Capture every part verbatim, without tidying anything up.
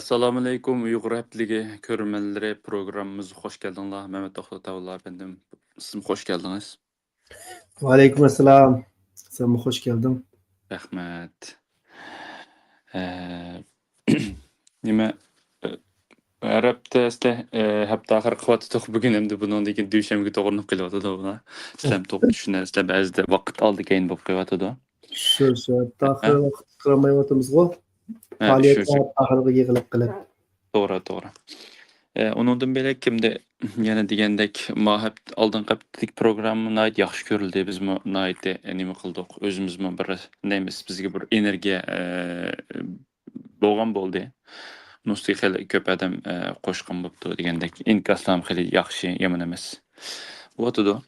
ئەسسالامۇئەلەيكۇم، ئۇيغۇر ھەپتىلىكى كۆرۈرمەنلىرى، پروگراممىمىزغا خوش كەلدىڭلار. مەمەت توختى ئاتاۋۇللا ئەپەندىم، سىزمۇ خوش كەلدىڭىز. ۋەئەلەيكۇم ئەسسالام. سەنمۇ خوش كەلدىڭ. رەھمەت. ئە، نېمە، ئە، ھەر ھەپتە ئەسلى، ئە، ھەپتە ئاخىرى قىلىۋاتىدۇق. بۈگۈن ئەمدى بۇنىڭدىن كېيىن دۈشەنبىگە توغرىلىنىپ قېلىۋاتىدۇ بۇلار. سىلەرمۇ توغرا چۈشىنەرسىلەر، بەزىدە ۋاقىت ئالدى كەينى بولۇپ قېلىۋاتىدۇ. شۇ، شۇ ھەپتە ئاخىرى ۋاقىت قىلالمايۋاتىمىزغۇ. ھە، پائالىيەت شۇ، شۇ. ئاخىرىغا يىغىلىپ قېلىپ. توغرا، توغرا. ئە، ئۇنىڭدىن بۆلەك ئەمدى يەنە دېگەندەك، ما ھەپتە، ئالدىنقى ھەپتىلىك پروگرامما ناھايىتى ياخشى كۆرۈلدى. بىزمۇ ناھايىتى نېمە قىلدۇق، ئۆزىمىزمۇ بىر نېمىز، بىزگە بىر ئېنېرگىيە، ئە، بولغان بولدى. نۇسخىگە خېلى كۆپ ئادەم، ئە، قوشقان بوپتۇ دېگەندەك. ئىنكاسلارمۇ خېلى ياخشى، يامان ئەمەس. بولۇۋاتىدۇ.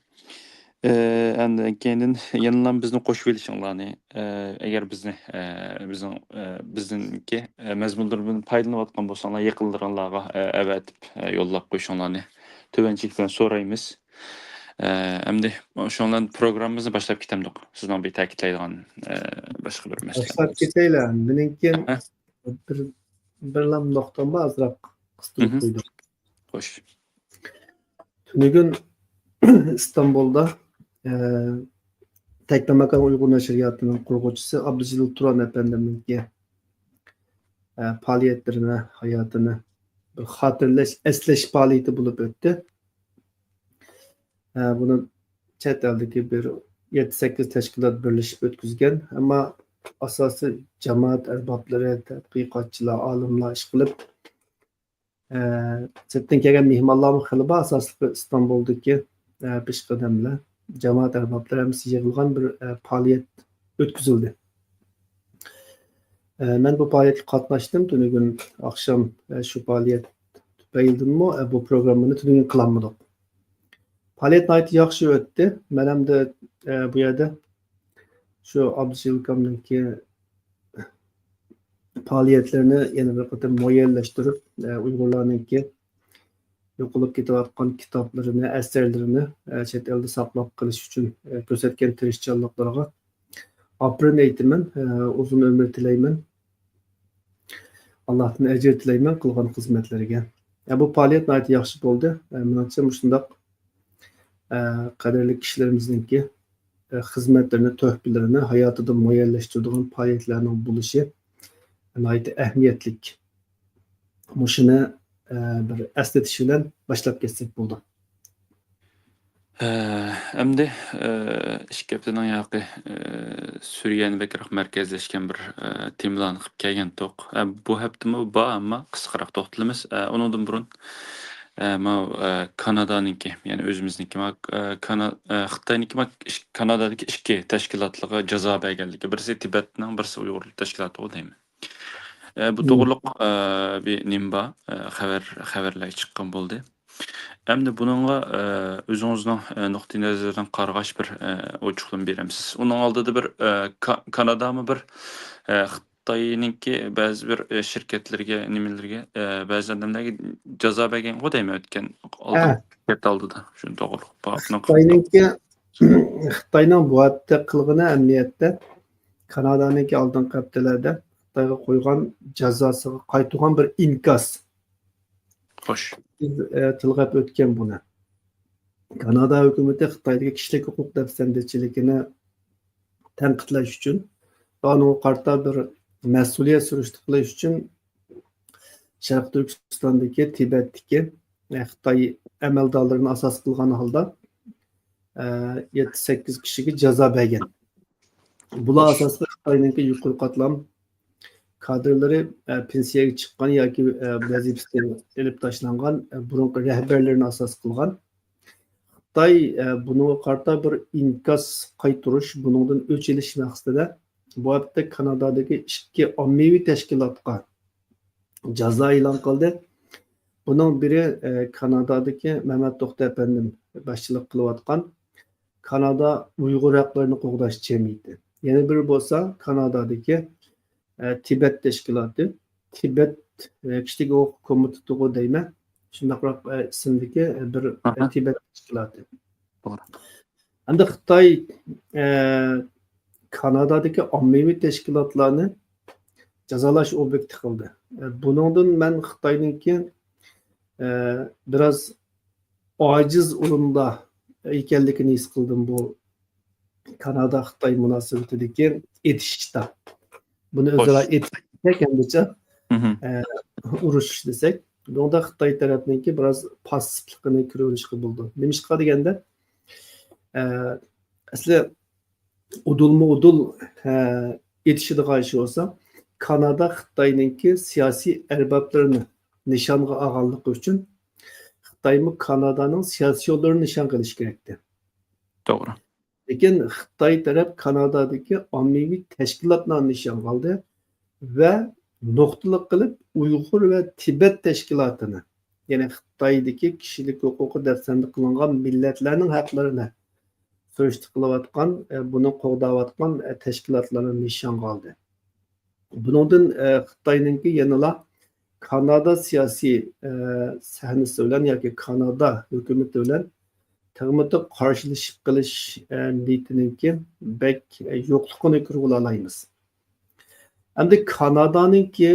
ئە، ئاندىن كېيىندىن يەنىلا بىزنى قوشۇۋېلىشىڭلارنى، ئە، ئەگەر بىزنى، ئە، بىزنىڭ، ئە، بىزنىڭكى، ئە، مەزمۇنلىرىدىن پايدىلىنىۋاتقان بولساڭلار، يېقىنلىرىڭلارغا، ئە، ئەۋەتىپ، ئە، يوللاپ قويۇشۇڭلارنى تۆۋەنچىلىك بىلەن سورايمىز. ئە، ئەمدى شۇنىڭ بىلەن پروگراممىمىزنى باشلاپ كېتەمدۇق. سىزنىڭ بىر تەكىتلەيدىغان، ئە، باشقا بىر مەسىلە. باشلاپ كېتەيلى. مېنىڭكى ھە. بىر، بىرلا نۇقتام بار، ئازراق قىستۇرۇپ مھم. قويدۇم. خوش. تۈنۈگۈن ئىستانبۇلدا، ئە، تەكلىماكان ئۇيغۇر نەشرىياتىنىڭ قۇرغۇچىسى ئابدۇجېلىل تۇران ئەپەندىمنىڭكى، ئە، پائالىيەتلىرىنى، ھاياتىنى بىر خاتىرىلەش، ئەسلەش پائالىيىتى بولۇپ ئۆتتى. ئە، بۇنى چەت ئەلدىكى بىر يەتتە سەككىز تەشكىلات بىرلىشىپ ئۆتكۈزگەن. ئەمما ئاساسىي جامائەت ئەربابلىرى، تەتقىقاتچىلار، ئالىملار ئىشقىلىپ، ئە، سىرتتىن كەلگەن مېھمانلارمۇ خېلى بار. ئاساسلىقى ئىستانبۇلدىكى، ئە، پېشقەدەملەر، جامائەت ئەربابلىرى ھەممىسى يىغىلغان بىر، ئە، پائالىيەت ئۆتكۈزۈلدى. ئە، مەن بۇ پائالىيەتكە قاتناشتىم. تۈنۈگۈن ئاخشام، ئە، شۇ پائالىيەت تۈپەيلىدىنمۇ، ئە، بۇ پروگراممىنى تۈنۈگۈن قىلالمىدۇق. پائالىيەت ناھايىتى ياخشى ئۆتتى. مەن ئەمدى، ئە، بۇ يەردە شۇ ئابدۇجېلىل ئاكامنىڭكى پائالىيەتلىرىنى يەنە بىر قېتىم مۇئەييەنلەشتۈرۈپ، ئە، ئۇيغۇرلارنىڭكى يوقىلىپ كېتىۋاتقان كىتابلىرىنى، ئەسەرلىرىنى، ئە، چەت ئەلدە ساقلاپ قېلىش ئۈچۈن، ئە، كۆرسەتكەن تىرىشچانلىقلىرىغا ئاپىرىن ئېيتىمەن، ئە، ئۇزۇن ئۆمۈر تىلەيمەن. ئاللاھتىن ئەجىر تىلەيمەن قىلغان خىزمەتلىرىگە. ئە، بۇ پائالىيەت ناھايىتى ياخشى بولدى. ئە، مېنىڭچە مۇشۇنداق، ئە، قەدىرلىك كىشىلىرىمىزنىڭكى، ئە، خىزمەتلىرىنى، تۆھپىلىرىنى ھاياتىدا مۇئەييەنلەشتۈرىدىغان پائالىيەتلەرنىڭ بولۇشى ناھايىتى ئەھمىيەتلىك. مۇشۇنى، ئە، بىر ئەسلىتىش بىلەن باشلاپ كەتسەك بولىدۇ. ئە، ئەمدى، ئە، ئىككى ھەپتىنىڭ ياقى، ئە، سۈرىيەنى بەكرەك مەركەزلەشكەن بىر، ئە، تېمىلارنى قىلىپ كەلگەنتۇق. ئە، بۇ ھەپتىمۇ بار، ئەمما قىسقىراق توختىلىمىز. ئە، ئۇنىڭدىن بۇرۇن، ئە، ماۋۇ، ئە، كانادانىڭكى، يەنى ئۆزىمىزنىڭكى، ما-، ئە، كانا-، ئە، خىتاينىڭكى، ما-، ئىش-، كانادادىكى ئىككى تەشكىلاتلىقى جازا بەرگەنلىكى، بىرسى تىبەتنىڭ، بىرسى ئۇيغۇر تەشكىلاتىغۇ دەيمەن. ئە، بۇ توغرۇلۇق، ئە، بىر نېمە بار، ئە، خەۋەر، خەۋەرلەر چىققان بولدى. ئەمدى بۇنىڭغا، ئە، ئۆزىڭىزنىڭ، ئە، نۇقتىئى نەزىرىدىن قارىغاچ بىر، ئە، ئوچۇقلىما بېرەمسىز؟ ئۇنىڭ ئالدىدا بىر، ئە، كا-، كانادامۇ بىر، ئە، خىتاينىڭكى بەزى بىر، ئە، شىركەتلىرىگە، نېمىلىرىگە، ئە، بەزى ئادەملەرگە جازا بەرگەنغۇ دەيمەن ئۆتكەن ئالدىن، ھە. ئالدىدا. شۇ توغرۇلۇق بابنىڭ خىتاينىڭكى، خىتاينىڭ بۇ ھەپتە قىلغىنى ئەمەلىيەتتە كانادانىڭكى ئالدىنقى ھەپتىلەردە خىتايغا قويغان جازاسىغا قايتۇرغان بىر ئىنكاس. خوش. بىز، ئە، تىلغا ئۆتكەن بۇنى. كانادا ھۆكۈمىتى خىتايدىكى كىشىلىك ھوقۇق دەپسەندىچىلىكىنى تەنقىدلەش ئۈچۈن ۋە ئۇنىڭغا قارىتا بىر مەسئۇلىيەت سۈرۈشتە قىلىش ئۈچۈن شەرقىي تۈركىستاندىكى، تىبەتتىكى، ئە، خىتاي ئەمەلدارلىرىنى ئاساس قىلغان ھالدا، ئە، يەتتە سەككىز كىشىگە جازا بەرگەن. بۇلار ئاساسلىقى خىتاينىڭكى يۇقىرى قاتلام كادىرلىرى، ئە، پېنسىيەگە چىققان ياكى، ئە، ۋەزىپىسىدىن ئېلىپ تاشلانغان، ئە، بۇرۇنقى رەھبەرلىرىنى ئاساس قىلغان. خىتاي، ئە، بۇنىڭغا قارىتا بىر ئىنكاس قايتۇرۇش، بۇنىڭدىن ئۆچ ئېلىش مەقسىتىدە بۇ ھەپتە كانادادىكى ئىككى ئاممىۋى تەشكىلاتقا جازا ئېلان قىلدى. بۇنىڭ بىرى، ئە، كانادادىكى مەمەت توختى ئەپەندىم باشچىلىق قىلىۋاتقان كانادا ئۇيغۇر ھەقلىرىنى قوغداش جەمئىيىتى. يەنە بىرى بولسا كانادادىكى، ئە، تىبەت تەشكىلاتى، تىبەت، ئە، كىشىلىك ھوقۇق كومىتېتىغۇ دەيمەن، شۇنداقراق، ئە، ئىسىمدىكى، ئە، بىر، ئە، ئاھا. تىبەت تەشكىلاتى. توغرا. ئەمدى خىتاي، ئە، كانادادىكى ئاممىۋى تەشكىلاتلارنى جازالاش ئوبيېكتى قىلدى. ئە، بۇنىڭدىن مەن خىتاينىڭكى، ئە، بىراز ئاجىز ئورۇندا ئىكەنلىكىنى ھېس قىلدىم بۇ كانادا-خىتاي مۇناسىۋىتىدىكى ئېتىشىشتا. بۇنى ئۆزئارا ئېتىش دېسەك، ئەمدىچە، ئە، ئۇرۇشۇش دېسەك. بۇنىڭدا خىتاي تەرەپنىڭكى بىراز پاسسىپلىقىنى كۆرۈۋېلىشقا بولىدۇ. نېمىشقا دېگەندە، ئە، ئەسلى ئۇدۇلمۇ ئۇدۇل، ئە، ئېتىشىدىغان ئىش بولسا، كانادا خىتاينىڭكى سىياسىي ئەربابلىرىنى نىشانغا ئالغانلىقى ئۈچۈن خىتايمۇ كانادانىڭ سىياسىي يوللىرىنى نىشانغا ئېلىشى كېرەكتى. توغرا. لېكىن خىتاي تەرەپ كانادادىكى ئاممىۋى تەشكىلاتلارنى نىشانغا ئالدى ۋە نۇقتىلىق قىلىپ ئۇيغۇر ۋە تىبەت تەشكىلاتىنى، يەنى خىتايدىكى كىشىلىك ھوقۇقى دەپسەندە قىلىنغان مىللەتلەرنىڭ ھەقلىرىنى سۈرۈشتە قىلىۋاتقان، ئە، بۇنى قوغداۋاتقان، ئە، تەشكىلاتلارنى نىشانغا ئالدى. بۇنىڭدىن، ئە، خىتاينىڭكى يەنىلا كانادا سىياسىي، ئە، سەھنىسى بىلەن ياكى كانادا ھۆكۈمىتى بىلەن تېخىمۇ قارشىلىشىپ قېلىش، ئە، نىيىتىنىڭكى بەك، ئە، يوقلۇقىنى كۆرۈۋالالايمىز. ئەمدى كانادانىڭكى،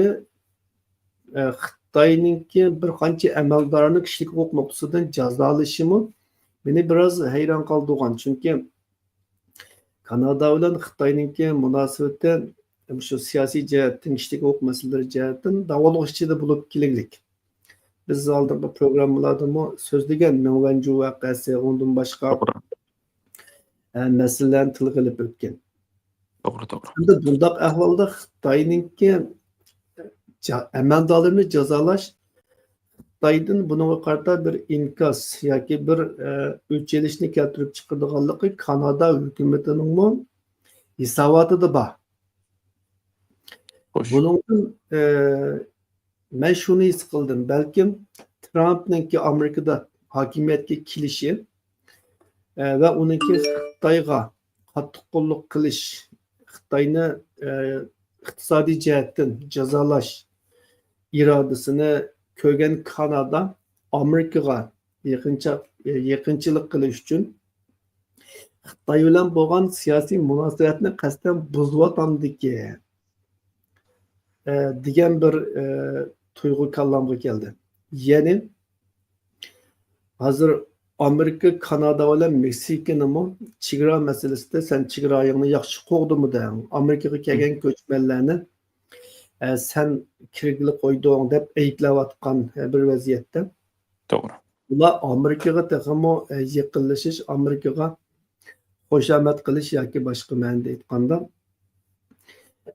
ئە، خىتاينىڭكى بىر قانچە ئەمەلدارنى كىشىلىك ھوقۇق نۇقتىسىدىن جازالىشىمۇ مېنى بىراز ھەيران قالدۇرغان. چۈنكى كانادا بىلەن خىتاينىڭكى مۇناسىۋىتى شۇ سىياسىي جەھەتتىن، كىشىلىك ھوقۇق مەسىلىلىرى جەھەتتىن داۋالغۇش ئىچىدە بولۇپ كېلىگلىك. بىز ئالدىنقى پروگراممىلاردىمۇ سۆزلىگەن مىڭ ۋەنجۇ ۋەقەسى، ئۇنىڭدىن باشقا، توغرا. ئە، مەسىلىلەرنى تىلغا ئېلىپ ئۆتكەن. توغرا، توغرا. ئەمدى بۇنداق ئەھۋالدا خىتاينىڭكى جا-، ئەمەلدارلىرىنى جازالاش خىتايدىن بۇنىڭغا قارىتا بىر ئىنكاس ياكى بىر، ئە، ئۆچ ئېلىشنى كەلتۈرۈپ چىقىرىدىغانلىقى كانادا ھۆكۈمىتىنىڭمۇ ھېساباتىدا بار. خوش. بۇنىڭدىن، ئە، مەن شۇنى ھېس قىلدىم، بەلكىم ترامپنىڭكى ئامېرىكىدا ھاكىمىيەتكە كېلىشى، ئە، ۋە ئۇنىڭكى خىتايغا قاتتىق قوللۇق قىلىش، خىتاينى، ئە، ئىقتىسادىي جەھەتتىن جازالاش ئىرادىسىنى كۆرگەن كانادا ئامېرىكىغا يېقىنچا-، يېقىنچىلىق قىلىش ئۈچۈن خىتاي بىلەن بولغان سىياسىي مۇناسىۋەتنى قەستەن بۇزۇۋاتامدىكىن، ئە، دېگەن بىر، ئە، تۇيغۇ كاللامغا كەلدى. يەنى ھازىر ئامېرىكا، كانادا بىلەن مېكسىكىنىمۇ چېگرا مەسىلىسىدە سەن چېگرايىڭنى ياخشى قوغدىمىدىڭ، ئامېرىكىغا كەلگەن كۆچمەنلەرنى، ئە، سەن كىرگىلى قويدۇڭ دەپ ئەيىبلەۋاتقان، ئە، بىر ۋەزىيەتتە. توغرا. ئۇلار ئامېرىكىغا تېخىمۇ، ئە، يېقىنلىشىش، ئامېرىكىغا خۇشامەت قىلىش ياكى باشقا مەنىدە ئېيتقاندا،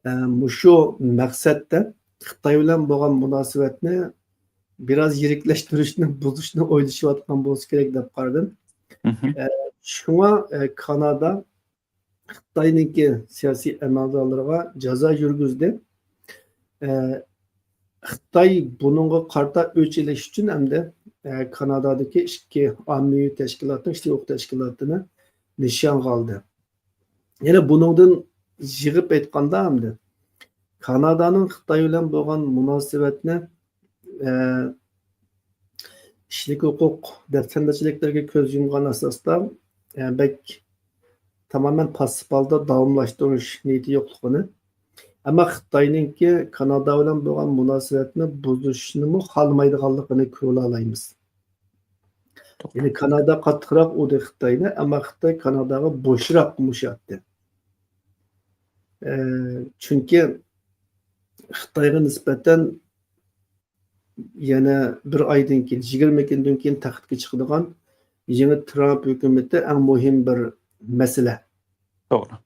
ئە، مۇشۇ مەقسەتتە خىتاي بىلەن بولغان مۇناسىۋەتنى بىراز يىرىكلەشتۈرۈشنى، بۇزۇشنى ئويلىشىۋاتقان بولسا كېرەك دەپ قارىدىم. مھم. ئە، شۇڭا، ئە، كانادا خىتاينىڭكى سىياسىي ئەمەلدارلىرىغا جازا يۈرگۈزدى. ئە، خىتاي بۇنىڭغا قارىتا ئۆچ ئېلىش ئۈچۈن ئەمدى، ئە، كانادادىكى ئىككى ئاممىۋى تەشكىلاتنىڭ، ئىككى ھوقۇق تەشكىلاتىنى نىشانغا ئالدى. يەنە بۇنىڭدىن يىغىپ ئېيتقاندا ئەمدى كانادانىڭ خىتاي بىلەن بولغان مۇناسىۋەتنى، ئە، كىشىلىك ھوقۇق دەپسەندىچىلىكلىرىگە كۆز يۇمغان ئاساستا، ئە، بەك تامامەن پاسسىپ ھالدا داۋاملاشتۇرۇش نىيىتى يوقلۇقىنى، ئەمما خىتاينىڭكى كانادا بىلەن بولغان مۇناسىۋەتنى بۇزۇشنىمۇ خالىمايدىغانلىقىنى كۆرۈۋالالايمىز. توغرا. يەنى كانادا قاتتىقراق ئۇردى خىتاينى، ئەمما خىتاي كاناداغا بوشراق قومۇشاتتى. ئە، چۈنكى خىتايغا نىسبەتەن يەنە بىر ئايدىن كېيىن، يىگىرمە كۈندىن كېيىن تەختكە چىقىدىغان يېڭى ترامپ ھۆكۈمىتى ئەڭ مۇھىم بىر مەسىلە. توغرا.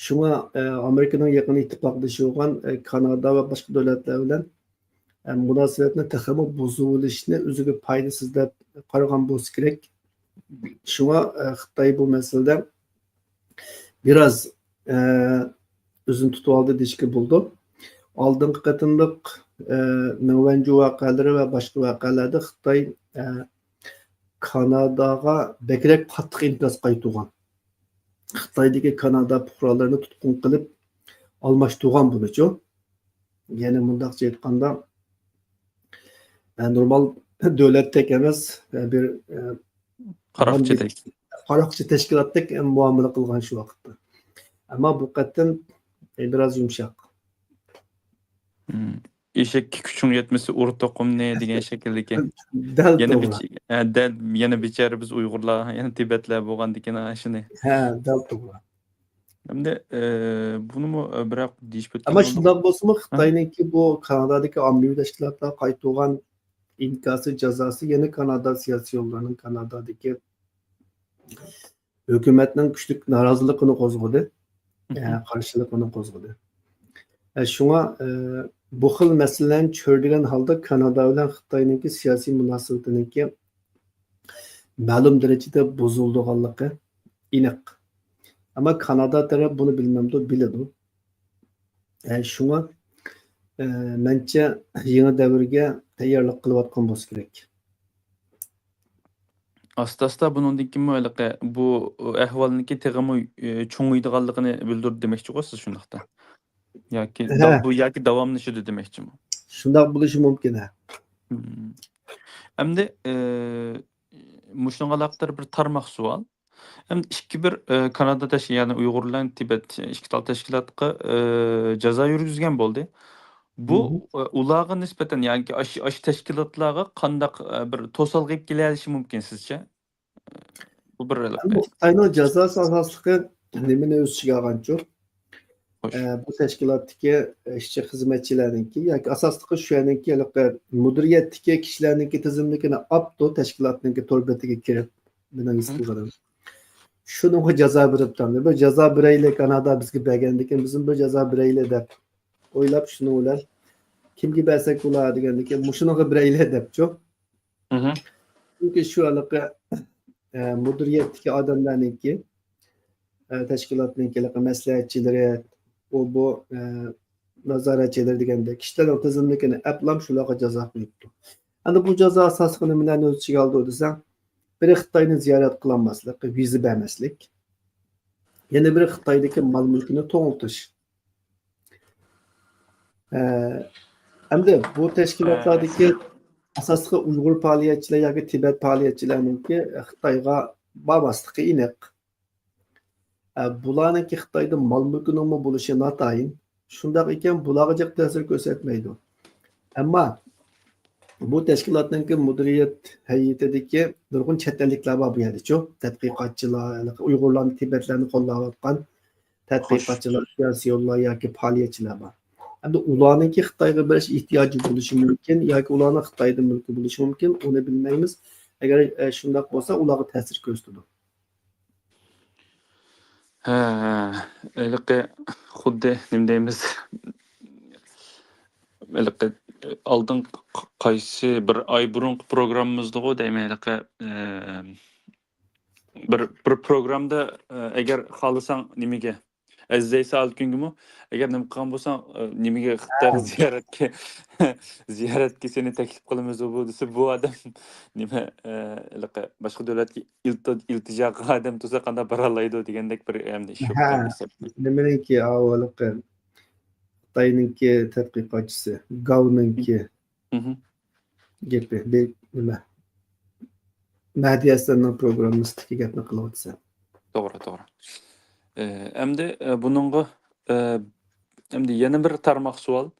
شۇڭا، ئە، ئامېرىكىنىڭ يېقىن ئىتتىپاقدىشى بولغان، ئە، كانادا ۋە باشقا دۆلەتلەر بىلەن، ئە، مۇناسىۋەتنى تېخىمۇ بۇزۇۋېلىشنى ئۆزىگە پايدىسىز دەپ قارىغان بولسا كېرەك. شۇڭا، ئە، خىتاي بۇ مەسىلىدە بىراز، ئە، ئۆزىنى تۇتۇۋالدى دېيىشكە بولىدۇ. ئالدىنقى قېتىملىق، ئە، مېڭ ۋەنجۇ ۋەقەلىرى ۋە باشقا ۋەقەلەردە خىتاي، ئە، كاناداغا بەكرەك قاتتىق ئىنكاس قايتۇرغان. خىتايدىكى كانادا پۇقرالىرىنى تۇتقۇن قىلىپ ئالماشتۇرغان بۇنىچۇ. يەنى مۇنداقچە ئېيتقاندا، ئە، نورمال دۆلەتتەك ئەمەس، ئە، بىر، ئە، قاراقچىدەك. قاراقچى تەشكىلاتتەك مۇئامىلە قىلغان شۇ ۋاقىتتا. ئەمما بۇ قېتىم، ئە، بىراز يۇمشاق. مم. «ئېشەككە كۈچۈڭ يەتمىسە، ئۇر توقۇمنى» دېگەن شەكىلدىكى. دەل يەنە توغرا. بىچ-، ھە، دەل، يەنە بىچارە بىز ئۇيغۇرلار، يەنە تىبەتلەر بولغاندىكىن، ھە، شۇنى. ھە، دەل توغرا. ئەمدى، ئە، بۇنىمۇ، ئە، بىراق دېيىشىپ ئۆتكەن ئەمما بولدۇق. شۇنداق بولسىمۇ، ھە؟ خىتاينىڭكى بۇ كانادادىكى ئاممىۋى تەشكىلاتلارغا قايتۇرغان ئىنكاسى، جازاسى يەنە كانادا سىياسىيونلىرىنىڭ كانادادىكى ھۆكۈمەتنىڭ كۈچلۈك نارازىلىقىنى قوزغىدى، مم. ئە، قارشىلىقىنى قوزغىدى. ئە، شۇڭا، ئە، بۇ خىل مەسىلىلەرنى چۆرىدىگەن ھالدا كانادا بىلەن خىتاينىڭكى سىياسىي مۇناسىۋىتىنىڭكى مەلۇم دەرىجىدە بۇزۇلىدىغانلىقى ئېنىق. ئەمما كانادا تەرەپ بۇنى بىلمەمدۇ؟ بىلىدۇ. ئە، شۇڭا، ئە، مەنچە يېڭى دەۋرگە تەييارلىق قىلىۋاتقان بولسا كېرەك. ئاستا-ئاستا بۇنىڭدىن كېيىنمۇ ھېلىقى بۇ ئەھۋالنىڭكى تېخىمۇ، ئە، چوڭىيىدىغانلىقىنى بىلدۈردى دېمەكچىغۇ سىز شۇنداقتا؟ ياكى ھە. دا-، بۇ ياكى داۋاملىشىدۇ دېمەكچىمۇ؟ شۇنداق بولۇشى مۇمكىن، ھە. مم. ئەمدى، ئە، مۇشۇنىڭغا ئالاقىدار بىر تارماق سوئال. ئەمدى ئىككى بىر، ئە، كانادا تەش-، يەنى ئۇيغۇرلار تىبەت ئىككى تال تەشكىلاتقا، ئە، جازا يۈرگۈزگەن بولدى. بۇ، مم. ئە، ئۇلارغا نىسبەتەن، يەنى ئاشۇ، ئاشۇ تەشكىلاتلارغا قانداق، ئە، بىر توسالغۇ ئېلىپ كېلىشى مۇمكىن سىزچە؟ بۇ بىر ئەمدى خىتاينىڭ جازاسى ئاساسلىقى نېمىنى ئۆز ئىچىگە ئالغانچۇ؟ خوش. ئە، بۇ تەشكىلاتتىكى ئىشچى خىزمەتچىلەرنىڭكى ياكى ئاساسلىقى شۇ يەرنىڭكى ھېلىقى مۇدىرىيەتتىكى كىشىلەرنىڭكى تىزىملىكىنى ئاپتۇ تەشكىلاتنىڭكى تور بېتىگە كىرىپ، مېنىڭ ھېس قىلغىنىم. شۇنىڭغا جازا بېرىپتۇ. بىر جازا بېرەيلى، كانادا بىزگە بەرگەندىكىن بىزمۇ بىر جازا بېرەيلى دەپ ئويلاپ، شۇنىڭ بىلەن كىمگە بەرسەك بولا دېگەندىكىن، مۇشۇنىڭغا بېرەيلى دەپچۇ. مم. چۈنكى شۇ ھېلىقى، ئە، مۇدىرىيەتتىكى ئادەملەرنىڭكى، ئە، تەشكىلاتنىڭكى ھېلىقى مەسلىھەتچىلىرى، ئۇ بۇ، ئە، نازارەتچىلىرى دېگەندەك كىشىلەرنىڭ تىزىملىكىنى ئەپلام شۇلارغا جازا قويۇپتۇ. ئەمدى بۇ جازا ئاساسلىقى نېمىلەرنى ئۆز ئىچىگە ئالىدۇ دېسەڭ، بىرى خىتاينى زىيارەت قىلالماسلىق، ۋىزا بەرمەسلىك. يەنە بىرى خىتايدىكى مال مۈلكىنى توڭلىتىش. ئە، ئەمدى بۇ تەشكىلاتلاردىكى ئاساسلىقى ئۇيغۇر پائالىيەتچىلەر ياكى تىبەت پائالىيەتچىلەرنىڭكى خىتايغا بارماسلىقى ئېنىق. ئە، بۇلارنىڭكى خىتايدا مال مۈلكىنىڭمۇ بولۇشى ناتايىن. شۇنداق ئىكەن، بۇلارغا جىق تەسىر كۆرسەتمەيدۇ. ئەمما بۇ تەشكىلاتنىڭكى مۇدىرىيەت ھەيئىتىدىكى نۇرغۇن چەت ئەللىكلەر بار بۇ يەردىچۇ. تەتقىقاتچىلار، ئۇيغۇرلارنى، تىبەتلەرنى قوللاۋاتقان تەتقىقاتچىلار، سىياسىيونلار ياكى پائالىيەتچىلەر بار. ئەمدى ئۇلارنىڭكى خىتايغا بېرىش ئېھتىياجى بولۇشى مۇمكىن ياكى ئۇلارنىڭ خىتايدا مۈلكى بولۇشى مۇمكىن، ئۇنى بىلمەيمىز. ئەگەر، ئە، شۇنداق بولسا، ئۇلارغا تەسىر كۆرسىتىدۇ. ھە، ھېلىقى خۇددى نېمە دەيمىز، ھېلىقى ئالدىنقى قايسى بىر ئاي بۇرۇنقى پروگراممىمىزدىغۇ دەيمەن، ھېلىقى، ئە، بىر، بىر پروگرامدا، ئە، ئەگەر خالىساڭ نېمىگە، ئەزىز ئەيسا ئالتۇنگىمۇ، ئەگەر نېمە قىلغان بولساڭ، ئە، نېمىگە خىتايغا ھە. زىيارەتكە، زىيارەتكە سېنى تەكلىپ قىلىمىز بۇ دېسە، بۇ ئادەم نېمە، ئە، ھېلىقى باشقا دۆلەتكە ئىلتى-، ئىلتىجا قىلغان ئادەم تۇرسا قانداق بارالايدۇ دېگەندەك بىر ئەمدى شوك ھە. نېمىنىڭكى، ئاۋۇ ھېلىقى خىتاينىڭكى تەتقىقاتچىسى، گاۋنىڭكى مم. گېپى، بىر نېمە، مەھدى ھەسەننىڭ پروگراممىسىدىكى گەپنى قىلىۋاتىسەن. توغرا، توغرا. ئە، ئەمدى، ئە، بۇنىڭغا، ئە، ئەمدى يەنە بىر تارماق سوئال.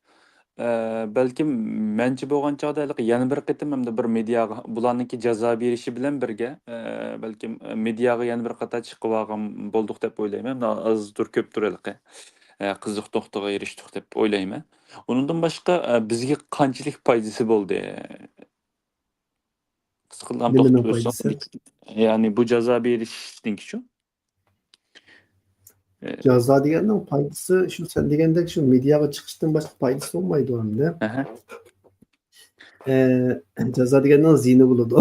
ئە، بەلكىم مەنچە بولغان چاغدا ھېلىقى يەنە بىر قېتىم ئەمدى بىر مېدىياغا بۇلارنىڭكى جازا بېرىشى بىلەن بىرگە، ئە، بەلكىم، ئە، مېدىياغا يەنە بىر قاتار چىقىۋالغان بولدۇق دەپ ئويلايمەن. ئازدۇر كۆپتۇر ھېلىقى، ئە، قىزىق نۇقتىغا ئېرىشتۇق دەپ ئويلايمەن. ئۇنىڭدىن باشقا، ئە، بىزگە قانچىلىك پايدىسى بولدى؟ قىسقىلام نېمىنىڭ توختىلىۋەتسەڭ، پايدىسى؟ يەنى بۇ جازا بېرىشنىڭكىچۇ؟ ئە، جازا دېگەننىڭ پايدىسى شۇ، سەن دېگەندەك شۇ مېدىياغا چىقىشتىن باشقا پايدىسى بولمايدۇ ئەمدى. ئەھە. ئە، جازا دېگەننىڭ زىيىنى بولىدۇ.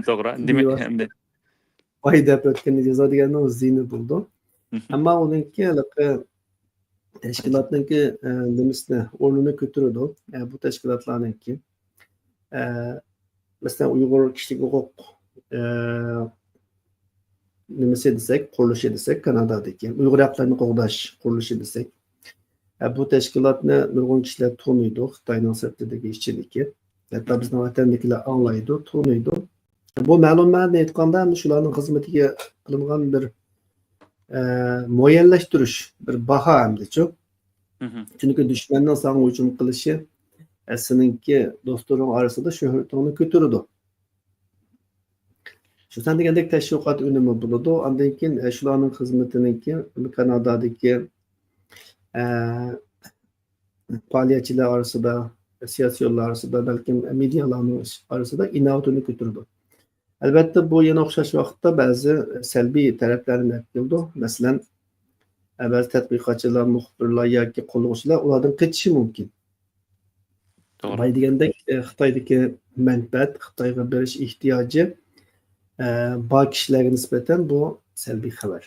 توغرا. دېمەك، مېۋە ئەمدى. پايدا ئۆتكەندە جازا دېگەننىڭ زىيىنى بولىدۇ. مم. ئەمما ئۇنىڭكى ھېلىقى تەشكىلاتنىڭكى، ئە، نېمىسىنى، ئورنىنى كۆتۈرىدۇ. ئە، بۇ تەشكىلاتلارنىڭكى، ئە، مەسىلەن، ئۇيغۇر كىشىلىك ھوقۇق، ئە، نېمىسى دېسەك، قۇرۇلۇشى دېسەك، كانادادىكى ئۇيغۇر ھەقلىرىنى قوغداش قۇرۇلۇشى دېسەك، ئە، بۇ تەشكىلاتنى نۇرغۇن كىشىلەر تونۇيدۇ، خىتاينىڭ سىرتىدىكى، ئىچىدىكى. ھەتتا بىزنىڭ ۋەتەندىكىلەر ئاڭلايدۇ، تونۇيدۇ. بۇ مەلۇم مەنىدە ئېيتقاندا، ئەمدى شۇلارنىڭ خىزمىتىگە قىلىنغان بىر، ئە، مۇئەييەنلەشتۈرۈش، بىر باھا ئەمدىچۇ. چۈنكى دۈشمەننىڭ ساڭا ھۇجۇم قىلىشى، ئە، سېنىڭكى دوستلىرىڭ ئارىسىدا شۆھرىتىڭنى كۆتۈرىدۇ. شۇ سەن دېگەندەك تەشۋىقات ئۈنۈمى بولىدۇ. ئاندىن كېيىن، ئە، شۇلارنىڭ خىزمىتىنىڭكى كانادادىكى، ئە، پائالىيەتچىلەر ئارىسىدا، سىياسىيونلار ئارىسىدا، بەلكىم مېدىيالارنىڭ ئارىسىدا ئىناۋىتىنى كۆتۈرىدۇ. ئەلۋەتتە، بۇ يەنە ئوخشاش ۋاقىتتا بەزى سەلبىي تەرەپلەرنى ئەپ كېلىدۇ. مەسىلەن، بەزى تەتقىقاتچىلار، مۇخبىرلار ياكى قوللىغۇچىلار ئۇلاردىن قېچىشى مۇمكىن. توغرا. بايا دېگەندەك، ئە، خىتايدىكى مەنپەئەت، خىتايغا بېرىش ئېھتىياجى، ئە، بار كىشىلەرگە نىسبەتەن بۇ سەلبىي خەۋەر.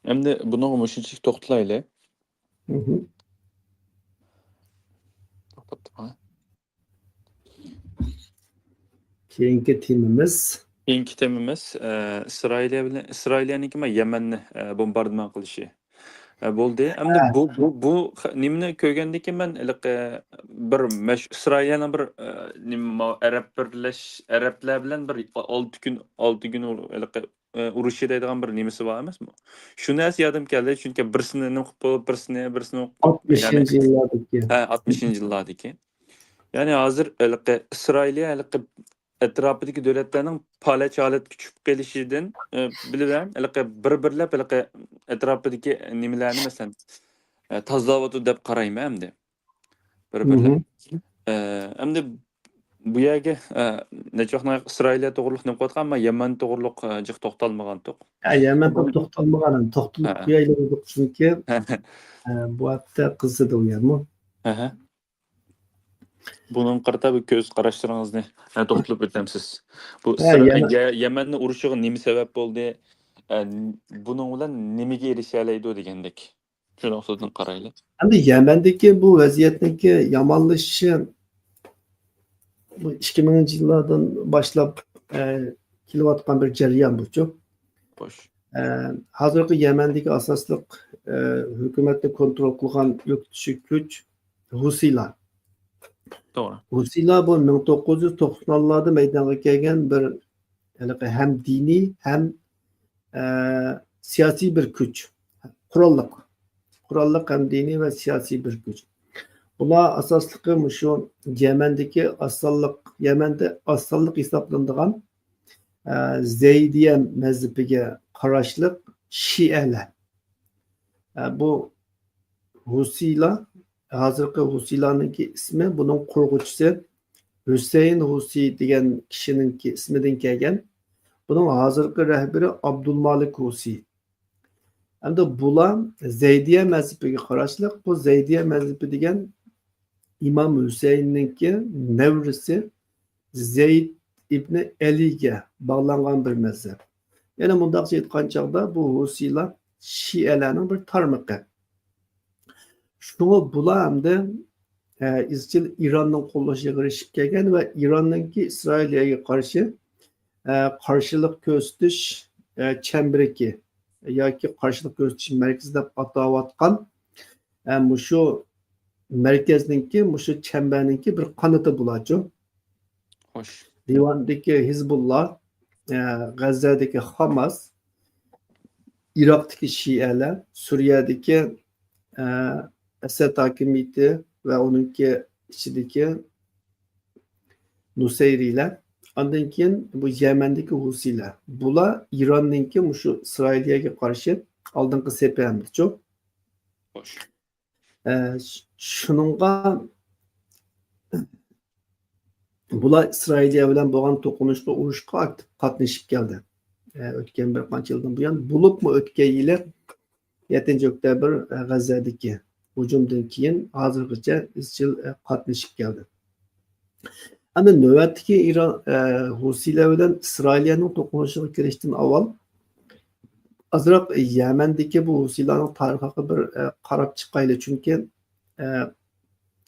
ئەمدى بۇنىڭغا مۇشۇنچىلىك توختىلايلى. كېيىنكى تېمىمىز. كېيىنكى تېمىمىز، ئە، ئىسرائىلىيە بىلەن، ئىسرائىلىيەنىڭكى يەمەننى، ئە، بومباردىمان قىلىشى. ئە، بولدى. ئەمدى بۇ، بۇ، بۇ نېمىنى كۆرگەندىن كېيىن مەن ھېلىقى بىر مەش-، ئىسرائىلىيەنىڭ بىر، ئە، نېمە، ئەرەب بىرلەش-، ئەرەبلەر بىلەن بىر ئالتە كۈن، ئالتە كۈن ھېلىقى ئۇرۇشى دەيدىغان بىر نېمىسى بار ئەمەسمۇ؟ شۇ نەرسە يادىمغا كەلدى، چۈنكى بىرسىنى نېمە قىلىپ بولۇپ، بىرسىنى، بىرسىنى ئوقۇپ، يەنى، ئاتمىشىنچى يىللاردىكى. ھە، ئاتمىشىنچى يىللاردىكى. يەنى ھازىر ھېلىقى ئىسرائىلىيە ھېلىقى ئەتراپىدىكى دۆلەتلەرنىڭ پالەچ ھالەتكە چۈشۈپ قېلىشىدىن، ئە، بىلەن ھېلىقى بىر-بىرلەپ ھېلىقى ئەتراپىدىكى نېمىلەرنى، مەسىلەن، ئە، تازىلاۋاتىدۇ دەپ قارايمەن ئەمدى. بىر-بىرلەپ. ئە، ئەمدى بۇ يەرگە، ئە، نەچچە ۋاقىتتىن ئىسرائىلىيە توغرۇلۇق نېمە قىلىۋاتقان، ئەمما يەمەن توغرۇلۇق، ئە، جىق توختالمىغانتۇق. ھە، يەمەن توغرۇلۇق توختالمىغان، توختىلىپ قويايلى دېدۇق، چۈنكى، ئە، بۇ ھەپتە قىزىدى ئۇ يەرمۇ. بۇنىڭغا قارىتا بىر كۆز قاراشلىرىڭىزنى، ئە، توختىلىپ ئۆتەمسىز؟ بۇ ئىسرائىل-، يە-، يەمەننىڭ ئۇرۇشىغا نېمە سەۋەب بولدى؟ ئە، بۇنىڭ بىلەن نېمىگە ئېرىشەلەيدۇ دېگەندەك. شۇ نۇقتىدىن قارايلى. ئەمدى يەمەندىكى بۇ ۋەزىيەتنىڭكى يامانلىشىشى بۇ ئىككى مىڭىنچى يىللاردىن باشلاپ، ئە، كېلىۋاتقان بىر جەريان بۇچۇ. خوش. ئە، ھازىرقى يەمەندىكى ئاساسلىق، ئە، ھۆكۈمەتنى كونترول قىلغان يۆتكىتىشى كۈچ ھۇسىيلار. توغرا. ھۇسىيلار بۇ مىڭ توققۇز يۈز توقسانلاردا مەيدانغا كەلگەن بىر ھېلىقى ھەم دىنىي، ھەم، ئە، سىياسىي بىر كۈچ. قوراللىق. قوراللىق ھەم دىنىي ۋە سىياسىي بىر كۈچ. بۇلار ئاساسلىقى مۇشۇ يەمەندىكى ئاز سانلىق، يەمەندە ئاز سانلىق ھېسابلىنىدىغان، ئە، زەيدىيە مەزھىپىگە قاراشلىق شىئەلەر. ئە، بۇ ھۇسىيلار، ھازىرقى ھۇسىيلارنىڭكى ئىسمى، بۇنىڭ قۇرغۇچىسى ھۈسەيىن ھۇسىي دېگەن كىشىنىڭكى ئىسمىدىن كەلگەن. بۇنىڭ ھازىرقى رەھبىرى ئابدۇلمالىك ھۇسىي. ئەمدى بۇلار زەيدىيە مەزھىپىگە قاراشلىق. بۇ زەيدىيە مەزھىپى دېگەن ئىمام ھۈسەيىننىڭكى نەۋرىسى زەيد ئىبنى ئەلىگە باغلانغان بىر مەزھەپ. يەنە مۇنداقچە ئېيتقان چاغدا، بۇ ھۇسىيلار شىئەلەرنىڭ بىر تارمىقى. شۇڭا بۇلار ئەمدى، ئە، ئىزچىل ئىراننىڭ قوللىشىغا ئېرىشىپ كەلگەن ۋە ئىراننىڭكى ئىسرائىلىيەگە قارشى، ئە، قارشىلىق كۆرسىتىش، ئە، چەمبىرىكى ياكى قارشىلىق كۆرسىتىش مەركىزى دەپ ئاتاۋاتقان، ئە، مۇشۇ مەركەزنىڭكى، مۇشۇ چەمبەرنىڭكى بىر قانىتى بۇلارچۇ. خوش. لىۋاندىكى ھىزبۇللا، ئە، غەززەدىكى خاماس، ئىراقتىكى شىئەلەر، سۈرىيەدىكى، ئە، ئەسەد ھاكىمىيىتى ۋە ئۇنىڭكى ئىچىدىكى نۇسەيرىيلەر، ئاندىن كېيىن بۇ يەمەندىكى ھۇسىيلەر. بۇلار ئىراننىڭكى مۇشۇ ئىسرائىلىيەگە قارشى ئالدىنقى سېپى ئەمدىچۇ. خوش. ئە، ش-، شۇنىڭغا بۇلار ئىسرائىلىيە بىلەن بولغان توقۇنۇشقا، ئۇرۇشقا ئاكتىپ قاتنىشىپ كەلدى. ئە، ئۆتكەن بىر قانچە يىلدىن بۇيان، بولۇپمۇ ئۆتكەن يىلى يەتتىنچى ئۆكتەبىر، ئە، غەززەدىكى ھۇجۇمدىن كېيىن ھازىرغىچە ئىزچىل، ئە، قاتنىشىپ كەلدى. ئەمدى نۆۋەتتىكى ئىران، ئە، ھۇسىيلار بىلەن ئىسرائىلىيەنىڭ توقۇنۇشىغا كىرىشتىن ئاۋۋال، ئازراق يەمەندىكى بۇ ھۇسىيلارنىڭ تارىخىغا بىر، ئە، قاراپ چىقايلى. چۈنكى، ئە،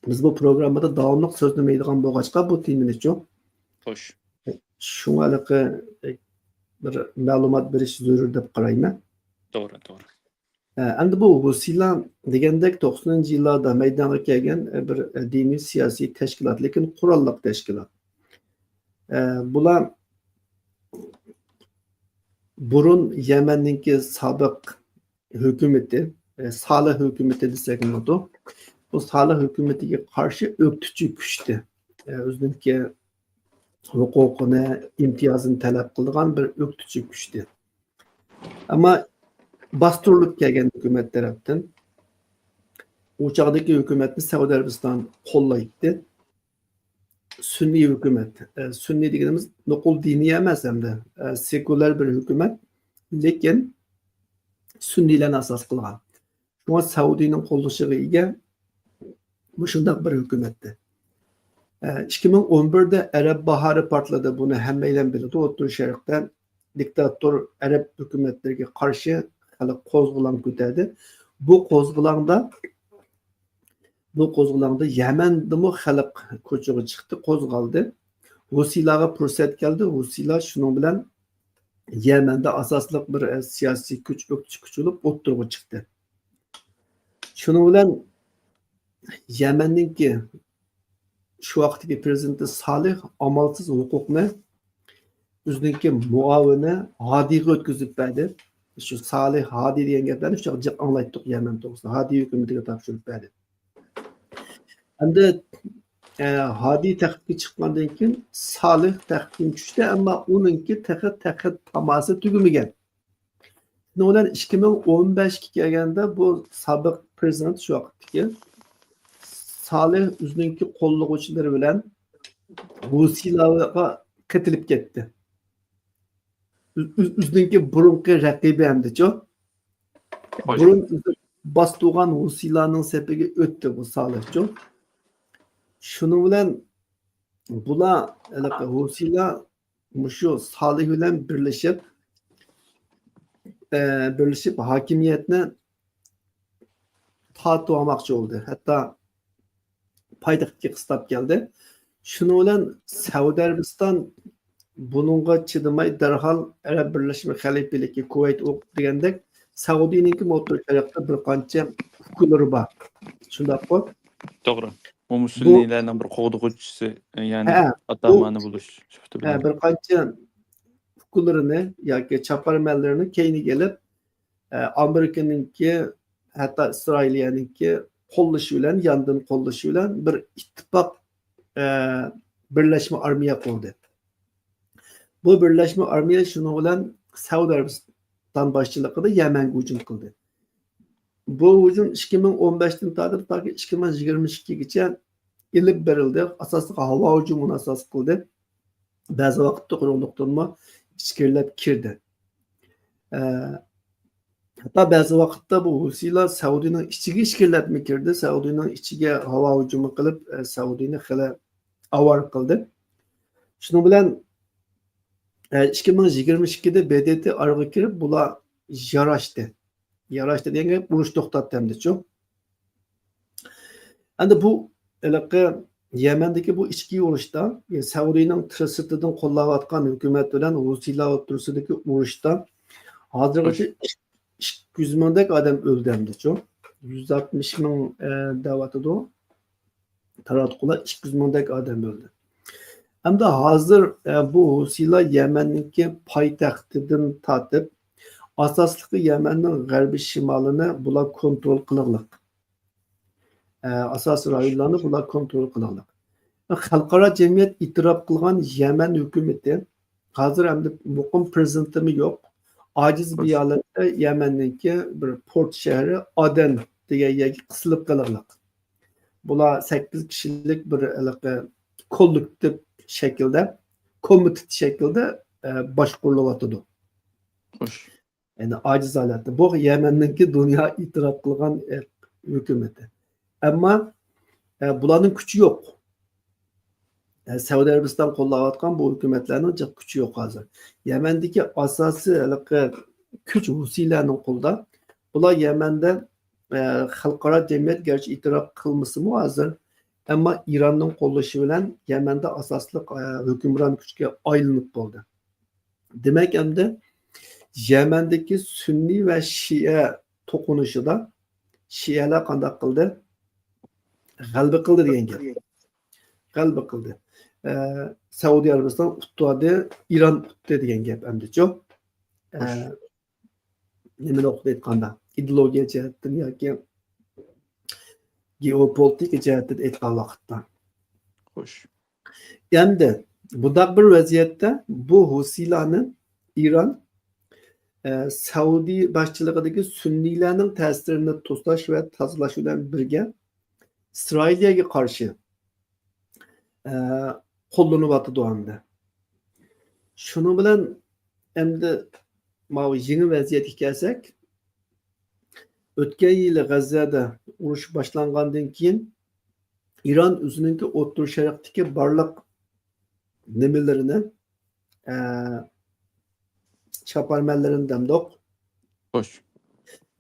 بىز بۇ پروگراممىدا داۋاملىق سۆزلىمەيدىغان بولغاچقا بۇ تېمىنىچۇ. خوش. شۇڭا ھېلىقى، ئە، بىر مەلۇمات بېرىش زۆرۈر دەپ قارايمەن. توغرا، توغرا. ئە، ئەمدى بۇ ھۇسىيلار دېگەندەك توقسىنىنچى يىللاردا مەيدانغا كەلگەن، ئە، بىر، ئە، دىنىي سىياسىي تەشكىلات، لېكىن قوراللىق تەشكىلات. ئە، بۇلار بۇرۇن يەمەننىڭكى سابىق ھۆكۈمىتى، ئە، سالىھ ھۆكۈمىتى دېسەكمۇ بولىدۇ. بۇ سالىھ ھۆكۈمىتىگە قارشى ئۆكتىچى كۈچتى. ئە، ئۆزىنىڭكى ھوقۇقىنى، ئىمتىيازىنى تەلەپ قىلىدىغان بىر ئۆكتىچى كۈچتى. ئەمما باستۇرۇلۇپ كەلگەن ھۆكۈمەت تەرەپتىن ئۇ چاغدىكى ھۆكۈمەتنى سەئۇدى ئەرەبىستان قوللايتتى. سۈننىي ھۆكۈمەت. ئە، سۈننىي دېگىنىمىز نوقۇل دىنىي ئەمەس ئەمدى. ئە، سېكۇلار بىر ھۆكۈمەت، لېكىن سۈننىيلەرنى ئاساس قىلغان. شۇڭا سەئۇدىنىڭ قوللىشىغا ئىگە مۇشۇنداق بىر ھۆكۈمەتتى. ئە، ئىككى مىڭ ئون بىردە ئەرەب باھارى پارتلىدى. بۇنى ھەممەيلەن بىلىدۇ. ئوتتۇرا شەرقتە دىكتاتور ئەرەب ھۆكۈمەتلىرىگە قارشى خەلق قوزغىلاڭ كۆتەردى. بۇ قوزغىلاڭدا، بۇ قوزغىلاڭدا يەمەندىمۇ خەلق كوچىغا چىقتى، قوزغالدى. ھوسىلاغا پۇرسەت كەلدى. ھوسىلا شۇنىڭ بىلەن يەمەندە ئاساسلىق بىر، ئە، سىياسىي كۈچ، ئۆكتىچى كۈچ بولۇپ ئوتتۇرىغا چىقتى. شۇنىڭ بىلەن يەمەننىڭكى شۇ ۋاقىتتىكى پرېزىدېنتى سالىھ ئامالسىز ھوقۇقنى ئۆزىنىڭكى مۇئاۋىنى ھادىيغا ئۆتكۈزۈپ بەردى. شۇ سالىھ، ھادىي دېگەن گەپلەرنى شۇ جىق ئاڭلايتتۇق يەمەن توغرىسىدا. ھادىي ھۆكۈمىتىگە تاپشۇرۇپ بەردى. ئەمدى، ئە، ھادىي تەختكە چىققاندىن كېيىن سالىھ تەختتىن چۈشتى، ئەمما ئۇنىڭكى تېخى تەخت تاماسى تۈگىمىگەن. شۇنىڭ بىلەن ئىككى مىڭ ئون بەشكە كەلگەندە بۇ سابىق پرېزىدېنت شۇ ۋاقىتتىكى سالىھ ئۆزىنىڭكى قوللىغۇچىلىرى بىلەن ھوسىلاغا قېتىلىپ كەتتى. ئۆز-، ئۆز-، ئۆزىنىڭكى بۇرۇنقى رەقىبى ئەمدىچۇ؟ بۇرۇن ئۆزى باستۇرغان ھوسىلانىڭ سېپىگە ئۆتتى بۇ سالىھچۇ. شۇنىڭ بىلەن بۇلار، ھېلىقى ھوسىلا مۇشۇ سالىھ بىلەن بىرلىشىپ، ئە، بىرلىشىپ ھاكىمىيەتنى تارتىۋالماقچى بولدى. ھەتتا پايتەختكە قىستاپ كەلدى. شۇنىڭ بىلەن سەئۇدى ئەرەبىستان بۇنىڭغا چىدىماي، دەرھال ئەرەب بىرلەشمە خەلىپىلىكى، كۇۋەيت ئۇ دېگەندەك، سەئۇدىنىڭكى ئوتتۇرا شەرقتە بىر قانچە ئۇكىلىرى بار. شۇنداققۇ؟ توغرا. ئۇمۇ بۇ سۈننىيلەرنىڭ بىر قوغدىغۇچىسى، يەنى ھە، ئاتامانى بولۇش سۈپىتى ھە، بىلەن. بىر قانچە ئۇكىلىرىنى ياكى چاپارمەنلىرىنى كەينىگە ئېلىپ، ئە، ئامېرىكىنىڭكى، ھەتتا ئىسرائىلىيەنىڭكى قوللىشى بىلەن، ياندىن قوللىشى بىلەن بىر ئىتتىپاق، ئە، بىرلەشمە ئارمىيە قۇردى. بۇ بىرلەشمە ئارمىيە شۇنىڭ بىلەن سەئۇدى ئەرەبىستان باشچىلىقىدا يەمەنگە ھۇجۇم قىلدى. بۇ ھۇجۇم ئىككى مىڭ ئون بەشتىن تارتىپ تاكى ئىككى مىڭ يىگىرمە ئىككىگىچە ئېلىپ بېرىلدى. ئاساسلىقى ھاۋا ھۇجۇمىنى ئاساس قىلدى. بەزى ۋاقىتتا قۇرۇقلۇقتىنمۇ ئىچكىرىلەپ كىردى. ئە، ھەتتا بەزى ۋاقىتتا بۇ ھوسىيلار سەئۇدىنىڭ ئىچىگە ئىچكىرىلەپمۇ كىردى، سەئۇدىنىڭ ئىچىگە ھاۋا ھۇجۇمى قىلىپ، ئە، سەئۇدىنى خېلى ئاۋارە قىلدى. شۇنىڭ بىلەن، ئە، ئىككى مىڭ يىگىرمە ئىككىدە ب د ت ئارىغا كىرىپ، بۇلار ياراشتى. ياراشتى دېگەن گەپ، ئۇرۇش توختاتتى ئەمدىچۇ. ئەمدى بۇ ھېلىقى يەمەندىكى بۇ ئىچكى ئۇرۇشتا، سەئۇدىنىڭ تىرىسىتىدىن قوللاۋاتقان ھۆكۈمەت بىلەن ھوسىيلار ئوتتۇرىسىدىكى ئۇرۇشتا ھازىرغىچە ئىككى يۈز مىڭدەك ئادەم ئۆلدى ئەمدىچۇ. يۈز ئاتمىش مىڭ، ئە، دەۋاتىدۇ. تاراتقۇلار ئىككى يۈز مىڭدەك ئادەم ئۆلدى. ئەمدى ھازىر، ئە، بۇ ھوسىيلار يەمەننىڭكى پايتەختىدىن تارتىپ، ئاساسلىقى يەمەننىڭ غەربىي شىمالىنى بۇلار كونترول قىلىغلىق. ئە، ئاساسىي رايونلارنى بۇلار كونترول قىلىغلىق. خەلقئارا جەمئىيەت ئېتىراپ قىلغان يەمەن ھۆكۈمىتى ھازىر ئەمدى مۇقىم پرېزىدېنتىمۇ يوق. ئاجىز بىر ھالەتتە يەمەننىڭكى بىر پورت شەھىرى ئادەن دېگەن يەرگە قىسىلىپ قېلىغلىق. بۇلار سەككىز كىشىلىك بىر ھېلىقى كوللېكتىپ شەكىلدە، كومىتېت شەكىلدە، ئە، باشقۇرۇلۇۋاتىدۇ. خوش. يەنى ئاجىز ھالەتتە. بۇ يەمەننىڭكى دۇنيا ئېتىراپ قىلغان، ئە، ھۆكۈمىتى. ئەمما، ئە، بۇلارنىڭ كۈچى يوق. ئە، سەئۇدى ئەرەبىستان قوللاۋاتقان بۇ ھۆكۈمەتلەرنىڭ جىق كۈچى يوق ھازىر. يەمەندىكى ئاساسىي ھېلىقى كۈچ ھۇسىيلەرنىڭ قولىدا. بۇلار يەمەندە، ئە، خەلقئارا جەمئىيەت گەرچە ئېتىراپ قىلمىسىمۇ ھازىر، ئەمما ئىراننىڭ قوللىشى بىلەن يەمەندە ئاساسلىق، ئە، ھۆكۈمران كۈچكە ئايلىنىپ بولدى. دېمەك، ئەمدى يەمەندىكى سۈننىي ۋە شىئە توقۇنۇشىدا شىئەلەر قانداق قىلدى؟ غەلىبە قىلدى دېگەن گەپ. غەلىبە قىلدى. ئە، سەئۇدى ئەرەبىستان ئۇتتۇردى، ئىران ئۇتتى دېگەن گەپ ئەمدىچۇ. ئە، نېمىنى ئوقۇدى ئېيتقاندا؟ ئىدېئولوگىيە جەھەتتىن ياكى گېئوپولىتىكا جەھەتتىن ئېيتقان ۋاقىتتا. خوش. ئەمدى بۇنداق بىر ۋەزىيەتتە بۇ ھۇسىيلارنى ئىران، ئە، سەئۇدى باشچىلىقىدىكى سۈننىيلەرنىڭ تەسىرىنى توساش ۋە تازىلاش بىلەن بىرگە ئىسرائىلىيەگە قارشى، ئە، قوللىنىۋاتىدۇ ئەمدى. شۇنىڭ بىلەن ئەمدى ماۋۇ يېڭى ۋەزىيەتكە كەلسەك، ئۆتكەن يىلى غەززەدە ئۇرۇش باشلانغاندىن كېيىن، ئىران ئۆزىنىڭكى ئوتتۇرا شەرقتىكى بارلىق نېمىلىرىنى، ئە، چاپارمەنلىرىنى دەمدۇق. خوش.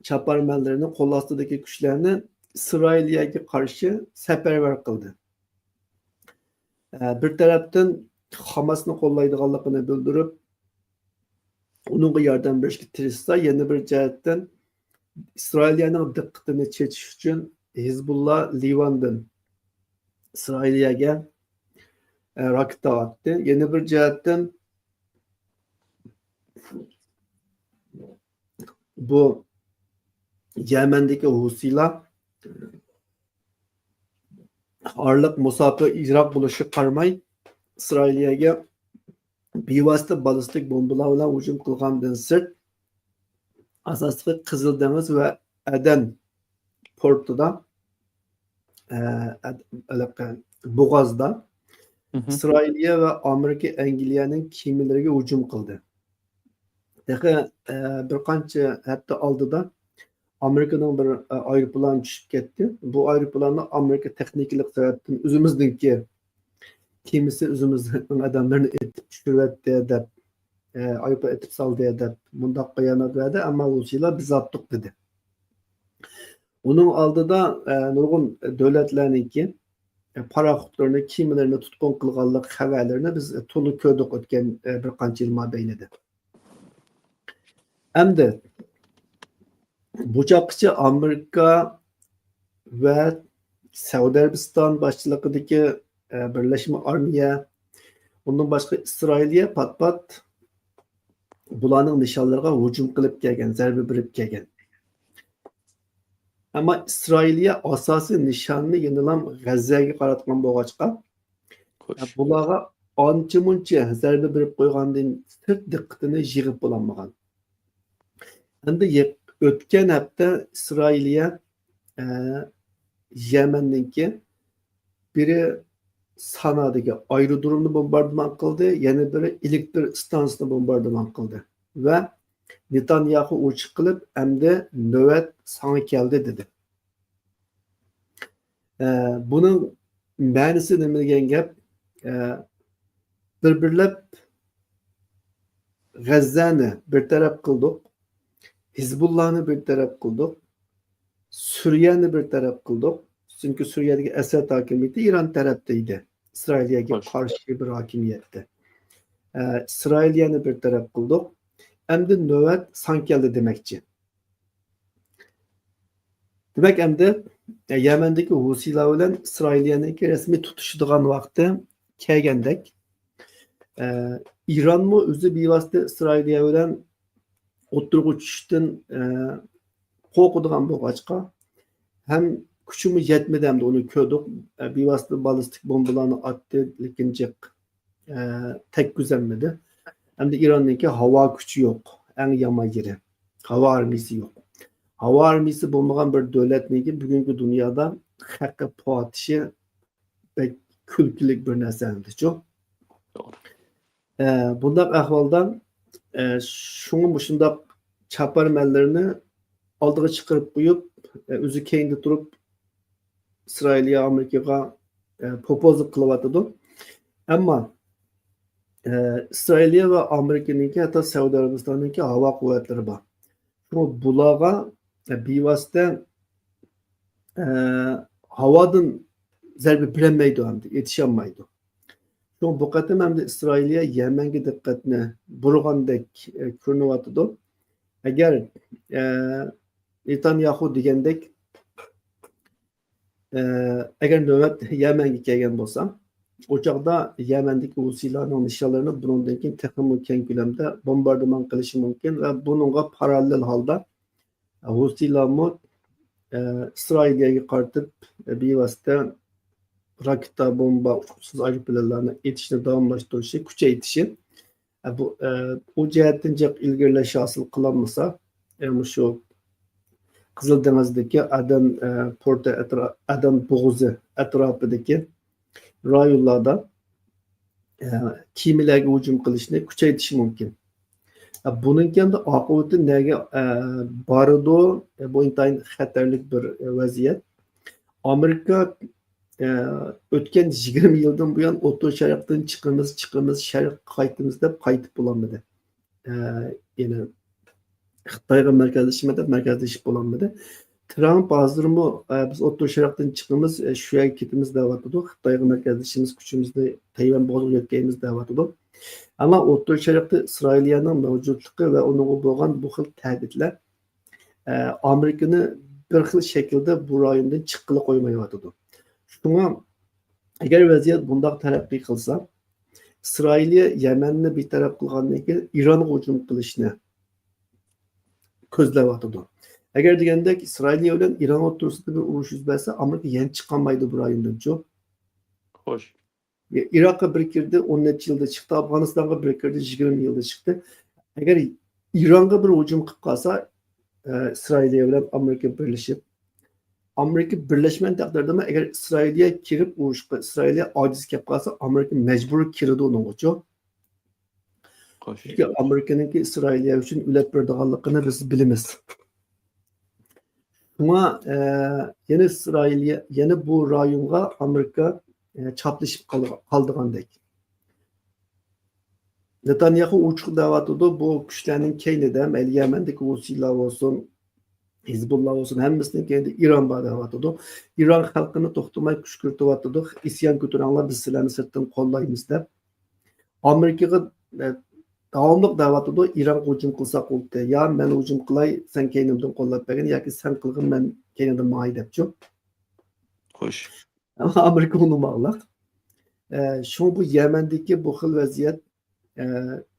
چاپارمەنلىرىنى، قول ئاستىدىكى كۈچلەرنى ئىسرائىلىيەگە قارشى سەپەرۋەر قىلدى. ئە، بىر تەرەپتىن خاماسنى قوللايدىغانلىقىنى بىلدۈرۈپ، ئۇنىڭغا ياردەم بېرىشكە تىرىشسا، يەنە بىر جەھەتتىن ئىسرائىلىيەنىڭ دىققىتىنى چېچىش ئۈچۈن ھىزبۇللا لىۋاندىن ئىسرائىلىيەگە، ئە، راكېتا ئاتتى. يەنە بىر جەھەتتىن بۇ يەمەندىكى ھۇسىيلار ئارىلىق مۇساپە يىراق بولۇشىغا قارىماي، ئىسرائىلىيەگە بىۋاسىتە بالىستىك بومبىلار بىلەن ھۇجۇم قىلغاندىن سىرت، ئاساسلىقى قىزىل دېڭىز ۋە ئەدەن پورتىدا، ئە، ئەد-، ھېلىقى بوغازدا مھم. ئىسرائىلىيە ۋە ئامېرىكا، ئەنگلىيەنىڭ كېمىلىرىگە ھۇجۇم قىلدى. تېخى، ئە، بىر قانچە ھەپتە ئالدىدا ئامېرىكىنىڭ بىر، ئە، ئايروپىلانى چۈشۈپ كەتتى. بۇ ئايروپىلاننى ئامېرىكا تېخنىكىلىق سەۋەبتىن ئۆزىمىزنىڭكى كېمىسى ئۆزىمىزنىڭ ئادەملىرىنى ئېتىپ چۈشۈرۈۋەتتى دەپ، ئە، ئايروپىلان ئېتىپ سالدى دەپ مۇنداق بايانات بەردى، ئەمما ھۇسىيلار بىز ئاتتۇق دېدى. ئۇنىڭ ئالدىدا، ئە، نۇرغۇن دۆلەتلەرنىڭكى، ئە، پاراخوتلىرىنى، كېمىلىرىنى تۇتقۇن قىلغانلىق خەۋەرلىرىنى بىز، ئە، تولا كۆردۇق ئۆتكەن، ئە، بىر قانچە يىل مابەينىدە. ئەمدى بۇ چاغقىچە ئامېرىكا ۋە سەئۇدى ئەرەبىستان باشچىلىقىدىكى، ئە، بىرلەشمە ئارمىيە، ئۇندىن باشقا ئىسرائىلىيە پات-پات بۇلارنىڭ نىشانلىرىغا ھۇجۇم قىلىپ كەلگەن، زەربە بېرىپ كەلگەن. ئەمما ئىسرائىلىيە ئاساسىي نىشانىنى يەنىلا غەززەگە قاراتقان بولغاچقا، خوش. بۇلارغا ئانچە-مۇنچە زەربە بېرىپ قويغاندىن سىرت دىققىتىنى يىغىپ بولالمىغان. ئەمدى يېق-، ئۆتكەن ھەپتە ئىسرائىلىيە، ئە، يەمەننىڭكى بىرى سانادىكى ئايرودرومنى بومباردىمان قىلدى، يەنە بىرى ئېلېكتر ئىستانسىسىنى بومباردىمان قىلدى ۋە نېتانياخۇ ئۇچۇق قىلىپ، ئەمدى نۆۋەت ساڭا كەلدى دېدى. ئە، بۇنىڭ مەنىسى نېمە دېگەن گەپ؟ ئە، بىر-بىرلەپ غەززەنى بىر تەرەپ قىلدۇق، ھىزبۇللانى بىر تەرەپ قىلدۇق، سۈرىيەنى بىر تەرەپ قىلدۇق. چۈنكى سۈرىيەدىكى ئەسەد ھاكىمىيىتى ئىران تەرەپتە ئىدى. ئىسرائىلىيەگە خوش. قارشى بىر ھاكىمىيەتتە. ئە، ئىسرائىلىيەنى بىر تەرەپ قىلدۇق. ئەمدى نۆۋەت ساڭا كەلدى دېمەكچى. دېمەك، ئەمدى، ئە، يەمەندىكى ھۇسىيلار بىلەن ئىسرائىلىيەنىڭكى رەسمىي تۇتۇشىدىغان ۋاقتى كەلگەندەك. ئە، ئىرانمۇ ئۆزى بىۋاسىتە ئىسرائىلىيە بىلەن ئوتتۇرىغا چۈشۈشتىن، ئە، قورقىدىغان بولغاچقا، ھەم كۈچىمۇ يەتمىدى، ئەمدى ئۇنى كۆردۇق. ئە، بىۋاسىتە بالىستىك بومبىلارنى ئاتتى، لېكىن جىق، ئە، تەگكۈزەلمىدى. ئەمدى ئىراننىڭكى ھاۋا كۈچى يوق، ئەڭ يامان يېرى. ھاۋا ئارمىيىسى يوق. ھاۋا ئارمىيىسى بولمىغان بىر دۆلەتنىڭكى بۈگۈنكى دۇنيادا خەققە پۇۋاتىشى بەك كۈلكىلىك بىر نەرسە ئەمدىچۇ. توغرا. ئە، بۇنداق ئەھۋالدا، ئە، شۇڭا مۇشۇنداق چاپارمەنلىرىنى ئالدىغا چىقىرىپ قويۇپ، ئە، ئۆزى كەينىدە تۇرۇپ، ئىسرائىلىيە ئامېرىكىغا، ئە، پوپوزلۇق قىلىۋاتىدۇ. ئەمما، ئە، ئىسرائىلىيە ۋە ئامېرىكىنىڭكى، ھەتتا سەئۇدى ئەرەبىستاننىڭكى ھاۋا قۇۋۋەتلىرى بار. شۇڭا بۇلارغا، ئە، بىۋاسىتە، ئە، ھاۋادىن زەربە بېرەلمەيدۇ، ئەمدى يېتىشەلمەيدۇ. شۇڭا بۇ قېتىم ئەمدى ئىسرائىلىيە يەمەنگە دىققەتنى بۇرىغاندەك، ئە، كۆرۈنۈۋاتىدۇ. ئەگەر، ئە، نېتانياخۇ دېگەندەك، ئە، ئەگەر نۆۋەت يەمەنگە كەلگەن بولسا، ئۇ چاغدا يەمەندىكى ھۇسىيلارنىڭ نىشانلىرىنى بۇنىڭدىن كېيىن تېخىمۇ كەڭ كۆلەمدە بومباردىمان قىلىشى مۇمكىن ۋە بۇنىڭغا پاراللېل ھالدا ھوسىيلارمۇ، ئە، ئىسرائىلىيەگە قارىتىپ، ئە، بىۋاسىتە راكېتا، بومبا، ئۇچقۇچىسىز ئايروپىلانلارنى ئېتىشنى داۋاملاشتۇرۇشى، كۈچەيتىشى، ئە، بۇ، ئە، ئۇ جەھەتتىن جىق ئىلگىرىلەش ھاسىل قىلالمىسا، ئە، مۇشۇ قىزىل دېڭىزدىكى ئادەن، ئە، پورتى ئەترا-، ئادەن بوغۇزى ئەتراپىدىكى رايونلاردا، ئە، كېمىلەرگە ھۇجۇم قىلىشنى كۈچەيتىشى مۇمكىن. ئە، بۇنىڭكى ئەمدى ئاقىۋىتى نەگە، ئە، بارىدۇ؟ ئە، بۇ ئىنتايىن خەتەرلىك بىر، ئە، ۋەزىيەت. ئامېرىكا، ئە، ئۆتكەن يىگىرمە يىلدىن بۇيان ئوتتۇرا شەرقتىن چىقىمىز، چىقىمىز، شەرققە قايتىمىز دەپ قايتىپ بولالمىدى. ئە، يەنە خىتايغا مەركەزلىشىمىز دەپ مەركەزلىشىپ بولالمىدى. ترامپ ھازىرمۇ، ئە، بىز ئوتتۇرا شەرقتىن چىقىمىز، ئە، شۇ يەرگە كېتىمىز دەۋاتىدۇ. خىتايغا مەركەزلىشىمىز، كۈچىمىزنى تەيۋەن بوغۇزىغا يۆتكەيمىز دەۋاتىدۇ. ئەمما ئوتتۇرا شەرقتە ئىسرائىلىيەنىڭ مەۋجۇتلۇقى ۋە ئۇنىڭغا بولغان بۇ خىل تەھدىتلەر، ئە، ئامېرىكىنى بىر خىل شەكىلدە بۇ رايوندىن چىققىلى قويمايۋاتىدۇ. شۇڭا ئەگەر ۋەزىيەت بۇنداق تەرەققىي قىلسا، ئىسرائىلىيە يەمەننى بىتەرەپ قىلغاندىن كېيىن ئىرانغا ھۇجۇم قىلىشنى كۆزلەۋاتىدۇ. ئەگەر دېگەندەك ئىسرائىلىيە بىلەن ئىران ئوتتۇرىسىدا بىر ئۇرۇش يۈز بەرسە، ئامېرىكا يەنە چىقالمايدۇ بۇ رايوندىنچۇ. خوش. ئىراققا بىر كىردى، ئون نەچچە يىلدا چىقتى، ئافغانىستانغا بىر كىردى، يىگىرمە يىلدا چىقتى. ئەگەر ئىرانغا بىر ھۇجۇم قىلىپ قالسا، ئە، ئىسرائىلىيە بىلەن ئامېرىكا بىرلىشىپ، ئامېرىكا بىرلەشمىگەن تەقدىردىمۇ، ئەگەر ئىسرائىلىيە كىرىپ ئۇرۇشقا، ئىسرائىلىيە ئاجىز كېلىپ قالسا، ئامېرىكا مەجبۇرىي كىرىدۇ ئۇنىڭغىچۇ. خوش. چۈنكى ئامېرىكىنىڭكى ئىسرائىلىيە ئۈچۈن ئۆلۈپ بېرىدىغانلىقىنى بىز بىلىمىز. شۇڭا، ئە، يەنە ئىسرائىلىيە، يەنە بۇ رايونغا ئامېرىكا، ئە، چاپلىشىپ قال-، قالىدىغاندەك. نېتانياخۇ ئوچۇق دەۋاتىدۇ، بۇ كۈچلەرنىڭ كەينىدە، مەيلى يەمەندىكى ھوسىيلار بولسۇن، ھىزبۇللا بولسۇن، ھەممىسىنىڭ كەينىدە ئىران بار دەۋاتىدۇ. ئىران خەلقىنى توختىماي قىچقىرتىۋاتىدۇ، ئىسيان كۆتۈرۈڭلار، بىز سىلەرنى سىرتتىن قوللايمىز دەپ. ئامېرىكىغا، ئە، داۋاملىق دەۋاتىدۇ، ئىرانغا ھۇجۇم قىلساق بولدى. يا مەن ھۇجۇم قىلاي، سەن كەينىمدىن قوللاپ بەرگىن، ياكى سەن قىلغىن، مەن كەينىڭدىن ماڭاي دەپچۇ. خوش. ئەمما ئامېرىكا ئۇنىماقلىق. ئە، شۇڭا بۇ يەمەندىكى بۇ خىل ۋەزىيەت، ئە،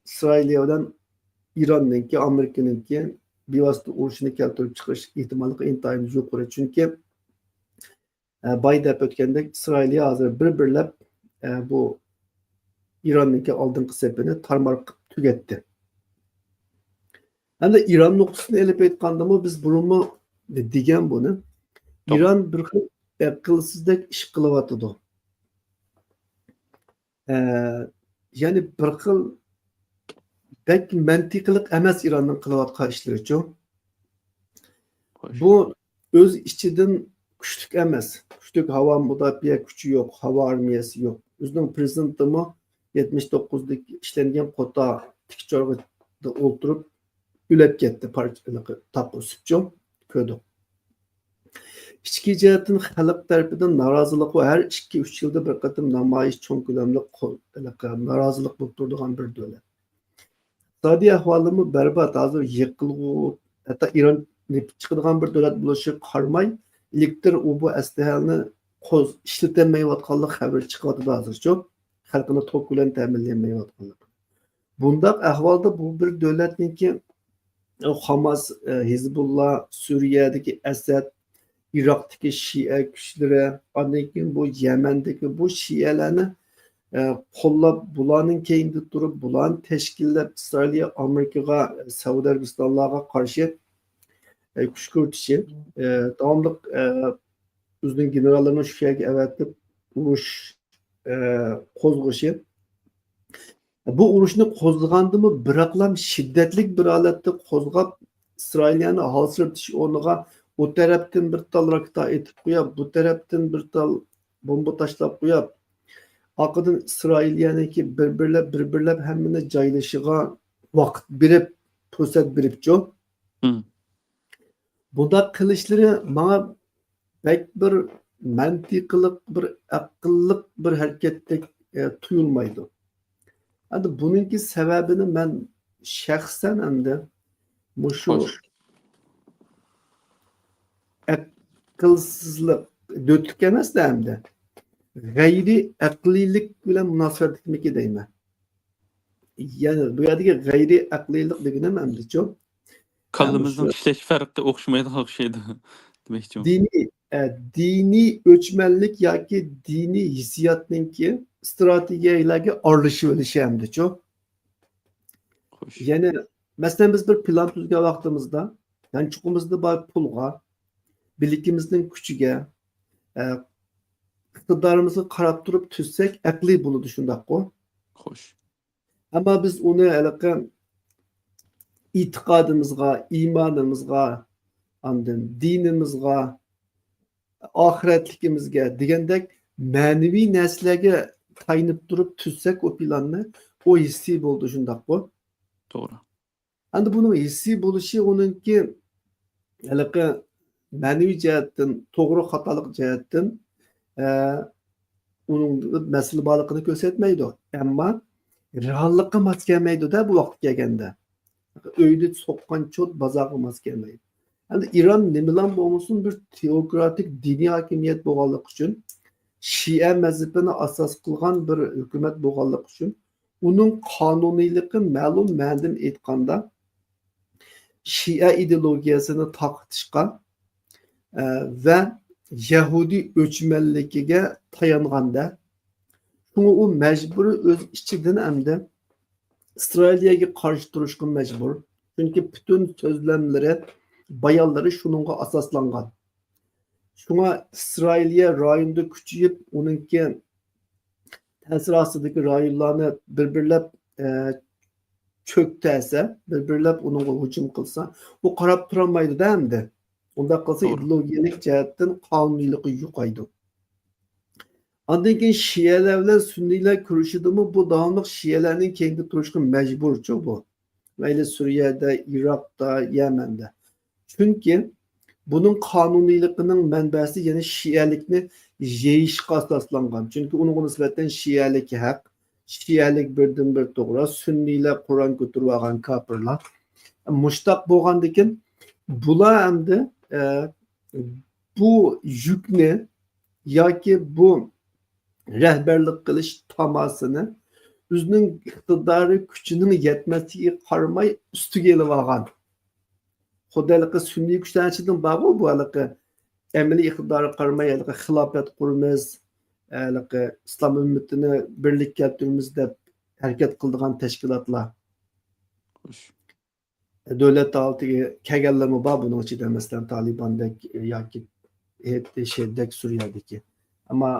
ئىسرائىلىيە بىلەن ئىراننىڭكى، ئامېرىكىنىڭكى بىۋاسىتە ئۇرۇشىنى كەلتۈرۈپ چىقىرىش ئېھتىماللىقى ئىنتايىن يۇقىرى. چۈنكى، ئە، باي دەپ ئۆتكەندەك، ئىسرائىلىيە ھازىر بىر-بىرلەپ، ئە، بۇ ئىراننىڭكى ئالدىنقى سېپىنى تارمار قىلىپ تۈگەتتى. ئەمدى ئىران نۇقتىسىدىن ئېلىپ ئېيتقاندىمۇ، بىز بۇرۇنمۇ دېگەن بۇنى. ئىران بىر خىل ئەقىلسىزدەك ئىش قىلىۋاتىدۇ. ئە، يەنى بىر خىل بەك مەنتىقىلىق ئەمەس ئىراننىڭ قىلىۋاتقان ئىشلىرىچۇ. بۇ ئۆز ئىچىدىن كۈچلۈك ئەمەس. كۈچلۈك ھاۋا مۇداپىئە كۈچى يوق، ھاۋا ئارمىيەسى يوق. ئۆزىنىڭ پرېزىدېنتىمۇ يەتمىش توققۇزدىكى ئىشلەنگەن قوتا تىك چورغىدا ئولتۇرۇپ ئۆلۈپ كەتتى، پارچە تاپقا ئۈسۈپچۇ، كۆردۇق. ئىچكى جەھەتتىن خەلق تەرىپىدىن نارازىلىق ۋە ھەر ئىككى، ئۈچ يىلدا بىر قېتىم نامايىش، چوڭ كۆلەملىك قو-، نارازىلىق بولۇپ تۇرىدىغان بىر دۆلەت. ئىقتىسادىي ئەھۋالىمۇ بەربات. ھازىر يىقىلغۇ، ھەتتا ئىران نېفىت چىقىدىغان بىر دۆلەت بولۇشىغا قارىماي، ئېلېكتر ئۇ بۇ ئەسلىھەلەرنى قوز-، ئىشلىتەلمەيۋاتقانلىق خەۋىرى چىقىۋاتىدۇ ھازىرچۇ. خەلقىنى توك بىلەن تەمىنلىيەلمەيۋاتقانلىق. بۇنداق ئەھۋالدا بۇ بىر دۆلەتنىڭكى، ئۇ، خاماس، ئە، ھىزبۇللا، سۈرىيەدىكى ئەسەد، ئىراقتىكى شىئە كۈچلىرى، ئاندىن كېيىن بۇ يەمەندىكى بۇ شىئەلەرنى، ئە، قوللاپ، بۇلارنىڭ كەينىدە تۇرۇپ، بۇلارنى تەشكىللەپ، ئىسرائىلىيە ئامېرىكىغا، سەئۇدى ئەرەبىستانلارغا قارشى، ئە، كۈچ كۆرسىتىشى، ئە، داۋاملىق، ئە، ئۆزىنىڭ گېنېراللىرىنى شۇ يەرگە ئەۋەتىپ، ئۇرۇش، ئە، قوزغىشى. بۇ ئۇرۇشنى قوزغىغاندىمۇ بىراقلام شىددەتلىك بىر ھالەتتە قوزغاپ، ئىسرائىلىيەنى ھالسىرىتىش ئورنىغا ئۇ تەرەپتىن بىر تال راكېتا ئېتىپ قويۇپ، بۇ تەرەپتىن بىر تال بومبا تاشلاپ قويۇپ، ئارقىدىن ئىسرائىلىيەنىڭكى بىر-بىرلەپ، بىر-بىرلەپ ھەممىنى جايلىشىغا ۋاقىت بېرىپ، پۇرسەت بېرىپچۇ. بۇنداق قىلىشلىرى ماڭا بەك بىر مەنتىقىلىق، بىر ئەقىللىق بىر ھەرىكەتتەك، ئە، تۇيۇلمايدۇ. ئەمدى بۇنىڭكى سەۋەبىنى مەن شەخسەن ئەمدى مۇشۇ ئەقىلسىزلىق، دۆتلۈك ئەمەس-دە ئەمدى. غەيرىي ئەقلىيلىك بىلەن مۇناسىۋەتلىكمىكى دەيمەن. يەنى بۇ يەردىكى غەيرىي ئەقلىيلىق دېگىنىم ئەمدىچۇ، كاللىمىزنىڭ ئىشلەش پەرقى ئوخشىمايدىغان ئوخشايدۇ دېمەكچىمەن. دىنىي، ئە، دىنىي ئۆچمەنلىك ياكى دىنىي ھېسسىياتنىڭكى ئىستراتېگىيەلەرگە ئارىلىشىۋېلىشى ئەمدىچۇ. خوش. يەنى، مەسىلەن، بىز بىر پىلان تۈزگەن ۋاقتىمىزدا، يانچۇقىمىزدا بار پۇلغا، بىلىكىمىزنىڭ كۈچىگە، ئە، ئىقتىدارىمىزغا قاراپ تۇرۇپ تۈزسەك، ئەقلىي بولىدۇ، شۇنداققۇ؟ خوش. ئەمما بىز ئۇنى ھېلىقى ئېتىقادىمىزغا، ئىمانىمىزغا، ئاندىن دىنىمىزغا، ئاخىرەتلىكىمىزگە دېگەندەك مەنىۋى نەرسىلەرگە تايىنىپ تۇرۇپ تۈزسەك ئۇ پىلاننى، ئۇ ھېسسىي بولىدۇ، شۇنداققۇ؟ توغرا. ئەمدى بۇنىڭ ھېسسىي بولۇشى ئۇنىڭكى ھېلىقى مەنىۋى جەھەتتىن، توغرا خاتالىق جەھەتتىن، ئە، ئۇنىڭ مەسىلە بارلىقىنى كۆرسەتمەيدۇ. ئەمما رېئاللىققا ماس كەلمەيدۇ-دە بۇ ۋاقىت كەلگەندە. ئۆيدە سوققان چوت بازارغا ماس كەلمەيدۇ. ئەمدى ئىران نېمىلا بولمىسۇن، بىر تېئوكراتىك دىنىي ھاكىمىيەت بولغانلىقى ئۈچۈن، شىئە مەزھىپىنى ئاساس قىلغان بىر ھۆكۈمەت بولغانلىقى ئۈچۈن، ئۇنىڭ قانۇنىيلىقى مەلۇم مەنىدىن ئېيتقاندا، شىئە ئىدېئولوگىيەسىنى تارقىتىشقا، ئە، ۋە يەھۇدىي ئۆچمەنلىكىگە تايانغاندا، شۇڭا ئۇ مەجبۇرىي ئۆز ئىچىدىن ئەمدى ئىسرائىلىيەگە قارشى تۇرۇشقا مەجبۇر. چۈنكى پۈتۈن سۆزلەملىرى، بايانلىرى شۇنىڭغا ئاساسلانغان. شۇڭا ئىسرائىلىيە رايوندا كۈچىيىپ، ئۇنىڭكى تەسىر ئاستىدىكى رايونلارنى بىر-بىرلەپ، ئە، چۆكتەسە، بىر-بىرلەپ ئۇنىڭغا ھۇجۇم قىلسا، ئۇ قاراپ تۇرالمايدۇ-دە ئەمدى. ئۇنداق قىلسا، توغرا. ئىدېئولوگىيەلىك جەھەتتىن قانۇنىيلىقى يوقايدۇ. ئاندىن كېيىن شىئەلەر بىلەن سۈننىيلەر كۈرىشىدىمۇ، بۇ داۋاملىق شىئەلەرنىڭ كەينىدە تۇرۇشقا مەجبۇرچۇ بۇ. مەيلى سۈرىيەدە، ئىراقتا، يەمەندە. چۈنكى بۇنىڭ قانۇنىيلىقىنىڭ مەنبەسى يەنە شىئەلىكنى يېيىشقا ئاساسلانغان. چۈنكى ئۇنىڭغا نىسبەتەن شىئەلىك ھەق، شىئەلىك بىردىنبىر توغرا، سۈننىيلەر قورال كۆتۈرۈۋالغان كاپىرلار. مۇشتاق بولغاندىكىن بۇلار ئەمدى، ئە، بۇ يۈكنى ياكى بۇ رەھبەرلىك قىلىش تاماسىنى ئۆزىنىڭ ئىقتىدارى، كۈچىنىڭ يەتمەسلىكىگە قارىماي ئۈستىگە ئېلىۋالغان. خۇددى ھېلىقى سۈنئىي كۈچلەرنىڭ ئىچىدىن بارغۇ، بۇ ھېلىقى ئەمەلىي ئىقتىدارغا قارىماي، ھېلىقى خىلاپەت قۇرىمىز، ھېلىقى ئىسلام ئۈممىتىنى بىرلىككە كەلتۈرىمىز دەپ ھەرىكەت قىلىدىغان تەشكىلاتلار. خوش. دۆلەت ھالىتىگە كەلگەنلەرمۇ بار بۇنىڭ ئىچىدە، مەسىلەن، تالىباندەك ياكى شېدەك سۈرىيەدىكى. ئەمما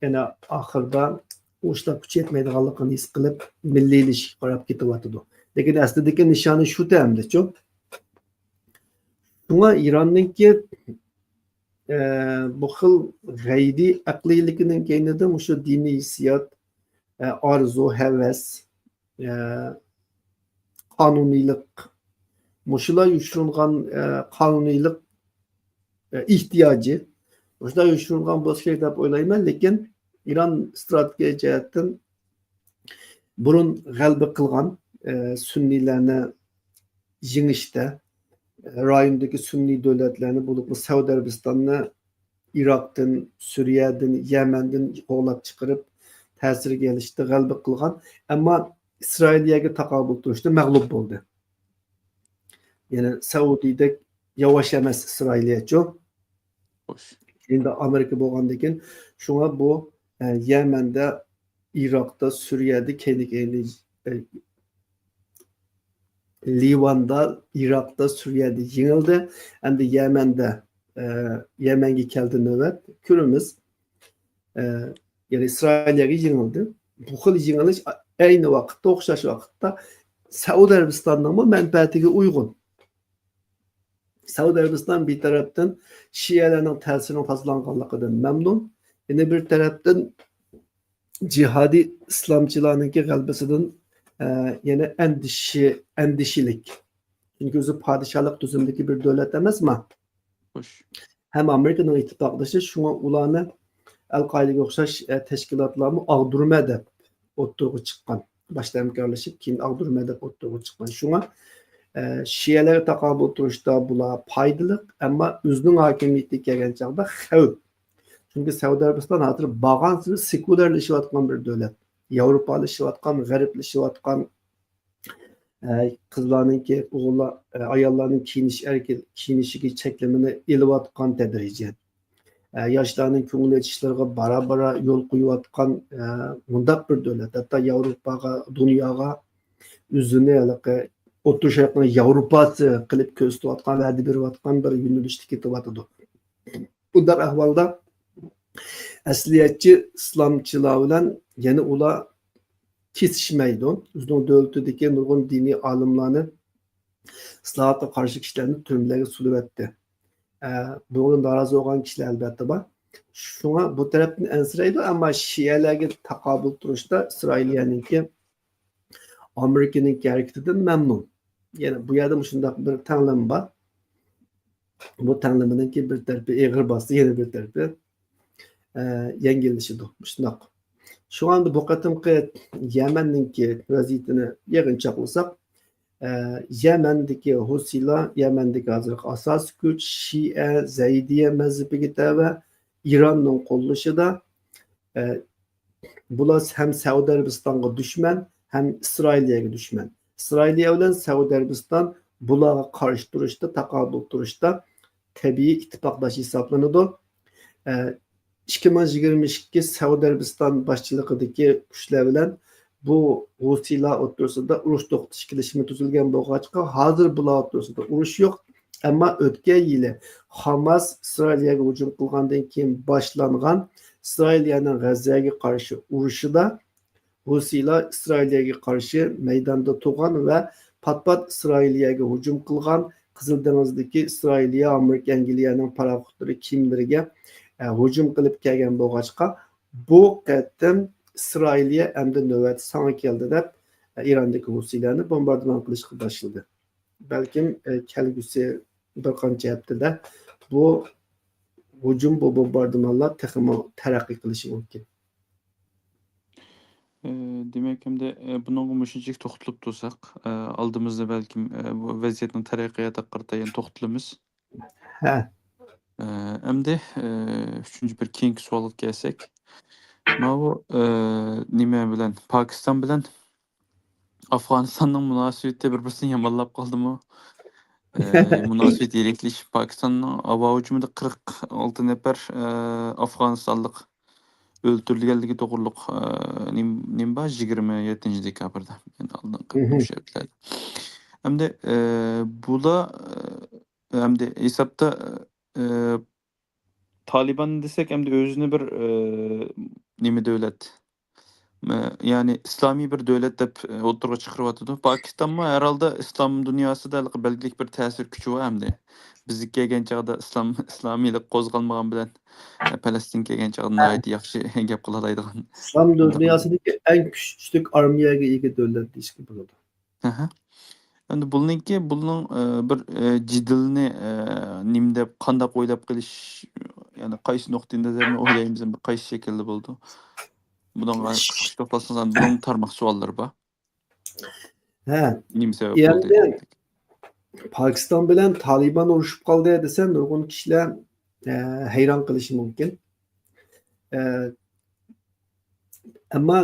يەنە ئاخىردا ئۇ ئىشلار كۈچ يەتمەيدىغانلىقىنى ھېس قىلىپ، مىللىيلىشىشكە قاراپ كېتىۋاتىدۇ. لېكىن ئەسلىدىكى نىشانى شۇ تەمدىچۇ. شۇڭا ئىراننىڭكى، ئە، بۇ خىل غەيرىي ئەقلىيلىكىنىڭ كەينىدە مۇشۇ دىنىي ھېسسىيات، ئە، ئارزۇ، ھەۋەس، ئە، قانۇنىيلىق، مۇشۇلار يوشۇرۇنغان، ئە، قانۇنىيلىق، ئە، ئېھتىياجى، مۇشۇلار يوشۇرۇنغان بولسا كېرەك دەپ ئويلايمەن. لېكىن ئىران ئىستراتېگىيە جەھەتتىن بۇرۇن غەلىبە قىلغان، ئە، سۈننىيلەرنى يېڭىشتە، ئە، رايوندىكى سۈننىي دۆلەتلەرنى، بولۇپمۇ سەئۇدى ئەرەبىستاننى ئىراقتىن، سۈرىيەدىن، يەمەندىن قوغلاپ چىقىرىپ، تەسىرگە ئېلىشتا غەلىبە قىلغان. ئەمما ئىسرائىلىيەگە تاقابىل تۇرۇشتا مەغلۇپ بولدى. يەنى سەئۇدىدەك ياۋاش ئەمەس ئىسرائىلىيەچۇ. خوش. كېيىن ئامېرىكا بولغاندىن كېيىن، شۇڭا بۇ، ئە، يەمەندە، ئىراقتا، سۈرىيەدە، كەينى-كەينى، ئە، لىۋاندا، ئىراقتا، سۈرىيەدە يېڭىلدى. ئەمدى يەمەندە، ئە، يەمەنگە كەلدى نۆۋەت. كۆرىمىز. ئە، يەنى ئىسرائىلىيەگە يېڭىلدى. بۇ خىل يېڭىلىش ئەينى ۋاقىتتا، ئوخشاش ۋاقىتتا سەئۇدى ئەرەبىستاننىڭمۇ مەنپەئەتىگە ئۇيغۇن. سەئۇدى ئەرەبىستان بىر تەرەپتىن شىئەلەرنىڭ تەسىرىنىڭ تازىلانغانلىقىدىن مەمنۇن. يەنە بىر تەرەپتىن جىھادىي ئىسلامچىلارنىڭكى غەلىبىسىدىن، ئە، يەنە ئەندىشە-، ئەندىشىلىك. چۈنكى ئۆزى پادىشاھلىق تۈزۈمدىكى بىر دۆلەت ئەمەسما؟ خوش. ھەم ئامېرىكىنىڭ ئىتتىپاقدىشى، شۇڭا ئۇلارنى ئەل-قائىدىگە ئوخشاش، ئە، تەشكىلاتلارمۇ ئاغدۇرما دەپ ئوتتۇرىغا چىققان. باشتا ھەمكارلىشىپ، كېيىن ئاغدۇرما دەپ ئوتتۇرىغا چىققان. شۇڭا، ئە، شىئەلەرگە تاقابىل تۇرۇشتا بۇلار پايدىلىق، ئەمما ئۆزىنىڭ ھاكىمىيىتىگە كەلگەن چاغدا خەۋپ. چۈنكى سەئۇدى ئەرەبىستان ھازىر بارغانسېرى سېكۇلارلىشىۋاتقان بىر دۆلەت. ياۋروپالىشىۋاتقان، غەربلىشىۋاتقان، ئە، قىزلارنىڭكى، ئوغۇللار، ئە، ئاياللارنىڭ كىيىنىش ئەركىن، كىيىنىشىگە چەكلىمىنى ئېلىۋاتقان تەدرىجىي. ئە، ياشلارنىڭ كۆڭۈل ئېچىشلىرىغا بارا-بارا يول قويۇۋاتقان، ئە، مۇنداق بىر دۆلەت. ھەتتا ياۋروپاغا، دۇنياغا ئۆزىنى ھېلىقى ئوتتۇرا شەرقنىڭ ياۋروپاسى قىلىپ كۆرسىتىۋاتقان، ۋەدە بېرىۋاتقان بىر يۆنىلىشتە كېتىۋاتىدۇ. بۇنداق ئەھۋالدا ئەسلىيەتچى ئىسلامچىلار بىلەن يەنە ئۇلار كېسىشمەيدۇ. ئۆزىنىڭ دۆلىتىدىكى نۇرغۇن دىنىي ئالىملارنى، ئىسلاھاتقا قارشى كىشىلەرنى تۈرمىلەرگە سولىۋەتتى. ئە، بۇنىڭدىن نارازى بولغان كىشىلەر ئەلۋەتتە بار. شۇڭا بۇ تەرەپتىن ئەنسىرەيدۇ، ئەمما شىئەلەرگە تاقابىل تۇرۇشتا ئىسرائىلىيەنىڭكى، ئامېرىكىنىڭكى ھەرىكىتىدىن مەمنۇن. يەنە بۇ يەردە مۇشۇنداق بىر تەڭلىمە بار. بۇ تەڭلىمىنىڭكى بىر تەرىپى ئېغىر باسسا، يەنە بىر تەرىپى، ئە، يەڭگىللىشىدۇ. مۇشۇنداق. شۇڭا ئەمدى بۇ قېتىمقى يەمەننىڭكى ۋەزىيىتىنى يىغىنچاقلىساق، ئە، يەمەندىكى ھوسىلار، يەمەندىكى ھازىرقى ئاساسىي كۈچ شىئە زەيدىيە مەزھىپىگە تەۋە، ئىراننىڭ قوللىشىدا، ئە، بۇلار ھەم سەئۇدى ئەرەبىستانغا دۈشمەن، ھەم ئىسرائىلىيەگە دۈشمەن. ئىسرائىلىيە بىلەن سەئۇدى ئەرەبىستان بۇلارغا قارشى تۇرۇشتا، تاقابىل تۇرۇشتا تەبىئىي ئىتتىپاقداش ھېسابلىنىدۇ. ئە، ئىككى مىڭ يىگىرمە ئىككى سەئۇدى ئەرەبىستان باشچىلىقىدىكى كۈچلەر بىلەن بۇ ھوسىلار ئوتتۇرىسىدا ئۇرۇش توختىتىش كېلىشىمى تۈزۈلگەن بولغاچقا، ھازىر بۇلار ئوتتۇرىسىدا ئۇرۇش يوق. ئەمما ئۆتكەن يىلى خاماس ئىسرائىلىيەگە ھۇجۇم قىلغاندىن كېيىن باشلانغان ئىسرائىلىيەنىڭ غەززەگە قارشى ئۇرۇشىدا ھوسىيلار ئىسرائىلىيەگە قارشى مەيداندا تۇرغان ۋە پات-پات ئىسرائىلىيەگە ھۇجۇم قىلغان، قىزىل دېڭىزدىكى ئىسرائىلىيە، ئامېرىكا، ئەنگلىيەنىڭ پاراخوتلىرى، كېمىلىرىگە، ئە، ھۇجۇم قىلىپ كەلگەن بولغاچقا، بۇ قېتىم ئىسرائىلىيە ئەمدى نۆۋەت ساڭا كەلدى دەپ، ئە، ئىراندىكى ھوسىيلارنى بومباردىمان قىلىشقا باشلىدى. بەلكىم، ئە، كەلگۈسى بىر قانچە ھەپتىدە بۇ ھۇجۇم، بۇ بومباردىمانلار تېخىمۇ تەرەققىي قىلىشى مۇمكىن. ئى، دېمەك، ئەمدى، ئى، بۇنىڭغا مۇشۇنچىلىك توختىلىپ تۇرساق، ئى، ئالدىمىزدا بەلكىم، ئى، بۇ ۋەزىيەتنىڭ تەرەققىياتىغا قارىتا يەنە توختىلىمىز. ھە. ئى، ئەمدى، ئى، ئۈچىنچى بىر كېيىنكى سوئالغا كەلسەك، ماۋۇ، ئى، نېمە بىلەن، پاكىستان بىلەن ئافغانىستاننىڭ مۇناسىۋىتى بىر-بىرسىنى يامانلاپ قالدىمۇ؟ ئى، مۇناسىۋەت يىرىكلىشىپ، پاكىستاننىڭ ھاۋا ھۇجۇمىدا قىرىق ئالتە نەپەر، ئى، ئافغانىستانلىق ئۆلتۈرۈلگەنلىكى توغرۇلۇق، ئى، نېم-، نېمە بار؟ يىگىرمە يەتتىنچى دېكابىردا. يەنى ئالدىنقى مۇشۇ ھەپتىلەردە. ئەمدى، ئى، بۇلار، ئى، ئەمدى ھېسابتا، ئى، تالىبان دېسەك، ئەمدى ئۆزىنى بىر، ئى، نېمە دۆلەت، ئى، يەنى ئىسلامىي بىر دۆلەت دەپ، ئى، ئوتتۇرىغا چىقىرىۋاتىدۇ. پاكىستانمۇ ھەر ھالدا ئىسلام دۇنياسىدا ھېلىقى بەلگىلىك بىر تەسىر كۈچى بار ئەمدى. بىزگە كەلگەن چاغدا ئىسلام، ئىسلامىيلىق قوزغالمىغان بىلەن، ئى، پەلەستىنگە كەلگەن چاغدا ناھايىتى ياخشى گەپ قىلالايدىغان. ئىسلام دۇنياسىدىكى ئەڭ كۈچلۈك ئارمىيەگە ئىگە دۆلەت دېيىشكە بولىدۇ. ئەھە. ئەمدى بۇنىڭكى، بۇنىڭ، ئە، بىر، ئە، جېدىلىنى، ئە، نېمە دەپ، قانداق ئويلاپ قېلىش، يەنى قايسى نۇقتىئى نەزەردىن ئويلايمىز، بىر قايسى شەكىلدە بولىدۇ؟ بۇنىڭغا قىسقىچە توختالسىڭىز، بۇنىڭ تارماق سوئاللىرى بار. ھە. نېمە سەۋەب بولدى؟ پاكىستان بىلەن تالىبان ئۇرۇشۇپ قالدى دېسە، نۇرغۇن كىشىلەر، ئە، ھەيران قېلىشى مۇمكىن. ئە، ئەمما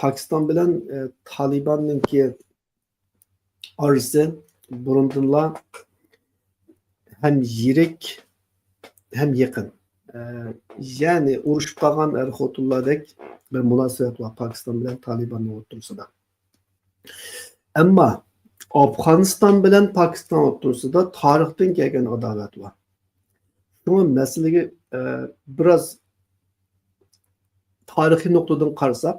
پاكىستان بىلەن، ئە، تالىباننىڭكى ئارىسى بۇرۇندىنلا ھەم يىرىك، ھەم يېقىن. ئە، يەنى ئۇرۇشۇپ قالغان ئەر-خوتۇنلاردەك بىر مۇناسىۋەت بار پاكىستان بىلەن تالىباننىڭ ئوتتۇرىسىدا. ئەمما ئافغانىستان بىلەن پاكىستان ئوتتۇرىسىدا تارىختىن كەلگەن ئاداۋەت بار. شۇڭا مەسىلىگە، ئە، بىراز تارىخىي نۇقتىدىن قارىساق،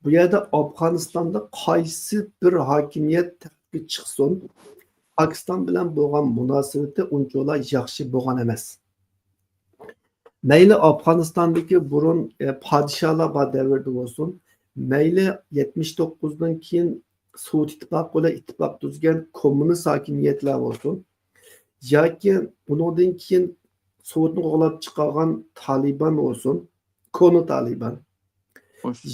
بۇ يەردە ئافغانىستاندا قايسى بىر ھاكىمىيەت تەختكە چىقسۇن، پاكىستان بىلەن بولغان مۇناسىۋىتى ئۇنچىۋالا ياخشى بولغان ئەمەس. مەيلى ئافغانىستاندىكى بۇرۇن، ئە، پادىشاھلار بار دەۋردە بولسۇن، مەيلى يەتمىش توققۇزدىن كېيىن سوۋېت ئىتتىپاقى بىلەن ئىتتىپاق تۈزگەن كوممۇنىست ھاكىمىيەتلەر بولسۇن، ياكى ئۇنىڭدىن كېيىن سوۋېتنى قوغلاپ چىقارغان تالىبان بولسۇن، كونا تالىبان،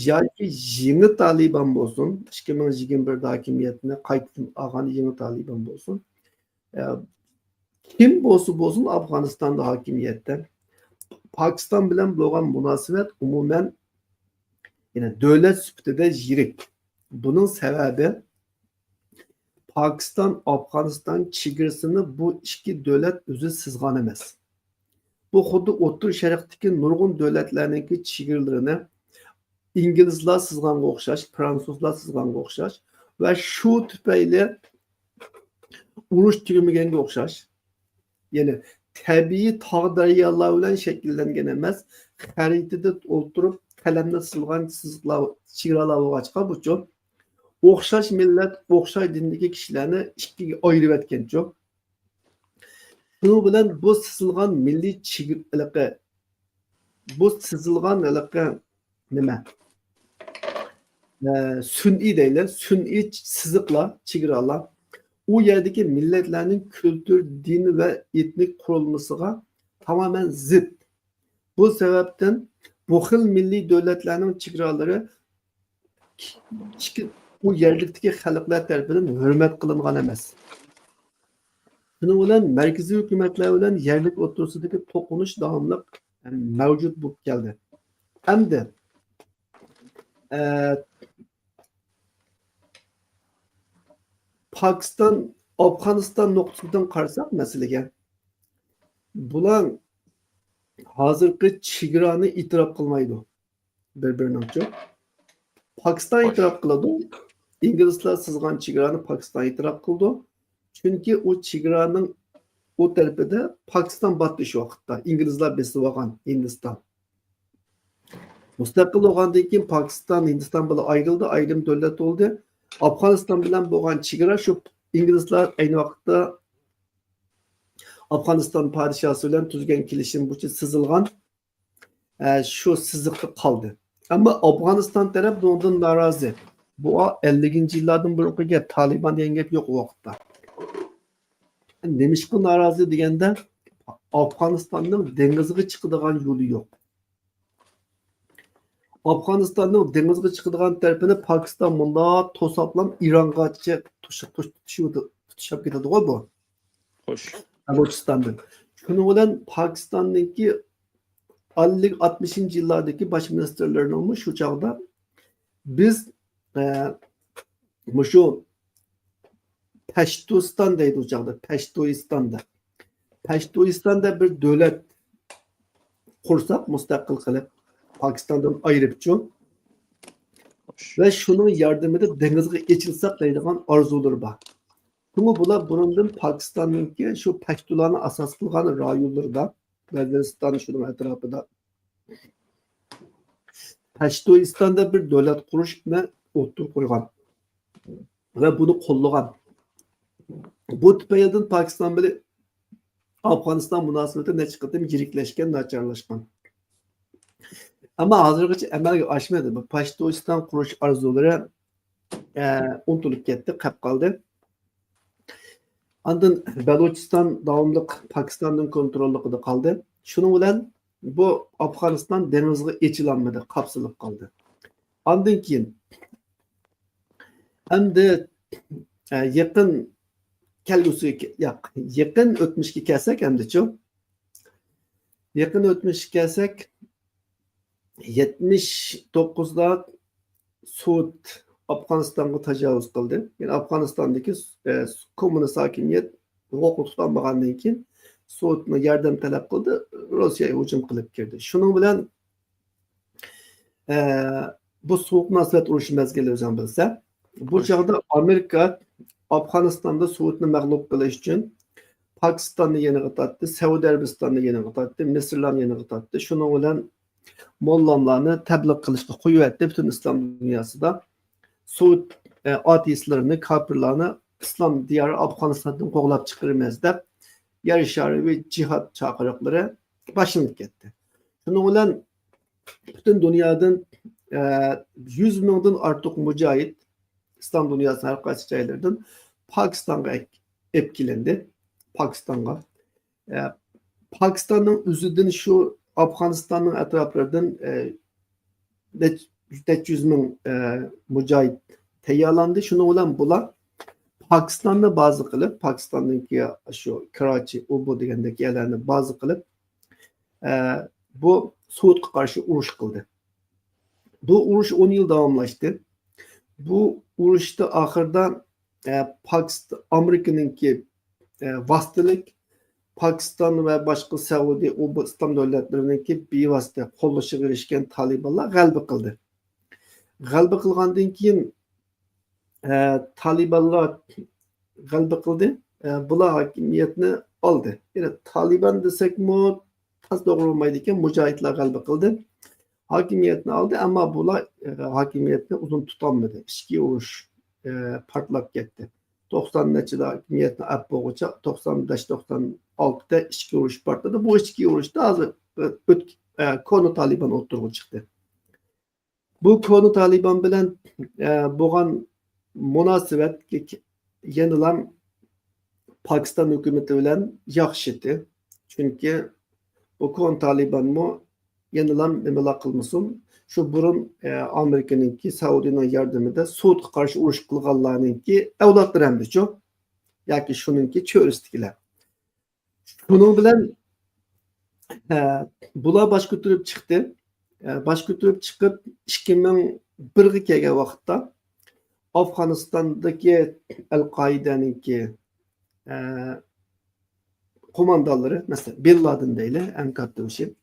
ياكى يېڭى تالىبان بولسۇن، ئىككى مىڭ يىگىرمە بىردە ھاكىمىيەتنى قايتىدىن ئالغان يېڭى تالىبان بولسۇن، ئە، كىم بولسا بولسۇن ئافغانىستاندا ھاكىمىيەتتە، پاكىستان بىلەن بولغان مۇناسىۋەت ئومۇمەن، يەنى دۆلەت سۈپىتىدە يىرىك. بۇنىڭ سەۋەبى، پاكىستان، ئافغانىستان چېگرىسىنى بۇ ئىككى دۆلەت ئۆزى سىزغان ئەمەس. بۇ خۇددى ئوتتۇرا شەرقتىكى نۇرغۇن دۆلەتلەرنىڭكى چېگرىلىرىنى ئىنگلىزلار سىزغانغا ئوخشاش، فرانسۇزلار سىزغانغا ئوخشاش ۋە شۇ تۈپەيلى ئۇرۇش تۈگىمىگەنگە ئوخشاش. يەنى تەبىئىي تاغ دەريالار بىلەن شەكىللەنگەن ئەمەس، خەرىتىدە ئولتۇرۇپ قەلەمدە سىزىلغان سىزىقلار، چېگرالار بولغاچقا بۇچۇ ئوخشاش مىللەت، ئوخشاش دىندىكى كىشىلەرنى ئىككىگە ئايرىۋەتكەنچۇ. شۇنىڭ بىلەن بۇ سىزىلغان مىللىي چېگرا، بۇ سىزىلغان ھېلىقى نېمە؟ ئە، سۈنئىي دەيلى، سۈنئىي سىزىقلار، چېگرالار ئۇ يەردىكى مىللەتلەرنىڭ كۈلتۈر، دىن ۋە ئېتنىك قۇرۇلمىسىغا تامامەن زىت. بۇ سەۋەبتىن بۇ خىل مىللىي دۆلەتلەرنىڭ چېگرالىرى ئىچكى، ئۇ يەرلىكتىكى خەلقلەر تەرىپىدىن ھۆرمەت قىلىنغان ئەمەس. شۇنىڭ بىلەن مەركىزىي ھۆكۈمەتلەر بىلەن يەرلىك ئوتتۇرىسىدىكى توقۇنۇش داۋاملىق مەۋجۇت بولۇپ كەلدى. ئەمدى، ئە، پاكىستان، ئافغانىستان نۇقتىسىدىن قارىساق مەسىلىگە، بۇلار ھازىرقى چېگرانى ئېتىراپ قىلمايدۇ. بىر-بىرىنىڭچۇ. پاكىستان ئېتىراپ قىلىدۇ. ئىنگلىزلار سىزغان چېگرانى پاكىستان ئېتىراپ قىلىدۇ. چۈنكى ئۇ چېگرانىڭ ئۇ تەرىپىدە پاكىستان باتتى شۇ ۋاقىتتا. ئىنگلىزلار بېسىۋالغان ھىندىستان. مۇستەقىل بولغاندىن كېيىن پاكىستان ھىندىستان بىلەن ئايرىلدى، ئايرىم دۆلەت بولدى. ئافغانىستان بىلەن بولغان چېگرا شۇ ئىنگلىزلار ئەينى ۋاقىتتا ئافغانىستان پادىشاھسى بىلەن تۈزگەن كېلىشىم بويىچە سىزىلغان، ئە، شۇ سىزىقتا قالدى. ئەمما ئافغانىستان تەرەپ بۇنىڭدىن نارازى. بۇ ئەللىكىنچى يىللاردىن بۇرۇنقى گەپ، تالىبان دېگەن گەپ يوق ئۇ ۋاقىتتا. نېمىشقا نارازى دېگەندە، ئافغانىستاننىڭ دېڭىزغا چىقىدىغان يولى يوق. ئافغانىستاننىڭ دېڭىزغا چىقىدىغان تەرىپىنى پاكىستان مۇنداق توساپلام ئىرانغىچە توش-، توش-، توشۇۋېتىپ، توشاپ كېتىدىغۇ بۇ. خوش. بەلۇچىستاندىن. شۇنىڭ بىلەن پاكىستاننىڭكى ئەللىك، ئاتمىشىنچى يىللاردىكى باش مىنىستىرلىرىنىڭمۇ شۇ چاغدا بىز، ئە، مۇشۇ پەشتۇستان دەيدۇ ئۇ چاغدا، پەشتۇيىستان دەپ. پەشتۇيىستان دەپ بىر دۆلەت قۇرساق مۇستەقىل قىلىپ، پاكىستاندىن ئايرىپچۇ. خوش. ۋە شۇنىڭ ياردىمىدە دېڭىزغا ئېچىلساق دەيدىغان ئارزۇلىرى بار. شۇڭا بۇلار بۇرۇندىن پاكىستاننىڭكى شۇ پەشتۇلارنى ئاساس قىلغان رايونلىرىدا، ۋەزىرىستان شۇنىڭ ئەتراپىدا پەشتۇيىستاندا بىر دۆلەت قۇرۇشنى ئوتتۇرىغا قويغان ۋە بۇنى قوللىغان. بۇ تۈپەيلىدىن پاكىستان بىلەن ئافغانىستان مۇناسىۋىتى نەچچە قېتىم يىرىكلەشكەن، ناچارلاشقان. ئەمما ھازىرغىچە ئەمەلگە ئاشمىدى. بۇ پاشتۇستان قۇرۇش ئارزۇلىرى، ئە، ئۇنتۇلۇپ كەتتى، قېلىپ قالدى. ئاندىن بەلۇچىستان داۋاملىق پاكىستاننىڭ كونتروللۇقىدا قالدى. شۇنىڭ بىلەن بۇ ئافغانىستان دېڭىزغا ئېچىلالمىدى، قاپسىلىپ قالدى. ئاندىن كېيىن ئەمدى، ئە، يېقىن كەلگۈسىگە، ياق، يېقىن ئۆتمۈشكە كەلسەك ئەمدىچۇ؟ يېقىن ئۆتمۈشكە كەلسەك، يەتمىش توققۇزدا سوۋېت ئافغانىستانغا تاجاۋۇز قىلدى. يەنى ئافغانىستاندىكى، ئە، كوممۇنىست ھاكىمىيەت ھوقۇق تۇتالمىغاندىن كېيىن سوۋېتنىڭ ياردەم تەلەپ قىلدى، روسىيە ھۇجۇم قىلىپ كىردى. شۇنىڭ بىلەن ئە، بۇ سوغۇق مۇناسىۋەت ئۇرۇشى مەزگىلى ئۆزۈڭ بىلسە. بۇ چاغدا ئامېرىكا ئافغانىستاندا سوۋېتنى مەغلۇپ قىلىش ئۈچۈن پاكىستاننى يېنىغا تارتتى، سەئۇدى ئەرەبىستاننى يېنىغا تارتتى، مىسىرلارنى يېنىغا تارتتى. شۇنىڭ بىلەن موللاملارنى تەبلىغ قىلىشقا قويۇۋەتتى پۈتۈن ئىسلام دۇنياسىدا. سوۋېت، ئە، ئاتېئىستلىرىنى، كاپىرلارنى ئىسلام دىيارى ئافغانىستاندىن قوغلاپ چىقىرىمىز دەپ يەر شارى جىھاد چاقىرىقلىرى باشلىنىپ كەتتى. شۇنىڭ بىلەن پۈتۈن دۇنيادىن، ئە، يۈز مىڭدىن ئارتۇق مۇجاھىد ئىسلام دۇنياسىنىڭ ھەر قايسى جايلىرىدىن پاكىستانغا ئەك-، ئېلىپ كېلىندى. پاكىستانغا. ئە، پاكىستاننىڭ ئۆزىدىن شۇ ئافغانىستاننىڭ ئەتراپلىرىدىن، ئە، نەچ-، نەچچە يۈز مىڭ، ئە، مۇجاھىد تەييارلاندى. شۇنىڭ بىلەن بۇلار پاكىستاننى بازا قىلىپ، پاكىستاننىڭكى شۇ كىراچى، ئۇ بۇ دېگەندەك يەرلەرنى بازا قىلىپ، ئە، بۇ سوۋېتقا قارشى ئۇرۇش قىلدى. بۇ ئۇرۇش ئون يىل داۋاملاشتى. بۇ ئۇرۇشتا ئاخىرىدا ئە، پاكىست-، ئامېرىكىنىڭكى، ئە، ۋاسىتىلىك، پاكىستان ۋە باشقا سەئۇدى، ئۇ بۇ ئىسلام دۆلەتلىرىنىڭكى بىۋاسىتە قوللىشىغا ئېرىشكەن تالىبانلار غەلىبە قىلدى. غەلىبە قىلغاندىن كېيىن، ئە، تالىبانلار غەلىبە قىلدى. ئە، بۇلار ھاكىمىيەتنى ئالدى. يەنى تالىبان دېسەكمۇ تاس توغرا بولمايدىكەن، مۇجاھىدلار غەلىبە قىلدى. ھاكىمىيەتنى ئالدى، ئەمما بۇلار، ئە، ھاكىمىيەتنى ئۇزۇن تۇتالمىدى. ئىچكى ئۇرۇش، ئە، پارتلاپ كەتتى. توقسان نەچچىدە ھاكىمىيەتنى ئەپ بولغۇچە، توقسان بەش، توقسان ئالتىدە ئىچكى ئۇرۇش پارتلىدى. بۇ ئىچكى ئۇرۇشتا ھازىر، ئە، ئۆت-، ئە، كونا تالىبان ئوتتۇرىغا چىقتى. بۇ كونا تالىبان بىلەن، ئە، بولغان مۇناسىۋەت يەنىلا پاكىستان ھۆكۈمىتى بىلەن ياخشىتى. چۈنكى بۇ كونا تالىبانمۇ يەنىلا نېمىلا قىلمىسۇن، شۇ بۇرۇن، ئە، ئامېرىكىنىڭكى، سەئۇدىنىڭ ياردىمىدە سوۋېتقا قارشى ئۇرۇش قىلغانلارنىڭكى ئەۋلادلىرى ئەمدىچۇ، ياكى شۇنىڭكى چۆرىسىدىكىلەر. شۇنىڭ بىلەن، ئە، بۇلار باش كۆتۈرۈپ چىقتى. ئە، باش كۆتۈرۈپ چىقىپ، ئىككى مىڭ بىرگە كەلگەن ۋاقىتتا ئافغانىستاندىكى ئەل-قائىدەنىڭكى، ئە، قوماندانلىرى، مەسىلەن، بىن لادىن دەيلى، ئەڭ كاتتا بېشى.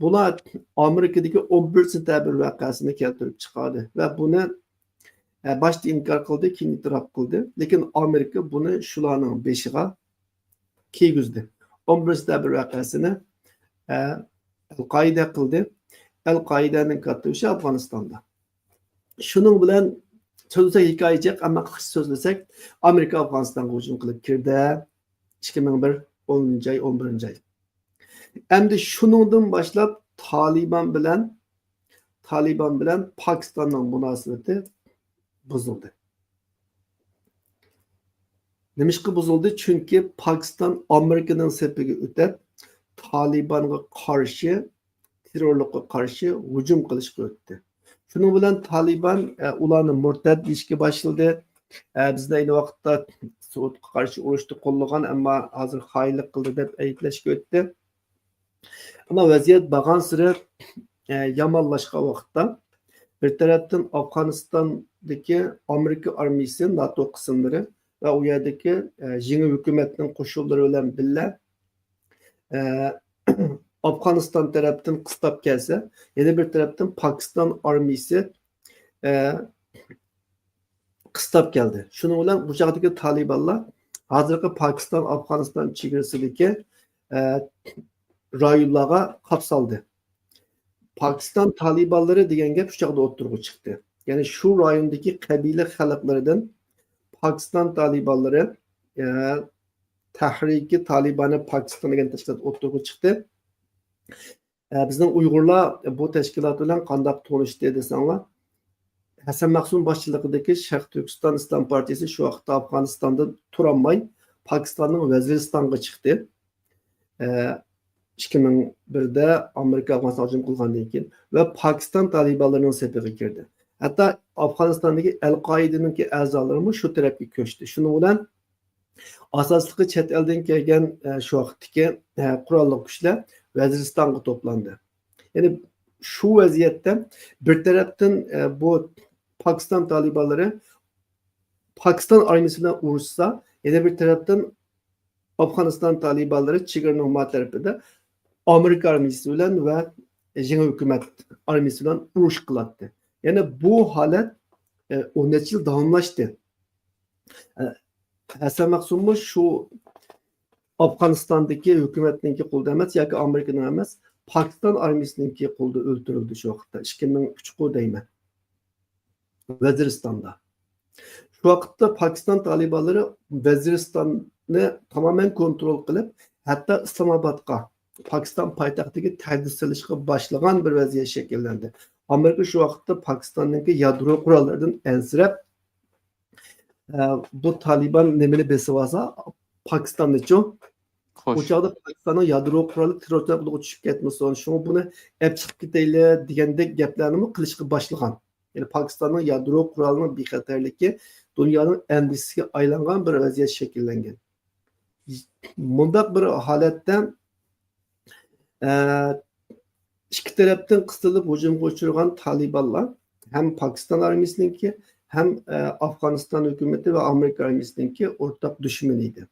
بۇلار ئامېرىكىدىكى ئون بىرىنچى سېنتەبىر ۋەقەسىنى كەلتۈرۈپ چىقاردى ۋە بۇنى، ئە، باشتا ئىنكار قىلدى، كېيىن ئېتىراپ قىلدى. لېكىن ئامېرىكا بۇنى شۇلارنىڭ بېشىغا كىيگۈزدى. ئون بىرىنچى سېنتەبىر ۋەقەسىنى، ئە، ئەل-قائىدە قىلدى. ئەل-قائىدەنىڭ كاتتا بېشى ئافغانىستاندا. شۇنىڭ بىلەن سۆزلىسەك ھېكايە جىق، ئەمما قىسقىچە سۆزلىسەك، ئامېرىكا ئافغانىستانغا ھۇجۇم قىلىپ كىردى. ئىككى مىڭ بىر، ئونىنچى ئاي، ئون بىرىنچى ئاي. ئەمدى شۇنىڭدىن باشلاپ تالىبان بىلەن، تالىبان بىلەن پاكىستاننىڭ مۇناسىۋىتى بۇزۇلدى. نېمىشقا بۇزۇلدى؟ چۈنكى پاكىستان ئامېرىكىنىڭ سېپىگە ئۆتۈپ، تالىبانغا قارشى، تېررورلۇققا قارشى ھۇجۇم قىلىشقا ئۆتتى. شۇنىڭ بىلەن تالىبان، ئە، ئۇلارنى مۇرتەد دېيىشكە باشلىدى. ئە، بىزنى ئەينى ۋاقىتتا سوۋېتقا قارشى ئۇرۇشتا قوللىغان، ئەمما ھازىر خائىنلىق قىلدى دەپ ئەيىبلەشكە ئۆتتى. ئەمما ۋەزىيەت بارغانسېرى، ئە، يامانلاشقان ۋاقىتتا، بىر تەرەپتىن ئافغانىستاندىكى ئامېرىكا ئارمىيىسى، ناتو قىسىملىرى ۋە ئۇ يەردىكى، ئە، يېڭى ھۆكۈمەتنىڭ قوشۇنلىرى بىلەن بىللە، ئە، ئافغانىستان تەرەپتىن قىستاپ كەلسە، يەنە بىر تەرەپتىن پاكىستان ئارمىيىسى، ئە، قىستاپ كەلدى. شۇنىڭ بىلەن بۇ چاغدىكى تالىبانلار ھازىرقى پاكىستان، ئافغانىستان چېگرىسىدىكى، ئە، رايونلارغا قاپسالدى. پاكىستان تالىبانلىرى دېگەن گەپ شۇ چاغدا ئوتتۇرىغا چىقتى. يەنى شۇ رايوندىكى قەبىلە خەلقلىرىدىن پاكىستان تالىبانلىرى، ئە، تەھرىكى تالىبانى پاكىستان دېگەن تەشكىلات ئوتتۇرىغا چىقتى. ئە، بىزنىڭ ئۇيغۇرلار بۇ تەشكىلات بىلەن قانداق تونۇشتى دېسەڭلار، ھەسەن مەخسۇم باشچىلىقىدىكى شەرقىي تۈركىستان ئىسلام پارتىيىسى شۇ ۋاقىتتا ئافغانىستاندا تۇرالماي، پاكىستاننىڭ ۋەزىرىستانغا چىقتى. ئە، ئىككى مىڭ بىردە ئامېرىكا ئافغانىستانغا ھۇجۇم قىلغاندىن كېيىن ۋە پاكىستان تالىبانلىرىنىڭ سېپىغا كىردى. ھەتتا ئافغانىستاندىكى ئەل-قائىدىنىڭكى ئەزالىرىمۇ شۇ تەرەپكە كۆچتى. شۇنىڭ بىلەن ئاساسلىقى چەت ئەلدىن كەلگەن، ئە، شۇ ۋاقىتتىكى، ئە، قوراللىق كۈچلەر ۋەزىرىستانغا توپلاندى. يەنى شۇ ۋەزىيەتتە بىر تەرەپتىن، ئە، بۇ پاكىستان تالىبانلىرى پاكىستان ئارمىيىسى بىلەن ئۇرۇشسا، يەنە بىر تەرەپتىن ئافغانىستان تالىبانلىرى چېگرانىڭ ما تەرىپىدە ئامېرىكا ئارمىيىسى بىلەن ۋە يېڭى ھۆكۈمەت ئارمىيىسى بىلەن ئۇرۇش قىلاتتى. يەنى بۇ ھالەت، ئە، ئون نەچچە يىل داۋاملاشتى. ئە، ھەسەن مەخسۇممۇ شۇ ئافغانىستاندىكى ھۆكۈمەتنىڭكى قولىدا ئەمەس ياكى ئامېرىكىنىڭ ئەمەس، پاكىستان ئارمىيىسىنىڭكى قولىدا ئۆلتۈرۈلدى شۇ ۋاقىتتا، ئىككى مىڭ ئۈچ قۇ دەيمەن. ۋەزىرىستاندا. شۇ ۋاقىتتا پاكىستان تالىبانلىرى ۋەزىرىستاننى تامامەن كونترول قىلىپ، ھەتتا ئىسلامئابادقا، پاكىستان پايتەختىگە تەھدىت سېلىشقا باشلىغان بىر ۋەزىيەت شەكىللەندى. ئامېرىكا شۇ ۋاقىتتا پاكىستاننىڭكى يادرو قوراللىرىدىن ئەنسىرەپ، ئە، بۇ تالىبان نېمىنى بېسىۋالسا، پاكىستاننىچۇ؟ خوش. ئۇ چاغدا پاكىستاننىڭ يادرو قورالى تېررورچىلار قولىغا چۈشۈپ كەتمىسۇن، شۇڭا بۇنى ئەپ چىقىپ كېتەيلى دېگەندەك گەپلەرنىمۇ قىلىشقا باشلىغان. يەنى پاكىستاننىڭ يادرو قورالىنىڭ بىخەتەرلىكى دۇنيانىڭ ئەندىشىسىگە ئايلانغان بىر ۋەزىيەت شەكىللەنگەن. مۇنداق بىر ھالەتتە، ئە، ئىككى تەرەپتىن قىستىلىپ ھۇجۇمغا ئۇچرىغان تالىبانلار ھەم پاكىستان ئارمىيىسىنىڭكى، ھەم، ئە، ئافغانىستان ھۆكۈمىتى ۋە ئامېرىكا ئارمىيىسىنىڭكى ئورتاق دۈشمىنى ئىدى.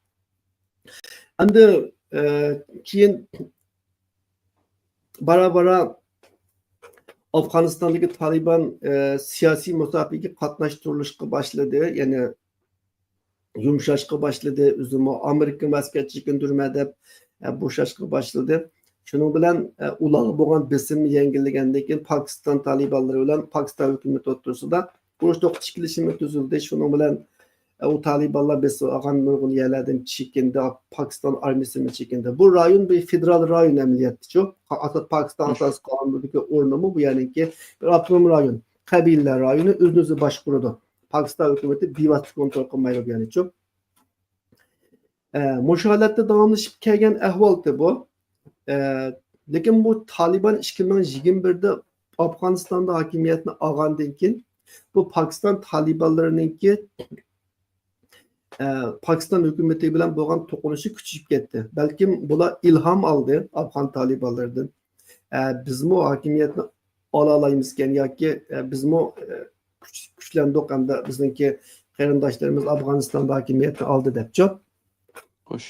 ئەمدى، ئە، كېيىن بارا-بارا ئافغانىستاندىكى تالىبان، ئە، سىياسىي مۇساپىگە قاتناشتۇرۇلۇشقا باشلىدى. يەنى يۇمشاشقا باشلىدى. ئۆزىمۇ ئامېرىكا ئەسكەر چېكىندۈرمە دەپ، ئە، بوشاشقا باشلىدى. شۇنىڭ بىلەن، ئە، ئۇلارغا بولغان بېسىمنى يەڭگىللىگەندىن كېيىن پاكىستان تالىبانلىرى بىلەن پاكىستان ھۆكۈمىتى ئوتتۇرىسىدا ئۇرۇش توختىتىش كېلىشىمى تۈزۈلدى. شۇنىڭ بىلەن، ئە، ئۇ تالىبانلار بېسىپ ئالغان نۇرغۇن يەرلەردىن چېكىندى، پاكىستان ئارمىيىسىمۇ چېكىندى. بۇ رايون بىر فېدېرال رايون ئەمەلىيەتتىچۇ. ئاساس-، پاكىستان ئاساسىي قانۇنىدىكى ئورنىمۇ بۇ يەرنىڭكى بىر ئاپتونوم رايون، قەبىلىلەر رايونى ئۆزىنى ئۆزى باشقۇرىدۇ. پاكىستان ھۆكۈمىتى بىۋاسىتە كونترول قىلمايدۇ بۇ يەرنىچۇ. ئە، مۇشۇ ھالەتتە داۋاملىشىپ كەلگەن ئەھۋالتى بۇ. ئە، لېكىن بۇ تالىبان ئىككى مىڭ يىگىرمە بىردە ئافغانىستاندا ھاكىمىيەتنى ئالغاندىن كېيىن، بۇ پاكىستان تالىبانلىرىنىڭكى، ئە، پاكىستان ھۆكۈمىتى بىلەن بولغان توقۇنۇشى كۈچىيىپ كەتتى. بەلكىم بۇلار ئىلھام ئالدى ئافغان تالىبانلىرىدىن. ئە، بىزمۇ ھاكىمىيەتنى ئالالايمىزكەن ياكى، ئە، بىزمۇ، ئە، كۈچ-، كۈچلەندۇق ھەمدە بىزنىڭكى قېرىنداشلىرىمىز ئافغانىستاندا ھاكىمىيەتنى ئالدى دەپچۇ. خوش.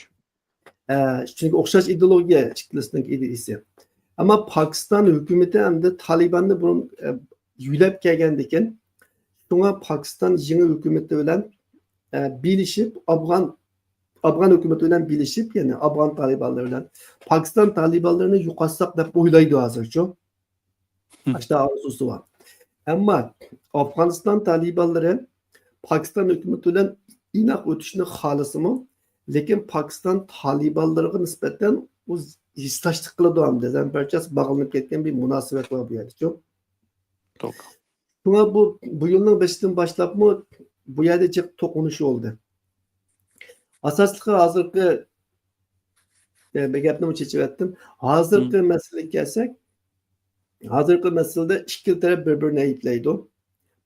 ئە، چۈنكى ئوخشاش ئىدېئولوگىيە ئىككىلىسىنىڭ ئىدىيىسى. ئەمما پاكىستان ھۆكۈمىتى ئەمدى تالىباننى بۇرۇن، ئە، يۆلەپ كەلگەندىكىن، شۇڭا پاكىستان يېڭى ھۆكۈمىتى بىلەن، ئە، بىلىشىپ، ئافغان، ئافغان ھۆكۈمىتى بىلەن بىلىشىپ، يەنى ئافغان تالىبانلىرى بىلەن پاكىستان تالىبانلىرىنى يوقاتساق دەپ ئويلايدۇ ھازىرچۇ. مم. ئاشۇنداق ئارزۇسى بار. ئەمما ئافغانىستان تالىبانلىرى پاكىستان ھۆكۈمىتى بىلەن ئىناق ئۆتۈشنى خالىسىمۇ، لېكىن پاكىستان تالىبانلىرىغا نىسبەتەن ئۇ ھېسداشلىق قىلىدۇ ھەم دېزەنپەرچاس باغلىنىپ كەتكەن بىر مۇناسىۋەت بار بۇ يەردىچۇ. توغرا. شۇڭا بۇ، بۇ يىلنىڭ بېشىدىن باشلاپمۇ بۇ يەردە جىق توقۇنۇش بولدى. ئاساسلىقى ھازىرقى، ئە، بىر گەپنىمۇ چېچىۋەتتىم. ھازىرقى مم. مەسىلىگە كەلسەك، ھازىرقى مەسىلىدە ئىككىلا تەرەپ بىر-بىرىنى ئەيىبلەيدۇ.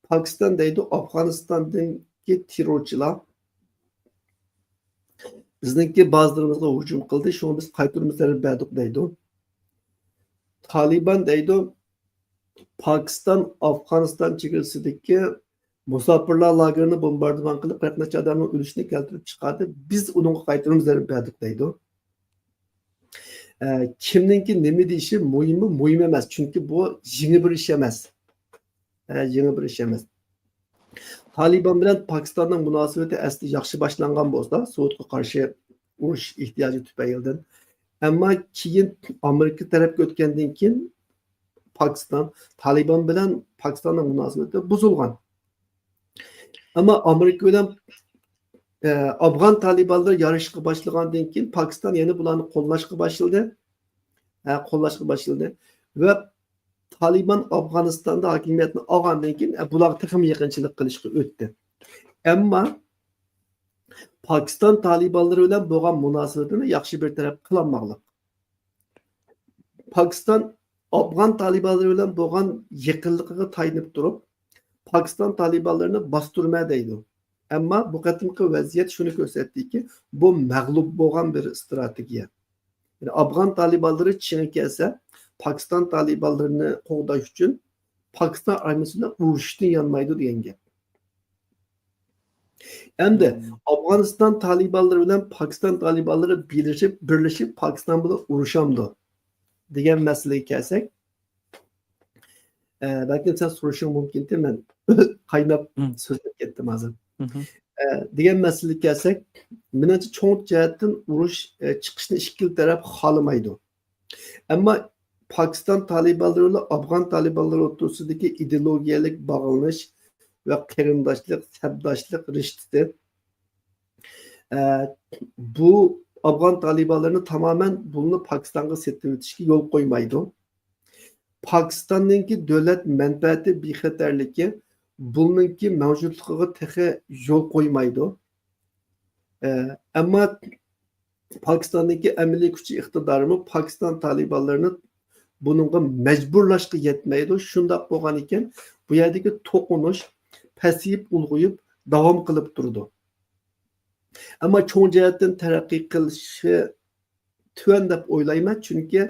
پاكىستان دەيدۇ، ئافغانىستاندىكى تېررورچىلار بىزنىڭكى بازىلىرىمىزغا ھۇجۇم قىلدى، شۇڭا بىز قايتۇرما زەربە بەردۇق دەيدۇ. تالىبان دەيدۇ، پاكىستان ئافغانىستان چېگرىسىدىكى مۇساپىرلار لاگېرىنى بومباردىمان قىلىپ، قىرىق نەچچە ئادەمنىڭ ئۆلۈشىنى كەلتۈرۈپ چىقاردى. بىز ئۇنىڭغا قايتۇرما زەربە بەردۇق دەيدۇ. ئە، كىمنىڭكى نېمە دېيىشى مۇھىممۇ، مۇھىم ئەمەس. چۈنكى بۇ يېڭى بىر ئىش ئەمەس. ئە، يېڭى بىر ئىش ئەمەس. تالىبان بىلەن پاكىستاننىڭ مۇناسىۋىتى ئەسلى ياخشى باشلانغان بولسا، سوۋېتقا قارشى ئۇرۇش ئېھتىياجى تۈپەيلىدىن. ئەمما كېيىن ئامېرىكا تەرەپكە ئۆتكەندىن كېيىن پاكىستان، تالىبان بىلەن پاكىستاننىڭ مۇناسىۋىتى بۇزۇلغان. ئەمما ئامېرىكا بىلەن، ئە، ئافغان تالىبانلىرى يارىشىشقا باشلىغاندىن كېيىن پاكىستان يەنە بۇلارنى قوللاشقا باشلىدى. ئە، قوللاشقا باشلىدى. ۋە تالىبان ئافغانىستاندا ھاكىمىيەتنى ئالغاندىن كېيىن، ئە، بۇلارغا تېخىمۇ يېقىنچىلىق قىلىشقا ئۆتتى. ئەمما پاكىستان تالىبانلىرى بىلەن بولغان مۇناسىۋىتىنى ياخشى بىر تەرەپ قىلالماغلىق. پاكىستان ئافغان تالىبانلىرى بىلەن بولغان يېقىنلىقىغا تايىنىپ تۇرۇپ، پاكىستان تالىبانلىرىنى باستۇرما دەيدۇ. ئەمما بۇ قېتىمقى ۋەزىيەت شۇنى كۆرسەتتىكى، بۇ مەغلۇپ بولغان بىر ئىستراتېگىيە. يەنى ئافغان تالىبانلىرى چىڭ كەلسە، پاكىستان تالىبانلىرىنى قوغداش ئۈچۈن پاكىستان ئارمىيىسى بىلەن ئۇرۇشۇشتىن يانمايدۇ دېگەن گەپ. ئەمدى مم. ئافغانىستان تالىبانلىرى بىلەن پاكىستان تالىبانلىرى بىرلىشىپ، بىرلىشىپ پاكىستان بىلەن ئۇرۇشامدۇ دېگەن مەسىلىگە كەلسەك، ئە، بەلكىم سەن سورىشىڭ مۇمكىنتى، مەن قايناپ مم. سۆزلەپ كەتتىم ھازىر. مم. ئە، دېگەن مەسىلىگە كەلسەك، مېنىڭچە چوڭ جەھەتتىن ئۇرۇش، ئە، چىقىشنى ئىككىلا تەرەپ خالىمايدۇ. ئەمما پاكىستان تالىبانلىرى بىلەن ئافغان تالىبانلىرى ئوتتۇرىسىدىكى ئىدېئولوگىيەلىك باغلىنىش ۋە قېرىنداشلىق، سەپداشلىق رىشتىسى، ئە، بۇ ئافغان تالىبانلىرىنى تامامەن بۇنى پاكىستانغا سېتىۋېتىشكە يول قويمايدۇ. پاكىستاننىڭكى دۆلەت مەنپەئەتى بىخەتەرلىكى بۇنىڭكى مەۋجۇتلۇقىغا تېخى يول قويمايدۇ. ئە، ئەمما پاكىستاننىڭكى ئەمەلىي كۈچى ئىقتىدارىمۇ پاكىستان تالىبانلىرىنى بۇنىڭغا مەجبۇرلاشقا يەتمەيدۇ. شۇنداق بولغانىكەن، بۇ يەردىكى توقۇنۇش پەسىيىپ، ئۇلغىيىپ، داۋام قىلىپ تۇرىدۇ. ئەمما چوڭ جەھەتتىن تەرەققىي قىلىشى تۆۋەن دەپ ئويلايمەن، چۈنكى،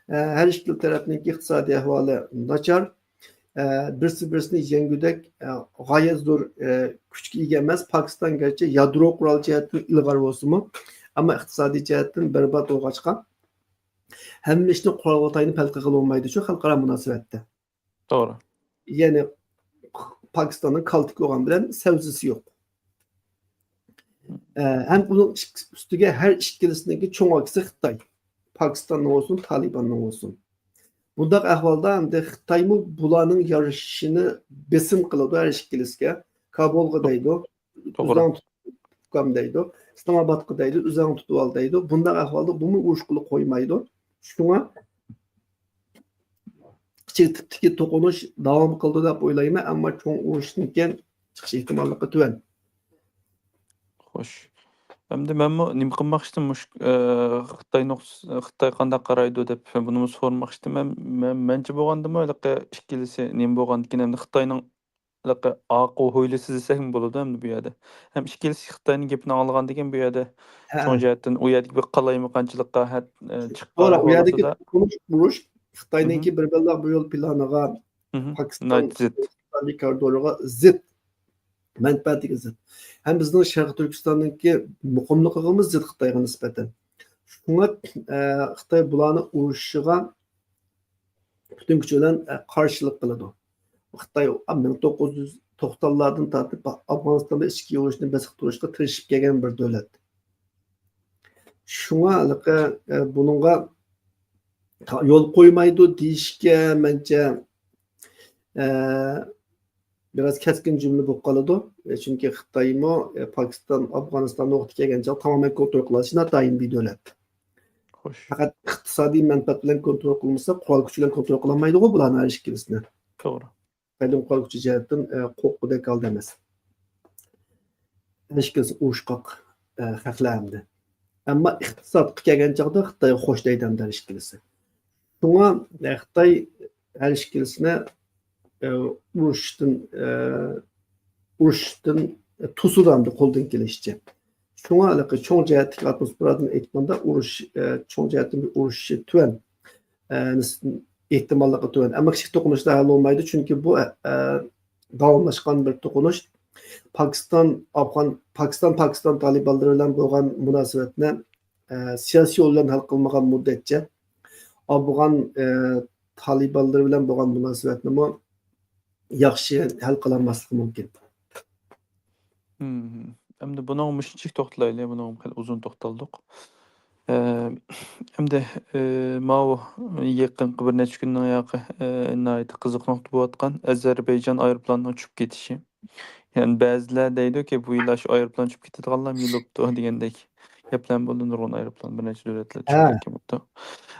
ئە، ھەر ئىككىلا تەرەپنىڭكى ئىقتىسادىي ئەھۋالى ناچار. ئە، بىرسى بىرسىنى يەڭگۈدەك، ئە، غايەت زور، ئە، كۈچكە ئىگە ئەمەس. پاكىستان گەرچە يادرو قورال جەھەتتىن ئىلغار بولسىمۇ، ئەمما ئىقتىسادىي جەھەتتىن بەربات بولغاچقا، ھەممە ئىشنى قورالغا تايىنىپ ھەل قىلغىلى بولمايدۇ شۇ خەلقئارا مۇناسىۋەتتە. توغرا. يەنى پاكىستاننىڭ كالتىك بولغان بىلەن سەۋزىسى يوق. ئە، ھەم ئۇنىڭ ئۈستىگە ھەر ئىككىلىسىنىڭكى چوڭ ئاكىسى خىتاي. پاكىستاننىڭ بولسۇن، تالىباننىڭ بولسۇن. بۇنداق ئەھۋالدا ئەمدى خىتايمۇ بۇلارنىڭ يارىشىشىنى بېسىم قىلىدۇ ھەر ئىككىلىسىگە. كابۇلغا دەيدۇ، توغرا. ئۆزۈڭ تۇت، ئۇكام دەيدۇ. ئىسلامئابادقا دەيدۇ، ئۆزۈڭ تۇتۇۋال دەيدۇ. بۇنداق ئەھۋالدا بۇمۇ ئۇرۇش قىلىپ قويمايدۇ. شۇڭا كىچىك تىپتىكى توقۇنۇش داۋام قىلىدۇ دەپ ئويلايمەن، ئەمما چوڭ ئۇرۇشتىن كېيىن چىقىش ئېھتىماللىقى تۆۋەن. خوش. ئەمدى مەنمۇ نېمە قىلماقچىدىم، مۇشۇ، ئە، خىتاي نۇقتىسى، خىتاي قانداق قارايدۇ دەپ بۇنىمۇ سورىماقچىدىم. مەن، مەن، مەنچە بولغاندىمۇ ھېلىقى ئىككىلىسى نېمە بولغاندىكىن، ئەمدى خىتاينىڭ ھېلىقى ئاقۇ ھويلىسى دېسەكمۇ بولىدۇ ئەمدى بۇ يەردە. ھەم ئىككىلىسى خىتاينىڭ گېپىنى ئاڭلىغاندىكىن بۇ يەردە ھە. چوڭ جەھەتتىن ئۇ يەردىكى بىر قالايمىقانچىلىققا ھە-، ئە، چىققان توغرا، ئۇ يەردىكى ھالىتىدا تونۇش ئۇرۇش خىتاينىڭكى مھم. بىر بەلباغ بىر يول پىلانىغا، مھم. پاكىستان ناھايىتى زىت. ئىقتىسادىي كارىدورىغا زىت، مەنپەئەتىگە زىت. ھەم بىزنىڭ شەرقىي تۈركىستاننىڭكى مۇقىملىقىغىمۇ زىت خىتايغا نىسبەتەن. شۇڭا، ئە، خىتاي بۇلارنى ئۇرۇشىغا پۈتۈن كۈچى بىلەن، ئە، قارشىلىق قىلىدۇ. خىتاي، ئا، مىڭ توققۇز يۈز توقسانلاردىن تارتىپ ئافغانىستاندا ئىچكى ئۇرۇشنى بېسىقتۇرۇشقا تىرىشىپ كەلگەن بىر دۆلەت. شۇڭا ھېلىقى، ئە، بۇنىڭغا تا-، يول قويمايدۇ دېيىشكە مەنچە، ئە، بىراز كەسكىن جۈملە بولۇپ قالىدۇ. ئە، چۈنكى خىتايمۇ، ئە، پاكىستان، ئافغانىستاننى ۋاقتى كەلگەن چاغدا تامامەن كونترول قىلالىشى ناتايىن بىر دۆلەت. خوش. پەقەت ئىقتىسادىي مەنپەئەت بىلەن كونترول قىلمىسا، قورال كۈچ بىلەن كونترول قىلالمايدىغۇ بۇلارنىڭ ھەر ئىككىلىسىنى. توغرا. خىتاينىڭ قورال كۈچى جەھەتتىن، ئە، قورققۇدەك ھالدا ئەمەس. ھەر ئىككىلىسى ئۇرۇشقاق، ئە، خەقلەر ئەمدى. ئەمما ئىقتىسادقا كەلگەن چاغدا خىتايغا خوش دەيدۇ ئەمدى ھەر ئىككىلىسى. شۇڭا، ئە، خىتاي ھەر ئىككىلىسىنى، ئە، ئۇرۇشتىن، ئە، ئۇرۇشتىن توسىدۇ ئەمدى قولدىن كېلىشىچە. شۇڭا ھېلىقى چوڭ جەھەتتىكى ئاتموسفېرادىن ئېيتقاندا، ئۇرۇش، ئە، چوڭ جەھەتتىن بىر ئۇرۇش تۆۋەن، ئە، نىس-، ئېھتىماللىقى تۆۋەن. ئەمما كىچىك توقۇنۇشلار ھەل بولمايدۇ، چۈنكى بۇ، ئە، ئە، داۋاملاشقان بىر توقۇنۇش. پاكىستان، ئافغان، پاكىستان، پاكىستان تالىبانلىرى بىلەن بولغان مۇناسىۋەتنى، ئە، سىياسىي يول بىلەن ھەل قىلمىغان مۇددەتچە، ئافغان، ئە، تالىبانلىرى بىلەن بولغان مۇناسىۋەتنىمۇ ياخشى ھەل قىلالماسلىقى مۇمكىن. مم. ئەمدى بۇنىڭغا مۇشۇنچىلىك توختىلايلى، بۇنىڭغا خېلى ئۇزۇن توختالدۇق. ئە، ئەمدى، ئە، ماۋۇ يېقىنقى بىر نەچچە كۈننىڭ ياقى، ئە، ناھايىتى قىزىق نۇقتا بولۇۋاتقان ئەزەربەيجان ئايروپىلانىنىڭ چۈشۈپ كېتىشى. يەنى بەزىلەر دەيدۇكى، بۇ يىل ئاشۇ ئايروپىلان چۈشۈپ كېتىدىغانلارمۇ يولۇپتۇ دېگەندەك گەپلەر بولدى، نۇرغۇن ئايروپىلان بىر نەچچە دۆلەتلەر ھە. چۈشۈرۈلگەن بوپتۇ.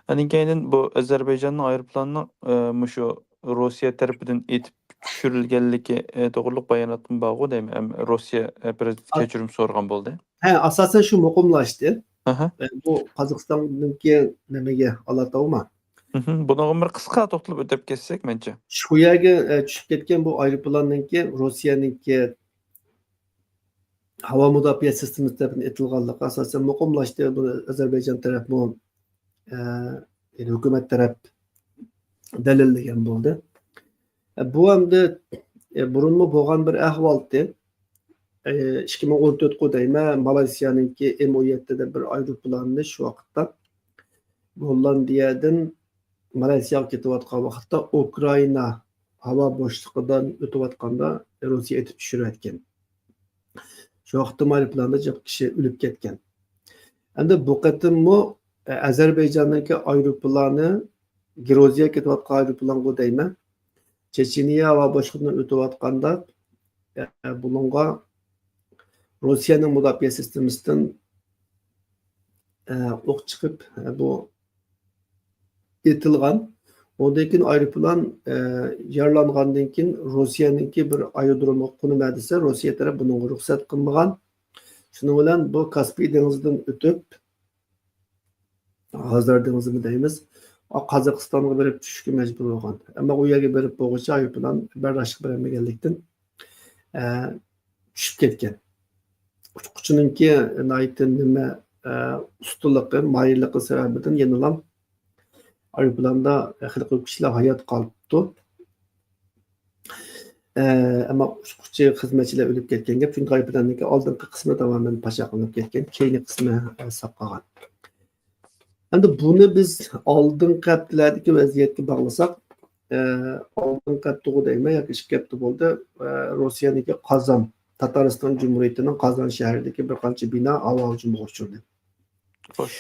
ئاندىن كېيىن بۇ ئەزەربەيجاننىڭ ئايروپىلانىنىڭ، ئە، مۇشۇ روسىيە تەرىپىدىن ئېتىپ چۈشۈرۈلگەنلىكى، ئە، توغرىلىق باياناتمۇ بارغۇ دەيمەن. ئەم، روسىيە، ئە، بىر ئا- كەچۈرۈم سورىغان بولدى. ھە، ئاساسەن شۇ مۇقىملاشتى. ئاھا. ئە، بۇ قازاقىستاننىڭكى نېمىگە ئالاقىدارمۇ؟ مھم. بۇنىڭغا بىر قىسقا توختىلىپ ئۆتۈپ كەتسەك مەنچە. شۇ يەرگە، ئە، چۈشۈپ كەتكەن بۇ ئايروپىلاننىڭكى روسىيەنىڭكى ھاۋا مۇداپىئە سىستېمىسى تەرىپىدىن ئېتىلغانلىقى ئاساسەن مۇقىملاشتى. بۇنى ئەزەربەيجان تەرەپمۇ، ئە، يەنى ھۆكۈمەت تەرەپ دەلىللىگەن بولدى. ئە، بۇ ئەمدى، ئە، بۇرۇنمۇ بولغان بىر ئەھۋالتى. ئە، ئىككى مىڭ ئون تۆتقۇ دەيمەن، مالايسىيانىڭكى ئېم ئون يەتتە دەپ بىر ئايروپىلاننى شۇ ۋاقىتتا گوللاندىيەدىن مالايسىياغا كېتىۋاتقان ۋاقىتتا ئۇكرائىنا ھاۋا بوشلۇقىدىن ئۆتۈۋاتقاندا روسىيە ئېتىپ چۈشۈرۈۋەتكەن. شۇ ۋاقىتتا ئايروپىلاندا جىق كىشى ئۆلۈپ كەتكەن. ئەمدى بۇ قېتىممۇ، ئە، ئەزەربەيجاننىڭكى ئايروپىلانى، گروزىيەگە كېتىۋاتقان ئايروپىلانغۇ دەيمەن، چېچىنىيە ھاۋا بوشلۇقىدىن ئۆتۈۋاتقاندا، ئە، بۇنىڭغا روسىيەنىڭ مۇداپىئە سىستېمىسىدىن، ئە، ئوق چىقىپ، ئە، بۇ ئېتىلغان. ئۇندىن كېيىن ئايروپىلان، ئە، يارىلانغاندىن كېيىن روسىيەنىڭكى بىر ئايرودرومغا قونۇمەن دېسە، روسىيە تەرەپ بۇنىڭغا رۇخسەت قىلمىغان. شۇنىڭ بىلەن بۇ كاسپىي دېڭىزىدىن ئۆتۈپ، ھازار دېڭىزىمۇ دەيمىز، قازاقىستانغا بېرىپ چۈشۈشكە مەجبۇر بولغان. ئەمما ئۇ يەرگە بېرىپ بولغۇچە ئايروپىلان بەرداشلىق بېرەلمىگەنلىكتىن، ئە، چۈشۈپ كەتكەن. ئۇچقۇچىنىڭكى ناھايىتى نېمە، ئە، ئۇستىلىقى، ماھىرلىقى سەۋەبىدىن يەنىلا ئايروپىلاندا خېلى كۆپ كىشىلەر ھايات قالىپتۇ. ئەمما ئۇچقۇچى خىزمەتچىلەر ئۆلۈپ كەتكەن گەپ، چۈنكى ئايروپىلاننىڭكى ئالدىنقى قىسمى تامامەن پاشا قىلىنىپ كەتكەن، كەينى قىسمى، ئە، ساق قالغان. ئەمدى بۇنى بىز ئالدىنقى ھەپتىلەردىكى ۋەزىيەتكە باغلىساق، ئە، ئالدىنقى ھەپتىغۇ دەيمەن ياكى ئىككى ھەپتە بولدى، ئە، روسىيەنىڭكى قازان، تاتارىستان جۇمھۇرىيىتىنىڭ قازان شەھىرىدىكى بىر قانچە بىنا ھاۋا ھۇجۇمىغا ئۇچرىدى. خوش.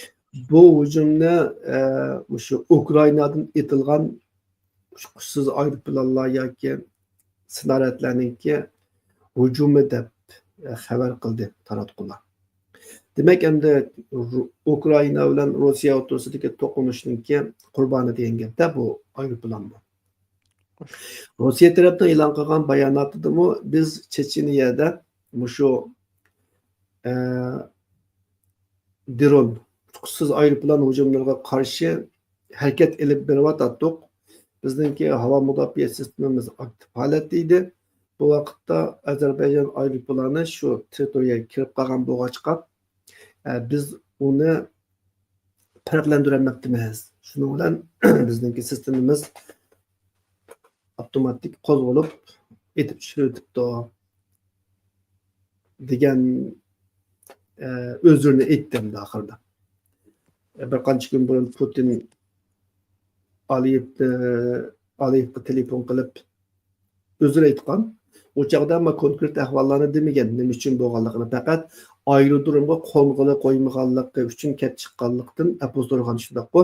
بۇ ھۇجۇمنى، ئە، مۇشۇ ئۇكرائىنادىن ئېتىلغان ئۇچقۇچىسىز ئايروپىلانلار ياكى سىنارەدلەرنىڭكى ھۇجۇمى دەپ، ئە، خەۋەر قىلدى تاراتقۇلار. دېمەك، ئەمدى رۇ-، ئۇكرائىنا بىلەن روسىيە ئوتتۇرىسىدىكى توقۇنۇشنىڭكى قۇربانى دېگەن گەپتە بۇ ئايروپىلان بۇ. روسىيە تەرەپنىڭ ئېلان قىلغان باياناتىدىمۇ بىز چېچىنىيەدە مۇشۇ، ئە، درون، ئۇچقۇچىسىز ئايروپىلان ھۇجۇملىرىغا قارشى ھەرىكەت ئېلىپ بېرىۋاتاتتۇق. بىزنىڭكى ھاۋا مۇداپىئە سىستېمىمىز ئاكتىپ ھالەتتە ئىدى. بۇ ۋاقىتتا ئەزەربەيجان ئايروپىلانى شۇ تېررىتورىيەگە كىرىپ قالغان بولغاچقا، ئە، بىز ئۇنى پەرقلەندۈرەلمەپتىمىز. شۇنىڭ بىلەن بىزنىڭكى سىستېمىمىز ئاپتوماتىك قوزغىلىپ ئېتىپ چۈشۈرۈۋېتىپتۇ دېگەن، ئە، ئۆزرىنى ئېيتتى ئەمدى ئاخىرىدا. بىر قانچە كۈن بۇرۇن پۇتىن ئالىيېۋنى، ئالىيېۋقا تېلېفون قىلىپ، ئۆزرە ئېيتقان. ئۇ چاغدا ئەمما كونكرېت ئەھۋاللارنى دېمىگەن، نېمە ئۈچۈن بولغانلىقىنى، پەقەت ئايرودرومغا قونغىلى قويمىغانلىقى ئۈچۈن كەپ چىققانلىقتىن ئەپۇ سورىغان، شۇنداققۇ؟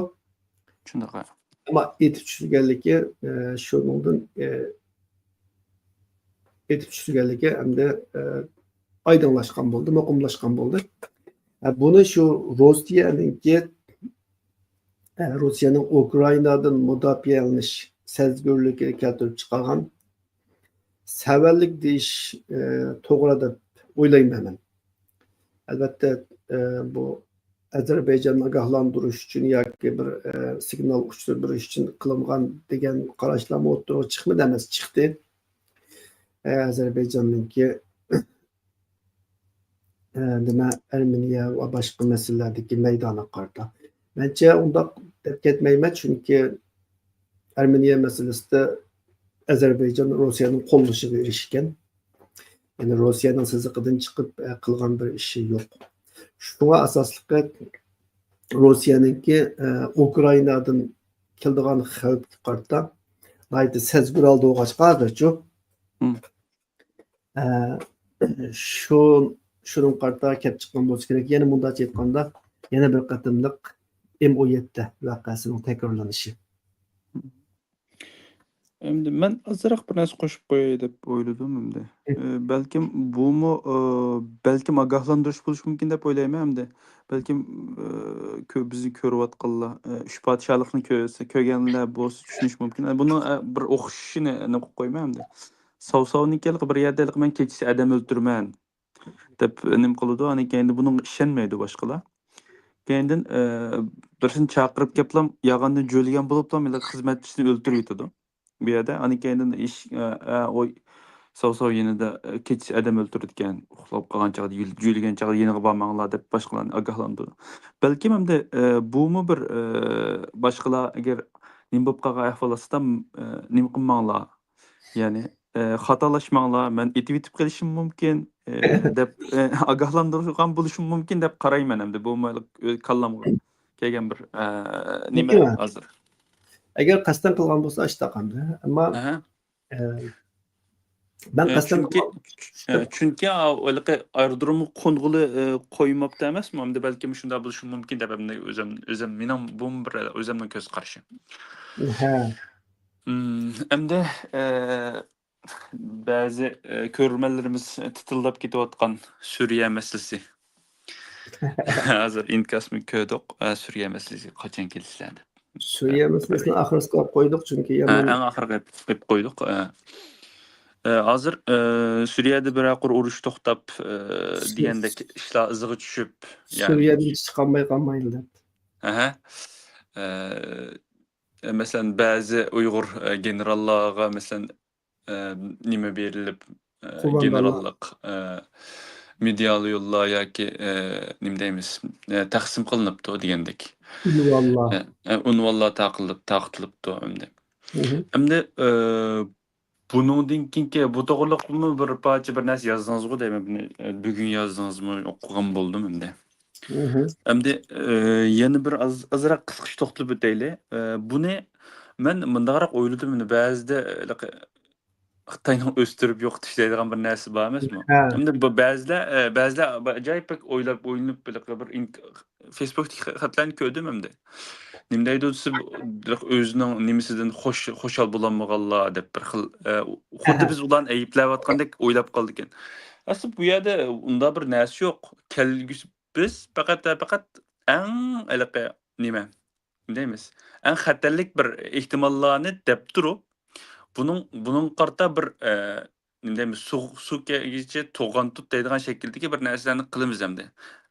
شۇنداق، ھە. ئەمما ئېتىپ چۈشۈرگەنلىكى، ئە، شۇنىڭدىن، ئە، ئېتىپ چۈشۈرگەنلىكى ئەمدى، ئە، ئايدىڭلاشقان بولدى، مۇقىملاشقان بولدى. ئە، بۇنى شۇ روسىيەنىڭكى، ئە، روسىيەنىڭ ئۇكرائىنادىن مۇداپىئەلىنىش سەزگۈرلۈكى كەلتۈرۈپ چىقارغان سەۋەنلىك دېيىش، ئە، توغرا دەپ ئويلايمەن مەن. ئەلۋەتتە، ئە، بۇ ئەزەربەيجاننى ئاگاھلاندۇرۇش ئۈچۈن ياكى بىر، ئە، سىگنال ئۇچۇر بېرىش ئۈچۈن قىلىنغان دېگەن قاراشلارمۇ ئوتتۇرىغا چىقمىدى ئەمەس، چىقتى. ئە، ئەزەربەيجاننىڭكى، ئە، نېمە، ئەرمېنىيە ۋە باشقا مەسىلىلەردىكى مەيدانىغا قارىتا. مەنچە ئۇنداق دەپ كەتمەيمەن، چۈنكى ئەرمېنىيە مەسىلىسىدە ئەزەربەيجان روسىيەنىڭ قوللىشىغا ئېرىشكەن. يەنى روسىيەنىڭ سىزىقىدىن چىقىپ، ئە، قىلغان بىر ئىشى يوق. شۇڭا ئاساسلىقى روسىيەنىڭكى، ئە، ئۇكرائىنادىن كېلىدىغان خەۋپكە قارىتا ناھايىتى سەزگۈر ھالدا بولغاچقا ھازىرچۇ. مم. ئە، شۇ، شۇنىڭغا قارىتا كەپ چىققان بولسا كېرەك. يەنە مۇنداقچە ئېيتقاندا، يەنە بىر قېتىملىق ئېم ئون يەتتە ۋەقەسىنىڭ تەكرارلىنىشى. ئەمدى مەن ئازراق بىر نەرسە قوشۇپ قوياي دەپ ئويلىدىم ئەمدى. ئە، بەلكىم بۇمۇ، ئە، بەلكىم ئاگاھلاندۇرۇش بولۇشى مۇمكىن دەپ ئويلايمەن ئەمدى. بەلكىم، ئە، كۆ-، بىزنى كۆرۈۋاتقانلار، ئە، ئۈچ پادىشاھلىقنى كۆرسە، كۆرگەنلەر بولسا چۈشىنىشى مۇمكىن. ئە، بۇنىڭ، ئە، بىر ئوخشىشىنى نېمە قىلىپ قويىمەن ئەمدى. ساۋساۋنىڭكى ھېلىقى بىر يەردە ھېلىقى مەن كېچىسى ئادەم ئۆلتۈرىمەن دەپ نېمە قىلىدۇ. ئاندىن كېيىن بۇنىڭغا ئىشەنمەيدۇ باشقىلار. كېيىندىن، ئە، بىرسىنى چاقىرىپ كەپلا يالغاندىن جۆيلىگەن بولۇپلا ھېلىقى خىزمەتچىسىنى ئۆلتۈرۈۋېتىدۇ. بۇ يەردە ئاندىن كېيىندىن ئىش، ئە، ئە، ئوي، ساۋساۋ يېنىدا، ئە، كېچىسى ئادەم ئۆلتۈرىدىكەن، ئۇخلاپ قالغان چاغدا، يۆل-، جۆيلىگەن چاغدا يېنىغا بارماڭلار دەپ باشقىلارنى ئاگاھلاندۇرىدۇ. بەلكىم ئەمدى، ئە، بۇمۇ بىر، ئە، باشقىلار ئەگەر نېمە بولۇپ قالغان ئەھۋال ئاستىدا، ئە، نېمە قىلماڭلار، يەنى، ئە، خاتالاشماڭلار، مەن ئېتىۋېتىپ قېلىشىم مۇمكىن، ئە، دەپ، ئە، ئاگاھلاندۇرغان بولۇشۇم مۇمكىن دەپ قارايمەن ئەمدى. بۇ مايلىق ئۆز كاللامغا كەلگەن بىر، ئە، نېمە مۇمكىن. ھازىر. ئەگەر قەستەن قىلغان بولسا ئاشتاق ئەمدى. ئەمما، ئەھە. ئە، مەن ئە، قەستەن چۈنكى، قىلغان ئە، چۈنكى، ئا، ھېلىقى ئايرودرومغا قونغىلى، ئە، قويماپتۇ ئەمەسمۇ؟ ئەمدى بەلكىم شۇنداق بولۇشى مۇمكىن دەپ ئەمدى ئۆزۈم، ئۆزۈم، مېنىڭ بۇمۇ بىر ئۆزۈمنىڭ كۆز قارىشى. ھە. ئەمدى، ئە، بەزى، ئە، كۆرۈرمەنلىرىمىز تىتىلداپ كېتىۋاتقان سۈرىيە مەسىلىسى. ھازىر ئىنكاسمۇ كۆردۇق، ئە، سۈرىيە مەسىلىسى قاچان كېلىسىلەر دەپ. سۈرىيە ئە، مەسىلىسىنى ئاخىرسىغا قويدۇق، چۈنكى ھە، يەمەن ئەڭ ئاخىرقى قويۇپ، قويۇپ قويدۇق. ئە. ئە، ھازىر، ئە، سۈرىيەدە بىر قۇر ئۇرۇش توختاپ، ئە، دېگەندەك ئىشلار ئىزىغا چۈشۈپ، يەنى سۈرىيەدىن چىقالماي قالمايلى دەپ. ئەھە. ئە، ئە، مەسىلەن، بەزى ئۇيغۇر، ئە، گېنېراللارغا، مەسىلەن، ئە، نېمە بېرىلىپ، ئە، قوماندانلار. گېنېراللىق، ئە، مېدىيال يوللار ياكى، ئە، نېمە دەيمىز، ئە، تەقسىم قىلىنىپتۇ دېگەندەك. ئۇنۋانلار. ئە، ئە، ئۇنۋانلار تاقىلىپ، تارقىتىلىپتۇ ئەمدى. مھم. ئەمدى، ئە، بۇنىڭدىن كېيىنكى بۇ توغرىلىقمۇ بىر پارچە بىر نەرسە يازدىڭىزغۇ دەيمەن، بۇنى، ئە، بۈگۈن يازدىڭىزمۇ، ئوقۇغان بولدۇم ئەمدى. مھم. ئەمدى، ئە، يەنە بىر ئاز، ئازراق قىسقىچە توختىلىپ ئۆتەيلى. ئە، بۇنى مەن مۇنداقراق ئويلىدىم، مانا بەزىدە، ھېلىقى خىتاينىڭ ئۆستۈرۈپ يوقىتىش دەيدىغان بىر نەرسە بار ئەمەسمۇ؟ ھە. ئەمدى بۇ بەزىلەر، ئە، بەزىلەر بىر ئاجايىپ بەك ئويلاپ، ئويلىنىپ، ھېلىقى بىر ئىنك-، فېيسبۇكتىكى خە-، خەتلەرنى كۆردۈم ئەمدى. نېمە دەيدۇ دېسە، بۇ ئۆزىنىڭ نېمىسىدىن خوش، خۇشال بولالمىغانلار دەپ بىر خىل، ئە، خۇددى ئەھە. بىز ئۇلارنى ئەيىبلەۋاتقاندەك ئويلاپ قالىدىكەن. ئەسلى بۇ يەردە ئۇنداق بىر نەرسە يوق. كەلگۈسى بىز پەقەت، پەقەت ئەڭ ھېلىقى نېمە، نېمە دەيمىز، ئەڭ خەتەرلىك بىر ئېھتىماللارنى دەپ تۇرۇپ، بۇنىڭ، بۇنىڭغا قارىتا بىر، ئە، نېمە دەيمىز، سۇ، سۇ كەيگىچە توغان تۇت دەيدىغان شەكىلدىكى بىر نەرسىلەرنى قىلىمىز ئەمدى.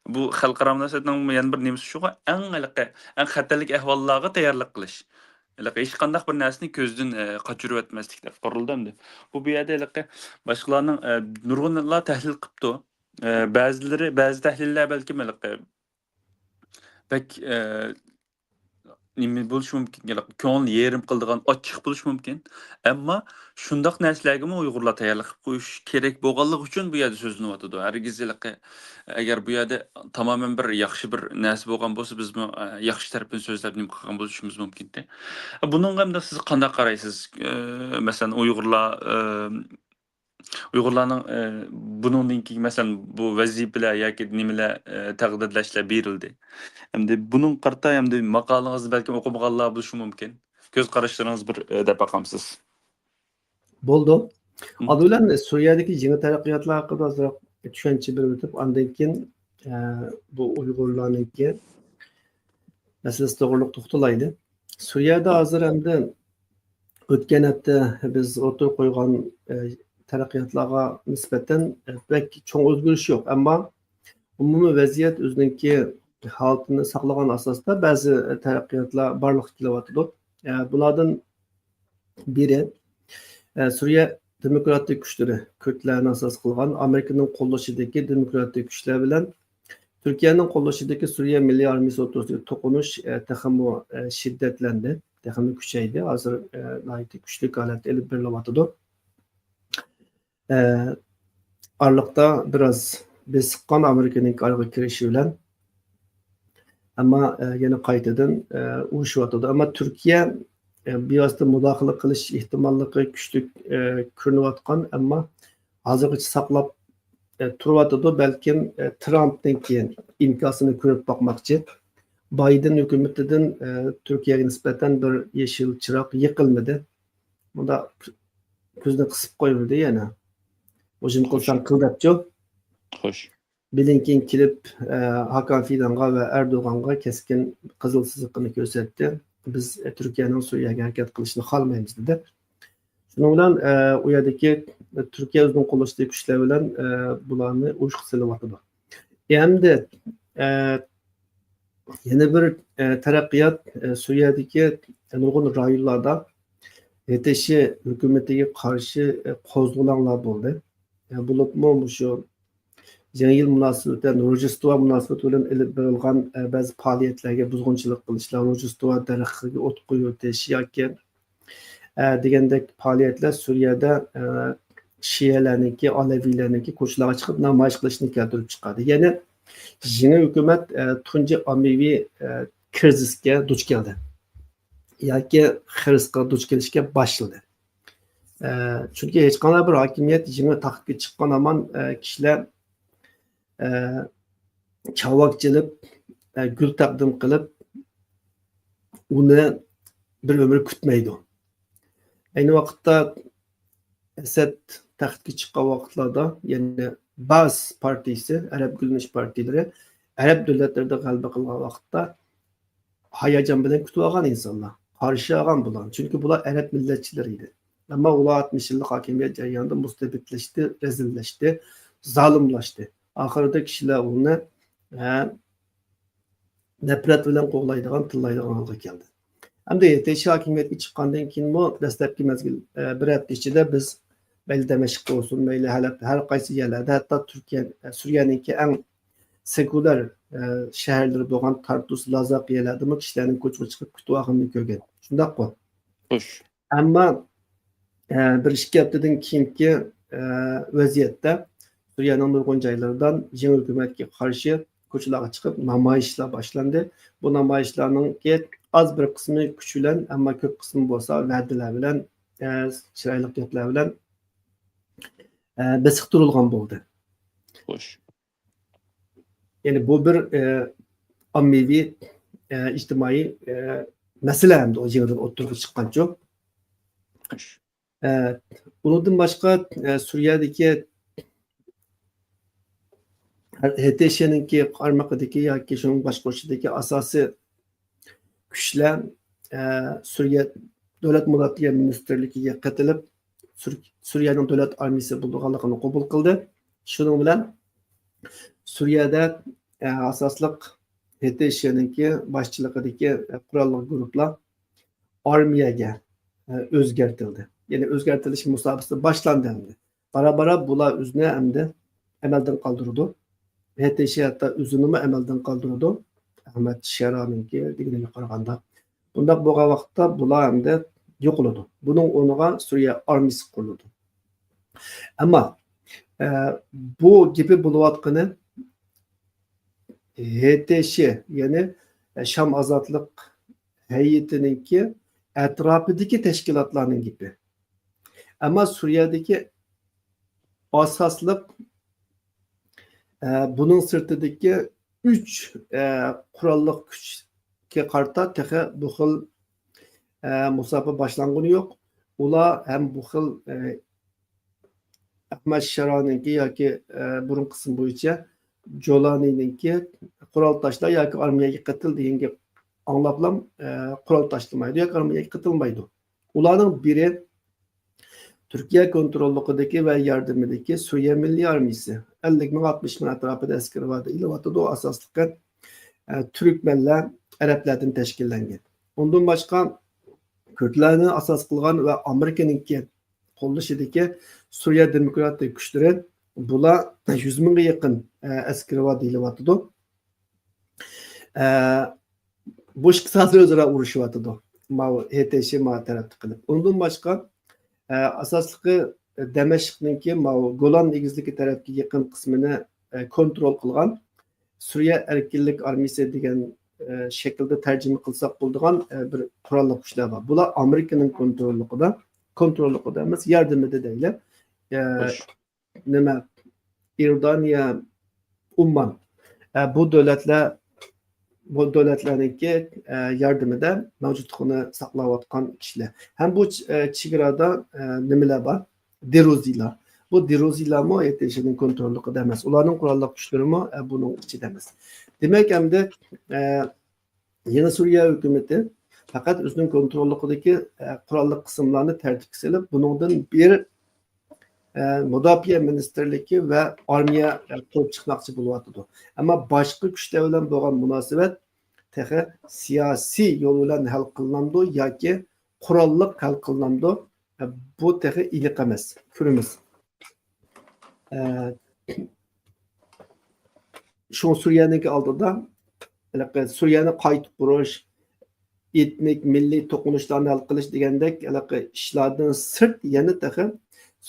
بۇ خەلقئارا مۇناسىۋەتنىڭ يەنە بىر نېمىسى شۇغۇ، ئەڭ ھېلىقى، ئەڭ خەتەرلىك ئەھۋاللارغا تەييارلىق قىلىش. ھېلىقى ھېچقانداق بىر نەرسىنى كۆزدىن، ئە، قاچۇرۇۋەتمەسلىك دەپ قارىلىدۇ ئەمدى. بۇ، بۇ يەردە ھېلىقى باشقىلارنىڭ، ئە، نۇرغۇنلار تەھلىل قىپتۇ. ئە، بەزىلىرى، بەزى تەھلىللەر بەلكىم ھېلىقى بەك، ئە، نېمە بولۇشى مۇمكىن، كۆڭۈلنى يېرىم قىلىدىغان ئاچچىق بولۇشى مۇمكىن. ئەمما شۇنداق نەرسىلەرگىمۇ ئۇيغۇرلار تەييارلىق قىلىپ قويۇش كېرەك بولغانلىقى ئۈچۈن بۇ يەردە سۆزلىنىۋاتىدۇ. ھەرگىز ھېلىقى، ئەگەر بۇ يەردە تامامەن بىر ياخشى بىر نەرسە بولغان بولسا، بىزمۇ، ئە، ياخشى تەرىپىنى سۆزلەپ نېمە قىلغان بولۇشىمىز مۇمكىنتى. بۇنىڭغا ئەمدى سىز قانداق قارايسىز؟ ئە، مەسىلەن، ئۇيغۇرلار، ئە، ئۇيغۇرلارنىڭ، ئە، بۇنىڭدىن كېيىن، مەسىلەن، بۇ ۋەزىپىلەر ياكى نېمىلەر، ئە، تەقدىرلەشلەر بېرىلدى. ئەمدى بۇنىڭغا قارىتا، ئەمدى ماقالىڭىزنى بەلكىم ئوقۇمىغانلار بولۇشى مۇمكىن. كۆز قاراشلىرىڭىز بىر، ئە، دەپ باقامسىز؟ بولىدۇ. مم. ئالدى بىلەن سۈرىيەدىكى يېڭى تەرەققىياتلار ھەققىدە ئازراق چۈشەنچە بېرىۋېتىپ، ئاندىن كېيىن، ئە، بۇ ئۇيغۇرلارنىڭكى مەسىلىسى توغرىلىق توختىلايلى. سۈرىيەدە ھازىر ئەمدى ئۆتكەن ھەپتە بىز ئوتتۇرىغا قويغان، ئە، تەرەققىياتلارغا نىسبەتەن، ئە، بەك چوڭ ئۆزگىرىش يوق. ئەمما ئومۇمىي ۋەزىيەت ئۆزىنىڭكى ھالىتىنى ساقلىغان ئاساستا بەزى تەرەققىياتلار بارلىققا كېلىۋاتىدۇ. ئە، بۇلاردىن بىرى، ئە، سۈرىيە دېموكراتىك كۈچلىرى، كۈردلەرنى ئاساس قىلغان ئامېرىكىنىڭ قوللىشىدىكى دېموكراتىك كۈچلەر بىلەن تۈركىيەنىڭ قوللىشىدىكى سۈرىيە مىللىي ئارمىيىسى ئوتتۇرىسىدىكى توقۇنۇش، ئە، تېخىمۇ، ئە، شىددەتلەندى، تېخىمۇ كۈچەيدى. ھازىر، ئە، ناھايىتى كۈچلۈك ھالەتتە ئېلىپ بېرىلىۋاتىدۇ. ئە، ئارىلىقتا بىراز بېسىققان ئامېرىكىنىڭ ئارىغا كىرىشى بىلەن، ئەمما، ئە، يەنە قايتىدىن، ئە، ئۇرۇشۇۋاتىدۇ. ئەمما تۈركىيە، ئە، بىۋاسىتە مۇداخىلە قىلىش ئېھتىماللىقى كۈچلۈك، ئە، كۆرۈنۈۋاتقان، ئەمما ھازىرغىچە ساقلاپ، ئە، تۇرۇۋاتىدۇ. بەلكىم، ئە، ترامپنىڭكى ئىنكاسىنى كۆرۈپ باقماقچى. بايدېن ھۆكۈمىتىدىن، ئە، تۈركىيەگە نىسبەتەن بىر يېشىل چىراغ يېقىلمىدى. مۇنداق كۆزنى قىسىپ قويمىدى يەنە. ھۇجۇم قىلساڭ قىل دەپچۇ. خوش. بلىنكېن كېلىپ، ئە، ھاكان فىدانغا ۋە ئەردوغانغا كەسكىن قىزىل سىزىقىنى كۆرسەتتى. بىز، ئە، تۈركىيەنىڭ سۈرىيەگە ھەرىكەت قىلىشىنى خالىمايمىز، دېدى. شۇنىڭ بىلەن، ئە، ئۇ يەردىكى، ئە، تۈركىيە ئۆزىنىڭ قوللىشىدىكى كۈچلەر بىلەن، ئە، بۇلارنى ئۇرۇشقا سېلىۋاتىدۇ. ئەمدى، ئە، يەنە بىر، ئە، تەرەققىيات، ئە، سۈرىيەدىكى نۇرغۇن رايونلاردا ھېتېشى ھۆكۈمىتىگە قارشى، ئە، قوزغىلاڭلار بولدى. ئە، بولۇپمۇ مۇشۇ يېڭى يىل مۇناسىۋىتى، روژدېستۋا مۇناسىۋىتى بىلەن ئېلىپ بېرىلغان، ئە، بەزى پائالىيەتلەرگە بۇزغۇنچىلىق قىلىشلار، روژدېستۋا دەرىخىگە ئوت قويۇۋېتىش ياكى، ئە، دېگەندەك پائالىيەتلەر سۈرىيەدە، ئە، شىئەلەرنىڭكى، ئالەۋىيلەرنىڭكى كوچىلارغا چىقىپ نامايىش قىلىشىنى كەلتۈرۈپ چىقاردى. يەنى يېڭى ھۆكۈمەت، ئە، تۇنجى ئاممىۋى، ئە، كىرىزىسكە دۇچ كەلدى ياكى خىرىسقا دۇچ كېلىشكە باشلىدى. ئە، چۈنكى ھېچقانداق بىر ھاكىمىيەت يېڭى تەختكە چىققان ھامان، ئە، كىشىلەر، ئە، چاۋاك چېلىپ، ئە، گۈل تەقدىم قىلىپ، ئۇنى بىر ئۆمۈر كۈتمەيدۇ. ئەينى ۋاقىتتا ئەسەد تەختكە چىققان ۋاقىتلاردا، يەنى بەئس پارتىيىسى، ئەرەب گۈللىنىش پارتىيىلىرى ئەرەب دۆلەتلىرىدە غەلىبە قىلغان ۋاقىتتا ھاياجان بىلەن كۈتۈۋالغان ئىنسانلار، قارشى ئالغان بۇلارنى. چۈنكى بۇلار ئەرەب مىللەتچىلىرى ئىدى. ئەمما ئۇلار ئاتمىش يىللىق ھاكىمىيەت جەريانىدا مۇستەبىتلەشتى، رەزىللەشتى، زالىملاشتى. ئاخىرىدا كىشىلەر ئۇنى، ھە، نەپرەت بىلەن قوغلايدىغان، تىللايدىغان ھالغا كەلدى. ئەمدى ھېتېشى ھاكىمىيەتكە چىققاندىن كېيىنمۇ دەسلەپكى مەزگىل، ئە، بىر ھەپتە ئىچىدە بىز مەيلى دەمەشق بولسۇن، مەيلى ھەلەب، ھەر قايسى يەرلەردە، ھەتتا تۈركىيە، ئە، سۈرىيەنىڭكى ئەڭ سېكۇلار، ئە، شەھەرلىرى بولغان تارتۇس، لازاق يەرلەردىمۇ كىشىلەرنىڭ كوچىغا چىقىپ كۈتۈۋالغىنىنى كۆرگەن. شۇنداققۇ؟ خوش. ئەمما ئە، بىر ئىككى ھەپتىدىن كېيىنكى، ئە، ۋەزىيەتتە سۈرىيەنىڭ نۇرغۇن جايلىرىدا يېڭى ھۆكۈمەتكە قارشى كوچىلارغا چىقىپ نامايىشلار باشلاندى. بۇ نامايىشلارنىڭكى ئاز بىر قىسمى كۈچ بىلەن، ئەمما كۆپ قىسمى بولسا ۋەدىلەر بىلەن، ئە، چىرايلىق گەپلەر بىلەن، ئە، بېسىقتۇرۇلغان بولدى. خوش. يەنى بۇ بىر، ئە، ئاممىۋى، ئە، ئىجتىمائىي، ئە، مەسىلە ئەمدى ئۇ يېڭىدىن ئوتتۇرىغا چىققانچۇ. خوش. ئە، ئۇنىڭدىن باشقا، ئە، سۈرىيەدىكى ھېتېشىنىڭكى قارمىقىدىكى ياكى شۇنىڭ باشقۇرۇشىدىكى ئاساسىي كۈچلەر، ئە، سۈرىيە دۆلەت مۇداپىئە مىنىستىرلىكىگە قېتىلىپ، سۈر-، سۈرىيەنىڭ دۆلەت ئارمىيىسى بولىدىغانلىقىنى قوبۇل قىلدى. شۇنىڭ بىلەن سۈرىيەدە، ئە، ئاساسلىق ھېتېشىنىڭكى باشچىلىقىدىكى، ئە، قوراللىق گۇرۇپپىلار ئارمىيەگە، ئە، ئۆزگەرتىلدى. يەنى ئۆزگەرتىلىش مۇساپىسى باشلاندى ئەمدى. بارا-بارا بۇلار ئۆزىنى ئەمدى ئەمەلدىن قالدۇرىدۇ. ھېتېشى ھەتتا ئۆزىنىمۇ ئەمەلدىن قالدۇرىدۇ. ئەخمەت شەرانىڭكى دېگىنىگە قارىغاندا. بۇنداق بولغان ۋاقىتتا بۇلار ئەمدى يوقىلىدۇ. بۇنىڭ ئورنىغا سۈرىيە ئارمىيىسى قۇرۇلىدۇ. ئەمما، ئە، بۇ گېپى بولۇۋاتقىنى ھېتېشى، يەنى شام ئازادلىق ھەيئىتىنىڭكى ئەتراپىدىكى تەشكىلاتلارنىڭ گېپى. ئەمما سۈرىيەدىكى ئاساسلىق، ئە، بۇنىڭ سىرتىدىكى ئۈچ، ئە، قوراللىق كۈچكە قارىتا تېخى بۇ خىل، ئە، مۇساپە باشلانغىنى يوق. ئۇلار ھەم بۇ خىل، ئە، ئەخمەت شەرانىڭكى ياكى، ئە، بۇرۇنقى قىسىم بويىچە جولانىنىڭكى قورال تاشلا ياكى ئارمىيەگە قېتىل دېگەن گەپ ئاڭلاپلا، ئە، قورال تاشلىمايدۇ ياكى ئارمىيەگە قېتىلمايدۇ. ئۇلارنىڭ بىرى تۈركىيە كونتروللۇقىدىكى ۋە ياردىمىدىكى سۈرىيە مىللىي ئارمىيىسى ئەللىك مىڭ، ئاتمىش مىڭ ئەتراپىدا ئەسكىرى بار دېيىلىۋاتىدۇ. ئاساسلىقى، ئە، تۈركمەنلەر، ئەرەبلەردىن تەشكىللەنگەن. ئۇندىن باشقا، كۈردلەرنى ئاساس قىلغان ۋە ئامېرىكىنىڭكى قوللىشىدىكى سۈرىيە دېموكراتىك كۈچلىرى، بۇلار يۈز مىڭغا يېقىن، ئە، ئەسكىرى بار دېيىلىۋاتىدۇ. ئە، بۇ ئىككىسى ھازىر ئۆزئارا ئۇرۇشۇۋاتىدۇ. ماۋۇ ھېتېشى ماۋۇ تەرەپتە قىلىپ. ئۇندىن باشقا، ئە، ئاساسلىقى دەمەشقنىڭكى ماۋۇ گولان ئېگىزلىكى تەرەپكە يېقىن قىسمىنى، ئە، كونترول قىلغان سۈرىيە ئەركىنلىك ئارمىيىسى دېگەن، ئە، شەكىلدە تەرجىمە قىلساق بولىدىغان، ئە، بىر قوراللىق كۈچلەر بار. بۇلار ئامېرىكىنىڭ كونتروللۇقىدا، كونتروللۇقىدا ئەمەس، ياردىمىدە دەيلى. ئە، خوش. نېمە، ئىيوردانىيە، ئۇممان. ئە، بۇ دۆلەتلەر، بۇ دۆلەتلەرنىڭكى، ئە، ياردىمىدە مەۋجۇتلۇقىنى ساقلاۋاتقان كىشىلەر. ھەم بۇ چ-، ئە، چېگرادا، ئە، نېمىلەر بار؟ دېرۇزىلار. بۇ دېرۇزىلارمۇ ھېتېشىنىڭ كونتروللۇقىدا ئەمەس. ئۇلارنىڭ قوراللىق كۈچلىرىمۇ، ئە، بۇنىڭ ئىچىدە ئەمەس. دېمەك، ئەمدى، ئە، يېڭى سۈرىيە ھۆكۈمىتى پەقەت ئۆزىنىڭ كونتروللۇقىدىكى، ئە، قوراللىق قىسىملارنى تەرتىپكە سېلىپ، بۇنىڭدىن بىر، ئە، مۇداپىئە مىنىستىرلىكى ۋە ئارمىيە، ئە، قۇرۇپ چىقماقچى بولۇۋاتىدۇ. ئەمما باشقا كۈچلەر بىلەن بولغان مۇناسىۋەت تېخى سىياسىي يول بىلەن ھەل قىلىنامدۇ ياكى قوراللىق ھەل قىلىنامدۇ؟ ئە، بۇ تېخى ئېنىق ئەمەس. كۆرىمىز. ئە، شۇڭا سۈرىيەنىڭكى ئالدىدا ھېلىقى سۈرىيەنى قايتا قۇرۇش، ئېتنىك، مىللىي توقۇنۇشلارنى ھەل قىلىش دېگەندەك ھېلىقى ئىشلاردىن سىرت يەنە تېخى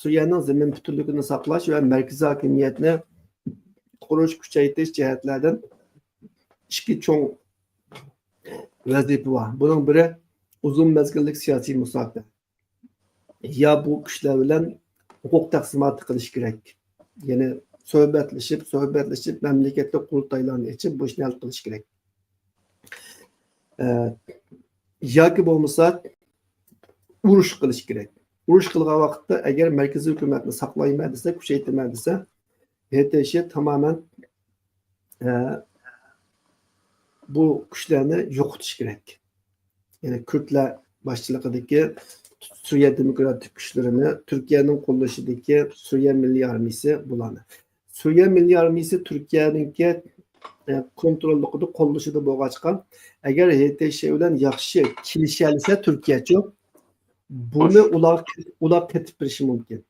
سۈرىيەنىڭ زېمىن پۈتۈنلۈكىنى ساقلاش ۋە مەركىزىي ھاكىمىيەتنى قۇرۇش، كۈچەيتىش جەھەتلەردىن ئىككى چوڭ ۋەزىپە بار. بۇنىڭ بىرى ئۇزۇن مەزگىللىك سىياسىي مۇساپە. يا بۇ كۈچلەر بىلەن ھوقۇق تەقسىماتى قىلىش كېرەك. يەنى سۆھبەتلىشىپ، سۆھبەتلىشىپ، مەملىكەتلىك قۇرۇلتايلارنى ئېچىپ، بۇ ئىشنى ھەل قىلىش كېرەك. ئە، ياكى بولمىسا ئۇرۇش قىلىش كېرەك. ئۇرۇش قىلغان ۋاقىتتا ئەگەر مەركىزىي ھۆكۈمەتنى ساقلايمەن دېسە، كۈچەيتىمەن دېسە، ھېتېشى تامامەن، ئە، بۇ كۈچلەرنى يوقىتىش كېرەك. يەنى كۈردلەر باشچىلىقىدىكى سۈرىيە دېموكراتىك كۈچلىرىنى، تۈركىيەنىڭ قوللىشىدىكى سۈرىيە مىللىي ئارمىيىسى بۇلارنى. سۈرىيە مىللىي ئارمىيىسى تۈركىيەنىڭكى، ئە، كونتروللۇقىدا، قوللىشىدا بولغاچقا، ئەگەر ھېتېشى بىلەن ياخشى كېلىشەلىسە تۈركىيەچۇ، بۇنى ئۇلار، ئۇلار قېتىپ بېرىشى مۇمكىن.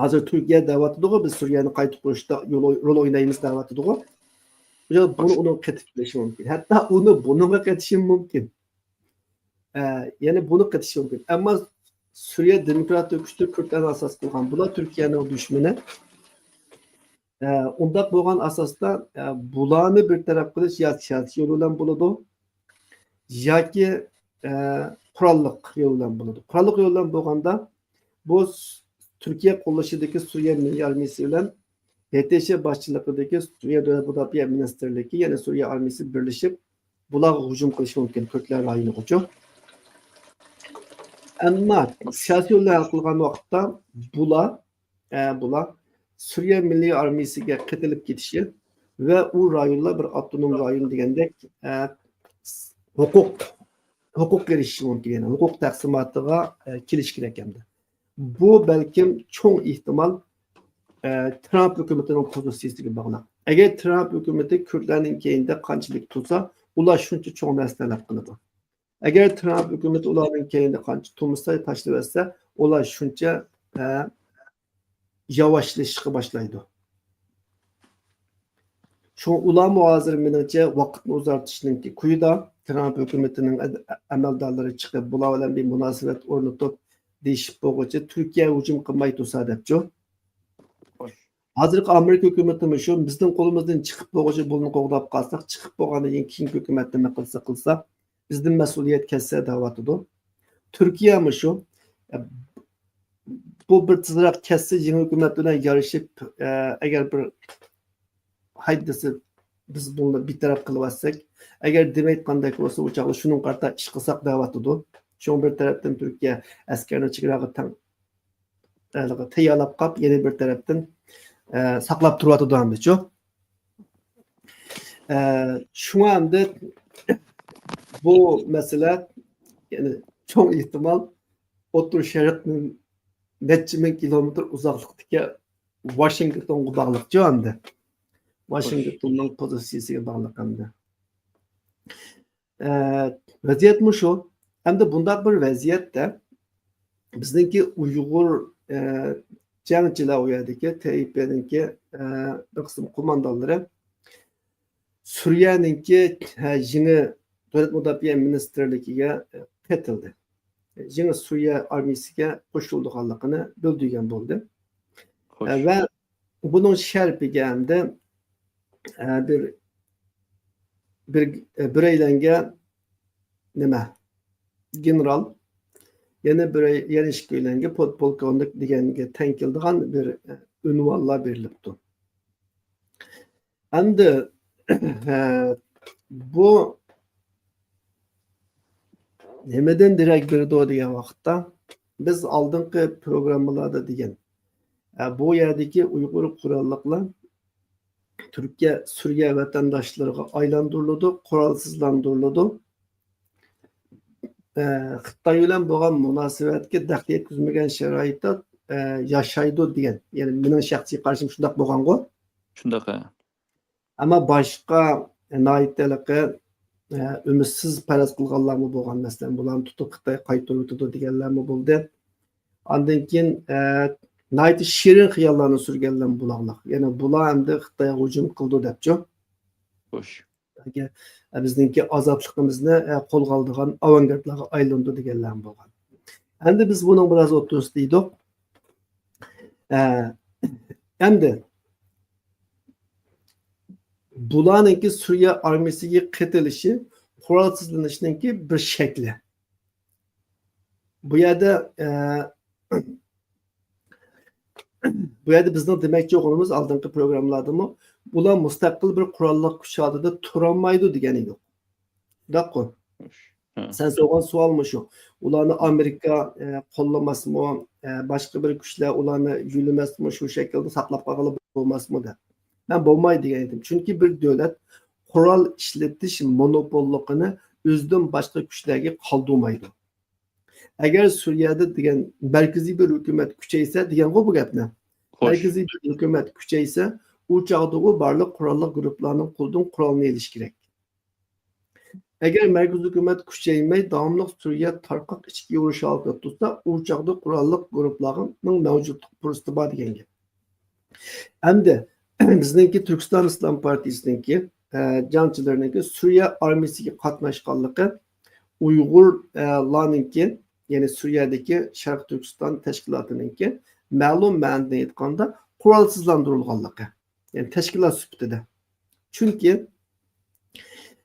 ھازىر تۈركىيە دەۋاتىدىغۇ، بىز سۈرىيەنى قايتا قۇرۇشتا يول ئوي-، رول ئوينايمىز دەۋاتىدىغۇ. بۇنى ئۇنىڭ قېتىپ بېرىشى مۇمكىن. ھەتتا ئۇنى بۇنىڭغا قېتىشى مۇمكىن. ئە، يەنى بۇنى قېتىشى مۇمكىن. ئەمما سۈرىيە دېموكراتىك كۈچلىرى كۈردلەرنى ئاساس قىلغان. بۇلار تۈركىيەنىڭ دۈشمىنى. ئە، ئۇنداق بولغان ئاساستا، ئە، بۇلارنى بىر تەرەپ قىلىش يا سىياسىي يول بىلەن بولىدۇ، ياكى، ئە، قوراللىق يول بىلەن بولىدۇ. قوراللىق يول بىلەن بولغاندا، بۇ س-، تۈركىيە قوللىشىدىكى سۈرىيە مىللىي ئارمىيىسى بىلەن ھېتېشە باشچىلىقىدىكى سۈرىيە دۆلەت مۇداپىئە مىنىستىرلىكى، يەنى سۈرىيە ئارمىيىسى بىرلىشىپ، بۇلارغا ھۇجۇم قىلىشى مۇمكىن، كۈردلەر رايونىغىچۇ. ئەمما سىياسىي يول بىلەن ھەل قىلغان ۋاقىتتا بۇلار، ئە، بۇلار سۈرىيە مىللىي ئارمىيىسىگە قېتىلىپ كېتىشى ۋە ئۇ رايونلار بىر ئاپتونوم رايون دېگەندەك، ئە، ھوقۇق، ھوقۇققا ئېرىشىشى مۇمكىن، يەنى ھوقۇق تەقسىماتىغا، ئە، كېلىشى كېرەك ئەمدى. بۇ بەلكىم چوڭ ئېھتىمال، ئە، ترامپ ھۆكۈمىتىنىڭ پوزىتسىيىسىگە باغلىق. ئەگەر ترامپ ھۆكۈمىتى كۈردلەرنىڭ كەينىدە قانچىلىك تۇرسا، ئۇلار شۇنچە چوڭ نەرسە تەلەپ قىلىدۇ. ئەگەر ترامپ ھۆكۈمىتى ئۇلارنىڭ كەينىدە قانچە تۇرمىسا، تاشلىۋەتسە، ئۇلار شۇنچە، ئە، ياۋاشلىشىشقا باشلايدۇ. شۇڭا ئۇلارمۇ ھازىر مېنىڭچە ۋاقىتنى ئۇزارتىشنىڭكى كويىدا، ترامپ ھۆكۈمىتىنىڭ ئەد-، ئەمەلدارلىرى چىقىپ، بۇلار بىلەن بىر مۇناسىۋەت ئورنىتىپ، دېيىشىپ بولغۇچە تۈركىيە ھۇجۇم قىلماي تۇرسا دەپچۇ. ھازىرقى ئامېرىكا ھۆكۈمىتىمۇ شۇ، بىزنىڭ قولىمىزدىن چىقىپ بولغۇچە بۇلارنى قوغداپ قالساق، چىقىپ بولغاندىن كېيىن كېيىنكى ھۆكۈمەت نېمە قىلسا قىلسا، بىزدىن مەسئۇلىيەت كەتسە دەۋاتىدۇ. تۈركىيەمۇ شۇ. بۇ بىر تېزراق كەتسە، يېڭى ھۆكۈمەت بىلەن يارىشىپ، ئەگەر بىر ھايدىسى بىز بۇنى بىتەرەپ قىلىۋەتسەك، ئەگەر دېمەيدىغاندەك بولسا، ئۇ چاغدا شۇنىڭغا قارىتا ئىش قىلساق دەۋاتىدۇ. شۇڭا بىر تەرەپتىن تۈركىيە ئەسكەرنى چېگراغا تەڭ، تەييارلاپ قاپ، يەنە بىر تەرەپتىن، ئە، ساقلاپ تۇرۇۋاتىدۇ ئەمدىچۇ. ئە، شۇڭا ئەمدى بۇ مەسىلە، يەنى چوڭ ئېھتىمال ئوتتۇرا شەرقتىن نەچچە مىڭ كىلومېتىر ئۇزاقلىقتىكى ۋاشىنگتونغا باغلىقچۇ ئەمدى. ۋاشىنگتوننىڭ پوزىتسىيىسىگە باغلىق ئەمدى. ئە، ۋەزىيەت مۇشۇ. ئەمدى بۇنداق بىر ۋەزىيەتتە بىزنىڭكى ئۇيغۇر، ئە، جەڭچىلەر ئۇ يەردىكى تەيپىنىڭكى، ئە، بىر قىسىم قوماندانلىرى سۈرىيەنىڭكى، ئە، يېڭى دۆلەت مۇداپىئە مىنىستىرلىكىگە، ئە، قېتىلدى. يېڭى سۈرىيە ئارمىيىسىگە قوشۇلىدىغانلىقىنى بىلدۈرگەن بولدى. خوش. ئە، ۋە بۇنىڭ شەرىپىگە ئەمدى، ئە، بىر، بىر، ئە، بىرەيلەنگە نېمە؟ گېنېرال، يەنە بىر، يەنە ئىككىيلەنگە پودپولكوۋنىك دېگەنگە تەڭ كېلىدىغان بىر، ئە، ئۇنۋانلار بېرىلىپتۇ. ئەمدى، ئە، بۇ نېمىدىن دېرەك بېرىدۇ دېگەن ۋاقىتتا، بىز ئالدىنقى پروگراممىلاردا دېگەن، ئە، بۇ يەردىكى ئۇيغۇر قوراللىقلار تۈركىيە، سۈرىيە ۋەتەنداشلىرىغا ئايلاندۇرۇلىدۇ، قورالسىزلاندۇرۇلىدۇ. ئە، خىتاي بىلەن بولغان مۇناسىۋەتكە دەخلى يەتكۈزمىگەن شارائىتتا، ئە، ياشايدۇ دېگەن. يەنى مېنىڭ شەخسىي قارىشىم شۇنداق بولغانغۇ. شۇنداق، ھە. ئەمما باشقا ناھايىتى ھېلىقى، ئە، ئۈمىدسىز پەرەز قىلغانلارمۇ بولغان. مەسىلەن، بۇلارنى تۇتۇپ خىتاي قايتۇرۇۋېتىدۇ دېگەنلەرمۇ بولدى. ئاندىن كېيىن، ئە، ناھايىتى شېرىن خىياللارنى سۈرگەنلەرمۇ بولغانلار. يەنى بۇلار ئەمدى خىتايغا ھۇجۇم قىلىدۇ دەپچۇ. خوش. ئە، بىزنىڭكى ئازادلىقىمىزنى، ئە، قولغا ئالىدىغان ئاۋانگارتلارغا ئايلىنىدۇ دېگەنلەرمۇ بولغان. ئەمدى بىز بۇنىڭ بىراز ئوتتۇرىسىدا ئىدۇق. ئە، ئەمدى بۇلارنىڭكى سۈرىيە ئارمىيىسىگە قېتىلىشى قورالسىزلىنىشنىڭكى بىر شەكلى. بۇ يەردە، ئە، بۇ يەردە بىزنىڭ دېمەكچى بولغىنىمىز ئالدىنقى پروگراممىلاردىمۇ، بۇلار مۇستەقىل بىر قوراللىق كۈچ ھالىتىدە تۇرالمايدۇ دېگەن ئىدۇق. شۇنداققۇ؟ ھە. سەن سورىغان سوئال مۇشۇ. ئۇلارنى ئامېرىكا، ئە، قوللىماسمۇ، ئە، باشقا بىر كۈچلەر ئۇلارنى يۆلىمەسمۇ، شۇ شەكىلدە ساقلاپ قالغىلى بولماسمۇ دەپ. مەن بولمايدۇ دېگەن ئىدىم. چۈنكى بىر دۆلەت قورال ئىشلىتىش مونوپوللۇقىنى ئۆزىدىن باشقا كۈچلەرگە قالدۇرمايدۇ. ئەگەر سۈرىيەدە دېگەن مەركىزىي بىر ھۆكۈمەت كۈچەيسە دېگەنغۇ بۇ گەپنى. خوش. مەركىزىي بىر ھۆكۈمەت كۈچەيسە، ئۇ چاغدا ئۇ بارلىق قوراللىق گۇرۇپپىلارنىڭ قولىدىن قورالنى ئېلىش كېرەك. ئەگەر مەركىزىي ھۆكۈمەت كۈچەيمەي، داۋاملىق سۈرىيە تارقاق ئىچكى ئۇرۇش ھالىتىدە تۇرسا، ئۇ چاغدا قوراللىق گۇرۇپپىلارنىڭ مەۋجۇتلۇق پۇرسىتى بار دېگەن گەپ. ئەمدى بىزنىڭكى تۈركىستان ئىسلام پارتىيىسىنىڭكى، ئە، جەڭچىلىرىنىڭكى سۈرىيە ئارمىيىسىگە قاتناشقانلىقى ئۇيغۇر، ئە، لارنىڭكى، يەنى سۈرىيەدىكى شەرقىي تۈركىستان تەشكىلاتىنىڭكى مەلۇم مەنىدىن ئېيتقاندا قورالسىزلاندۇرۇلغانلىقى، يەنى تەشكىلات سۈپىتىدە. چۈنكى،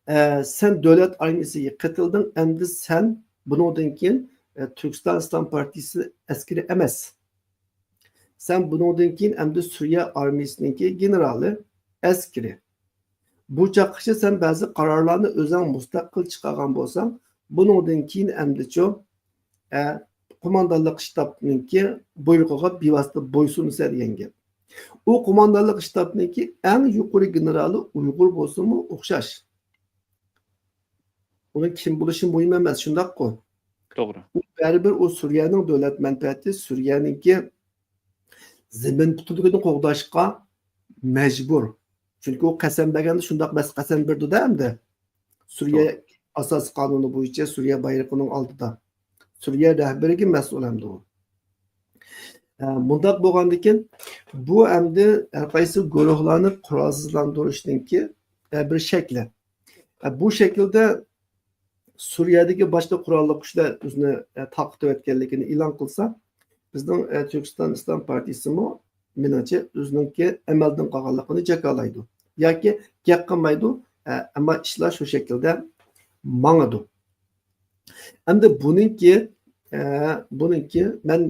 ئە، سەن دۆلەت ئارمىيىسىگە قېتىلدىڭ، ئەمدى سەن بۇنىڭدىن كېيىن، ئە، تۈركىستان ئىسلام پارتىيىسى ئەسكىرى ئەمەس. سەن بۇنىڭدىن كېيىن ئەمدى سۈرىيە ئارمىيىسىنىڭكى گېنېرالى، ئەسكىرى. بۇ چاغقىچە سەن بەزى قارارلارنى ئۆزۈڭ مۇستەقىل چىقارغان بولساڭ، بۇنىڭدىن كېيىن ئەمدىچۇ، ئە، قوماندانلىق شتابنىڭكى بۇيرۇقىغا بىۋاسىتە بويسۇنىسەن دېگەن گەپ. ئۇ قوماندانلىق شتابنىڭكى ئەڭ يۇقىرى گېنېرالى ئۇيغۇر بولسىمۇ ئوخشاش. ئۇنىڭ كىم بولۇشى مۇھىم ئەمەس، شۇنداققۇ؟ توغرا. ئۇ بەرىبىر ئۇ سۈرىيەنىڭ دۆلەت مەنپەئەتى، سۈرىيەنىڭكى زېمىن پۇتىلىقىنى قوغداشقا مەجبۇر. چۈنكى ئۇ قەسەم بەرگەندە شۇنداق بەس قەسەم بېرىدۇ-دە ئەمدى. سۈرىيە توغرا. ئاساسىي قانۇنى بويىچە سۈرىيە بايرىقىنىڭ ئالدىدا. سۈرىيە رەھبىرىگە مەسئۇل ئەمدى ئۇ. ئە، مۇنداق بولغاندىكىن، بۇ ئەمدى ھەر قايسى گۇرۇھلارنى قورالسىزلاندۇرۇشنىڭكى، ئە، بىر شەكلى. ئە، بۇ شەكىلدە سۈرىيەدىكى باشقا قوراللىق كۈچلەر ئۆزىنى، ئە، تارقىتىۋەتكەنلىكىنى ئېلان قىلسا، بىزنىڭ، ئە، تۈركىستان ئىسلام پارتىيىسىمۇ، مېنىڭچە، ئۆزىنىڭكى ئەمەلدىن قالغانلىقىنى جاكارلايدۇ. ياكى گەپ قىلمايدۇ، ئە، ئەمما ئىشلار شۇ شەكىلدە ماڭىدۇ. ئەمدى بۇنىڭكى، ئە، بۇنىڭكى مەن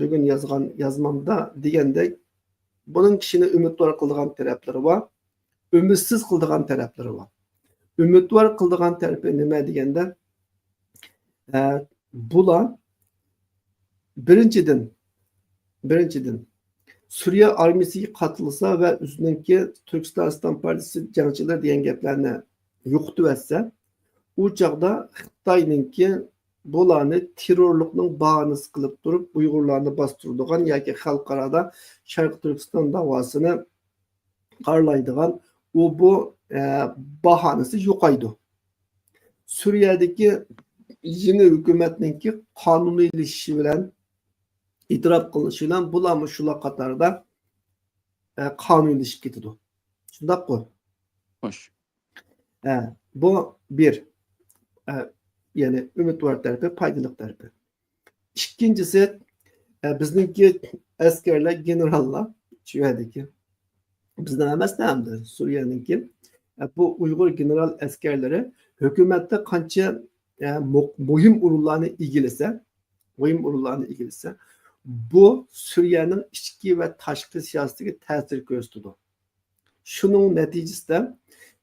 بۈگۈن يازغان يازمامدا دېگەندەك، بۇنىڭ كىشىنى ئۈمىدۋار قىلىدىغان تەرەپلىرى بار، ئۈمىدسىز قىلىدىغان تەرەپلىرى بار. ئۈمىدۋار قىلىدىغان تەرىپى نېمە دېگەندە، ئە، بۇلار بىرىنچىدىن، بىرىنچىدىن، سۈرىيە ئارمىيىسىگە قاتىلسا ۋە ئۆزىنىڭكى تۈركىستان ئىسلام پارتىيىسى جەڭچىلىرى دېگەن گەپلەرنى يوقىتىۋەتسە، ئۇ چاغدا خىتاينىڭكى بۇلارنى تېررورلۇقنىڭ باھانىسى قىلىپ تۇرۇپ، ئۇيغۇرلارنى باستۇرىدىغان ياكى خەلقئارادا شەرقىي تۈركىستان داۋاسىنى قارىلايدىغان ئۇ بۇ، ئە، باھانىسى يوقايدۇ. سۈرىيەدىكى يېڭى ھۆكۈمەتنىڭكى قانۇنىيلىشىشى بىلەن، ئېتىراپ قىلىنىشى بىلەن بۇلارمۇ شۇلار قاتارىدا، ئە، قانۇنىيلىشىپ كېتىدۇ. شۇنداققۇ؟ خوش. ئە، بۇ بىر. ئە، يەنى ئۈمىدۋار تەرىپى، پايدىلىق تەرىپى. ئىككىنچىسى، ئە، بىزنىڭكى ئەسكەرلەر، گېنېراللار، شۇ يەردىكى، بىزنىڭ ئەمەس-دە ئەمدى، سۈرىيەنىڭكى، ئە، بۇ ئۇيغۇر گېنېرال ئەسكەرلىرى ھۆكۈمەتتە قانچە، ئە، مۇ-، مۇھىم ئورۇنلارنى ئىگىلىسە، مۇھىم ئورۇنلارنى ئىگىلىسە، بۇ سۈرىيەنىڭ ئىچكى ۋە تاشقى سىياسىتىگە تەسىر كۆرسىتىدۇ. شۇنىڭ نەتىجىسىدە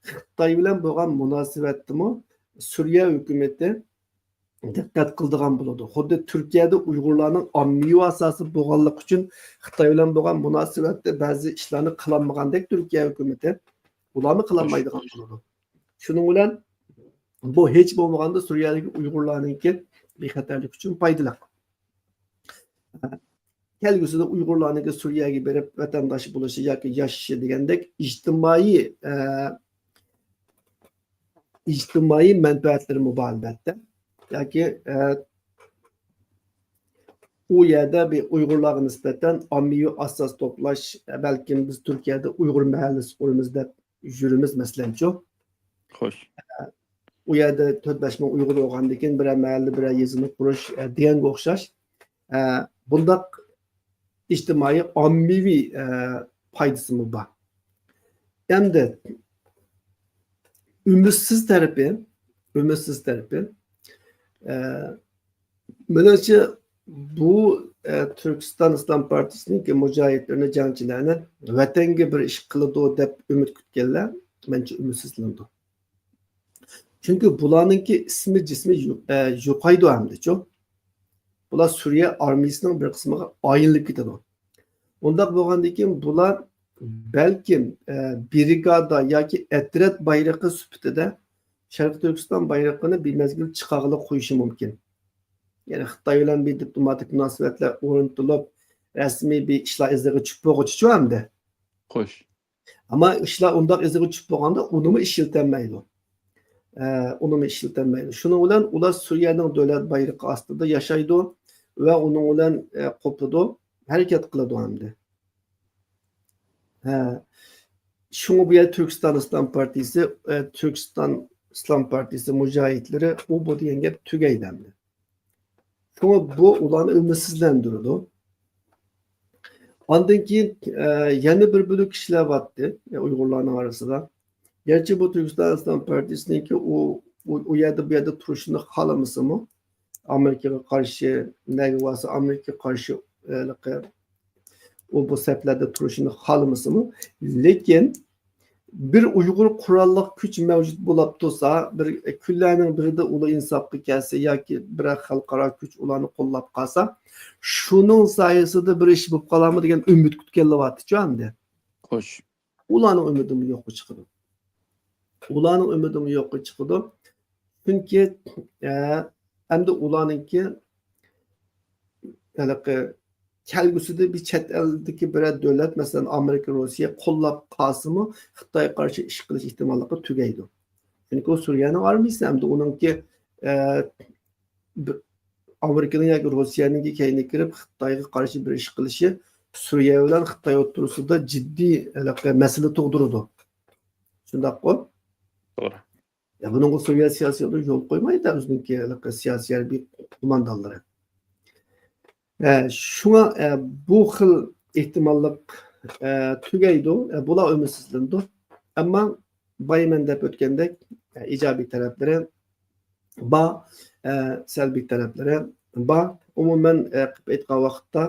خىتاي بىلەن بولغان مۇناسىۋەتتىمۇ سۈرىيە ھۆكۈمىتى دىققەت قىلىدىغان بولىدۇ. خۇددى تۈركىيەدە ئۇيغۇرلارنىڭ ئاممىۋى ئاساسى بولغانلىقى ئۈچۈن خىتاي بىلەن بولغان مۇناسىۋەتتە بەزى ئىشلارنى قىلالمىغاندەك تۈركىيە ھۆكۈمىتى، ئۇلارمۇ قىلالمايدىغان بولىدۇ. شۇنىڭ بىلەن بۇ ھېچ بولمىغاندا سۈرىيەدىكى ئۇيغۇرلارنىڭكى بىخەتەرلىكى ئۈچۈن پايدىلىق. كەلگۈسىدە ئۇيغۇرلارنىڭكى سۈرىيەگە بېرىپ ۋەتەنداش بولۇشى ياكى ياشىشى دېگەندەك ئىجتىمائىي، ئە، ئىجتىمائىي مەنپەئەتلىرىمۇ بار، ئەلۋەتتە. ياكى، ئە، ئۇ يەردە بىر ئۇيغۇرلارغا نىسبەتەن ئاممىۋى ئاساس توپلاش، بەلكىم بىز تۈركىيەدە ئۇيغۇر مەھەللىسى قۇرىمىز دەپ يۈرىمىز، مەسىلەنچۇ. خوش. ئۇ يەردە تۆت بەش مىڭ ئۇيغۇر بولغاندىن كېيىن بىرەر مەھەللە، بىرەر يېزىنى قۇرۇش، ئە، دېگەنگە ئوخشاش، ئە، بۇنداق ئىجتىمائىي، ئاممىۋى، ئە، پايدىسىمۇ بار. ئەمدى ئۈمىدسىز تەرىپى، ئۈمىدسىز تەرىپى، ئە، مېنىڭچە، بۇ، ئە، تۈركىستان ئىسلام پارتىيىسىنىڭكى مۇجاھىدلىرىنى، جەڭچىلەرنى ۋەتەنگە بىر ئىش قىلىدۇ دەپ ئۈمىد كۈتكەنلەر، مەنچە، ئۈمىدسىزلىنىدۇ. چۈنكى بۇلارنىڭكى ئىسمى، جىسمى يو-، ئە، يوقايدۇ ئەمدىچۇ. بۇلار سۈرىيە ئارمىيىسىنىڭ بىر قىسمىغا ئايلىنىپ كېتىدۇ. ئۇنداق بولغاندىن كېيىن بۇلار بەلكىم، ئە، برىگادا ياكى ئەترەت بايرىقى سۈپىتىدە شەرقىي تۈركىستان بايرىقىنى بىر مەزگىل چىقارغىلى قويۇشى مۇمكىن. يەنى خىتاي بىلەن بىر دىپلوماتىك مۇناسىۋەتلەر ئورنىتىلىپ، رەسمىي بىر ئىشلار ئىزىغا چۈشۈپ بولغۇچىچۇ ئەمدى. خوش. ئەمما ئىشلار ئۇنداق ئىزىغا چۈشۈپ بولغاندا ئۇنىمۇ ئىشلىتەلمەيدۇ. ئە، ئۇنىمۇ ئىشلىتەلمەيدۇ. شۇنىڭ بىلەن ئۇلار سۈرىيەنىڭ دۆلەت بايرىقى ئاستىدا ياشايدۇ ۋە ئۇنىڭ بىلەن، ئە، قوپىدۇ، ھەرىكەت قىلىدۇ ئەمدى. ھە. شۇڭا بۇ يەردە تۈركىستان ئىسلام پارتىيىسى، ئە، تۈركىستان ئىسلام پارتىيىسى مۇجاھىدلىرى ئۇ بۇ دېگەن گەپ تۈگەيدۇ ئەمدى. شۇڭا بۇ ئۇلارنى ئۈمىدسىزلەندۈرىدۇ. ئاندىن كېيىن، ئە، يەنە بىر بۆلەك كىشىلەر بارتتى، ئە، ئۇيغۇرلارنىڭ ئارىسىدا. گەرچە بۇ تۈركىستان ئىسلام پارتىيىسىنىڭكى ئۇ، ئۇ، ئۇ يەردە، بۇ يەردە تۇرۇشىنى خالىمىسىمۇ، ئامېرىكىغا قارشى، نەگە بارسا ئامېرىكىغا قارشى، ھېلىقى، ئۇ، بۇ سەپلەردە تۇرۇشىنى خالىمىسىمۇ، لېكىن بىر ئۇيغۇر قوراللىق كۈچ مەۋجۇت بولاپ تۇرسا، بىر كۈنلەرنىڭ بىرىدە ئۇلار ئىنسافقا كەلسە ياكى بىرەر خەلقئارا كۈچ ئۇلارنى قوللاپ قالسا، شۇنىڭ سايىسىدا بىر ئىش بولۇپ قالارمۇ دېگەن ئۈمىد كۈتكەنلەر بارتىچۇ ئەمدى. خوش. ئۇلارنىڭ ئۈمىدىمۇ يوققا چىقىدۇ. ئۇلارنىڭ ئۈمىدىمۇ يوققا چىقىدۇ. چۈنكى، ئە، ئەمدى ئۇلارنىڭكى ھېلىقى كەلگۈسىدە بىر چەت ئەلدىكى بىرەر دۆلەت، مەسىلەن، ئامېرىكا، روسىيە قوللاپ قالسىمۇ، خىتايغا قارشى ئىش قىلىش ئېھتىماللىقى تۈگەيدۇ. چۈنكى ئۇ سۈرىيەنىڭ ئارمىيىسى ئەمدى ئۇنىڭكى، ئە، بىر ئامېرىكىنىڭ ياكى روسىيەنىڭكى كەينىگە كىرىپ، خىتايغا قارشى بىر ئىش قىلىشى سۈرىيە بىلەن خىتاي ئوتتۇرىسىدا جىددىي ھېلىقى مەسىلە تۇغدۇرىدۇ. شۇنداققۇ؟ توغرا. يا، بۇنىڭغا سۈرىيە سىياسىيونى يول قويمايدۇ، ئۆزىنىڭكى ھېلىقى سىياسىي ھەربىي قوماندانلىرى. ئە، شۇڭا، ئە، بۇ خىل ئېھتىماللىق، ئە، تۈگەيدۇ، ئە، بۇلار ئۈمىدسىزلىنىدۇ. ئەمما بايا مەن دەپ ئۆتكەندەك، ئە، ئىجابىي تەرەپلىرى بار، ئە، سەلبىي تەرەپلىرى بار. ئومۇمەن، ئە، قىلىپ ئېيتقان ۋاقىتتا،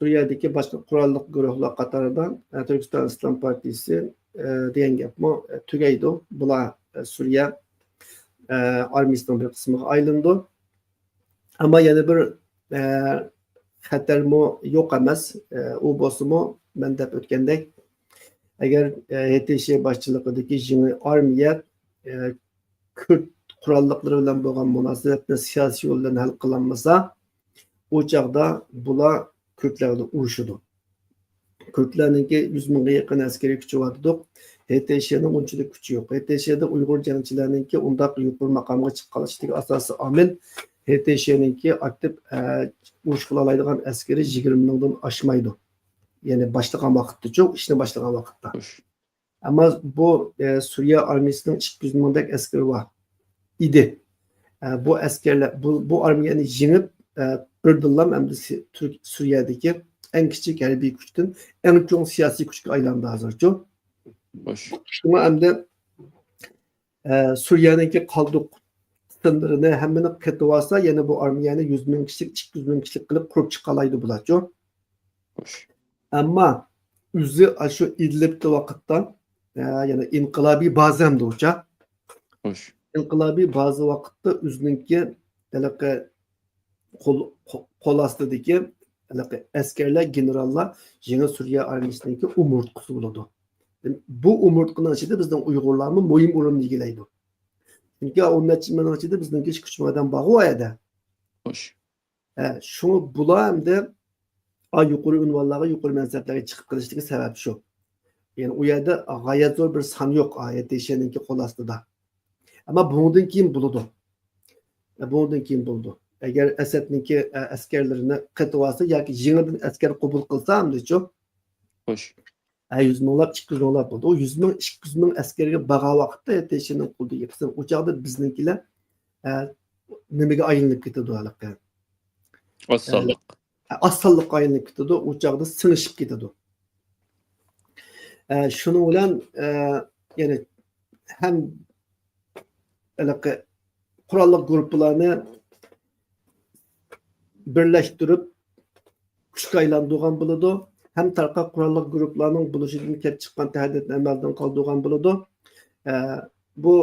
سۈرىيەدىكى باشقا قوراللىق گۇرۇھلار قاتارىدا، ئە، تۈركىستان ئىسلام پارتىيىسى، ئە، دېگەن گەپمۇ، ئە، تۈگەيدۇ. بۇلار، ئە، سۈرىيە، ئە، ئارمىيىسىنىڭ بىر قىسمىغا ئايلىنىدۇ. ئەمما يەنە بىر، ئە، خەتەرمۇ يوق ئەمەس. ئە، ئۇ بولسىمۇ، مەن دەپ ئۆتكەندەك، ئەگەر، ئە، ھېتېشى باشچىلىقىدىكى يېڭى ئارمىيە، ئە، كۈرد قوراللىقلىرى بىلەن بولغان مۇناسىۋەتنى سىياسىي يول بىلەن ھەل قىلالمىسا، ئۇ چاغدا بۇلار كۈردلەر بىلەن ئۇرۇشىدۇ. كۈردلەرنىڭكى يۈز مىڭغا يېقىن ئەسكىرىي كۈچى بار دېدۇق. ھېتېشىنىڭ ئۇنچىلىك كۈچى يوق. ھېتېشىدە ئۇيغۇر جەڭچىلەرنىڭكى ئۇنداق يۇقىرى ماقامغا چىقىپ قالىشىدىكى ئاساسىي ئامىل، ھېتېشىنىڭكى ئاكتىپ، ئە، ئۇرۇش قىلالايدىغان ئەسكىرى يىگىرمە مىڭدىن ئاشمايدۇ. يەنى باشلىغان ۋاقىتتىچۇ، ئىشنى باشلىغان ۋاقىتتا. خوش. ئەمما بۇ، ئە، سۈرىيە ئارمىيىسىنىڭ ئىككى يۈز مىڭدەك ئەسكىرى بار ئىدى. ئە، بۇ ئەسكەرلەر، بۇ، بۇ ئارمىيەنى يېڭىپ، ئە، بىردىنلا ئەمدى سى-، تۈرك-، سۈرىيەدىكى ئەڭ كىچىك ھەربىي كۈچتىن ئەڭ چوڭ سىياسىي كۈچكە ئايلاندى ھازىرچۇ. خوش. شۇڭا ئەمدى، ئە، سۈرىيەنىڭكى قالدۇق قىسىملىرىنى ھەممىنى قېتىۋالسا، يەنە بۇ ئارمىيەنى يۈز مىڭ كىشىلىك، ئىككى يۈز مىڭ كىشىلىك قىلىپ قۇرۇپ چىقالايدۇ بۇلارچۇ. خوش. ئەمما ئۆزى ئاشۇ ئىدلىبتە ۋاقىتتا، ئە، يەنى ئىنقىلابىي بازا ئەمدى ئۇ چاغ. خوش. ئىنقىلابىي بازا ۋاقىتتا ئۆزىنىڭكى ھېلىقى قول، قو-، قول ئاستىدىكى ھېلىقى ئەسكەرلەر، گېنېراللار يېڭى سۈرىيە ئارمىيىسىنىڭكى ئومۇرتقىسى بولىدۇ. بۇ ئومۇرتقىنىڭ ئىچىدە بىزنىڭ ئۇيغۇرلارمۇ مۇھىم ئورۇننى ئىگىلەيدۇ. چۈنكى ئون نەچچە مىڭنىڭ ئىچىدە بىزنىڭكى ئىككى ئۈچ مىڭ ئادەم بارغۇ ئۇ يەردە. خوش. ئە، شۇڭا بۇلار ئەمدى، ئا، يۇقىرى ئۇنۋانلارغا، يۇقىرى مەنسەپلەرگە چىقىپ قېلىشتىكى سەۋەب شۇ. يەنى ئۇ يەردە غايەت زور بىر سان يوق، ئا، ھېتېشىنىڭكى قول ئاستىدا. ئەمما بۇنىڭدىن كېيىن بولىدۇ. ئە، بۇنىڭدىن كېيىن بولىدۇ. ئەگەر ئەسەدنىڭكى، ئە، ئەسكەرلىرىنى قېتىۋالسا ياكى يېڭىدىن ئەسكەر قوبۇل قىلسا ئەمدىچۇ؟ خوش. ئە، يۈز مىڭلاپ، ئىككى يۈز مىڭلاپ بولدى. ئۇ يۈز مىڭ، ئىككى يۈز مىڭ ئەسكەرگە بارغان ۋاقىتتا ھېتېشىنىڭ قولىدا يىقسا، ئۇ چاغدا بىزنىڭكىلەر، ئە، نېمىگە ئايلىنىپ كېتىدۇ ھېلىقى؟ ئاز سانلىق. ئە، ئاز سانلىققا ئايلىنىپ كېتىدۇ. ئۇ چاغدا سىڭىشىپ كېتىدۇ. ئە، شۇنىڭ بىلەن، ئە، يەنى ھەم ھېلىقى قوراللىق گۇرۇپپىلارنى بىرلەشتۈرۈپ، كۈچكە ئايلاندۇرغان بولىدۇ، ھەم تارقاق قوراللىق گۇرۇپپىلارنىڭ بولۇشىدىن كېلىپ چىققان تەھدىتنى ئەمەلدىن قالدۇرغان بولىدۇ. ئە، بۇ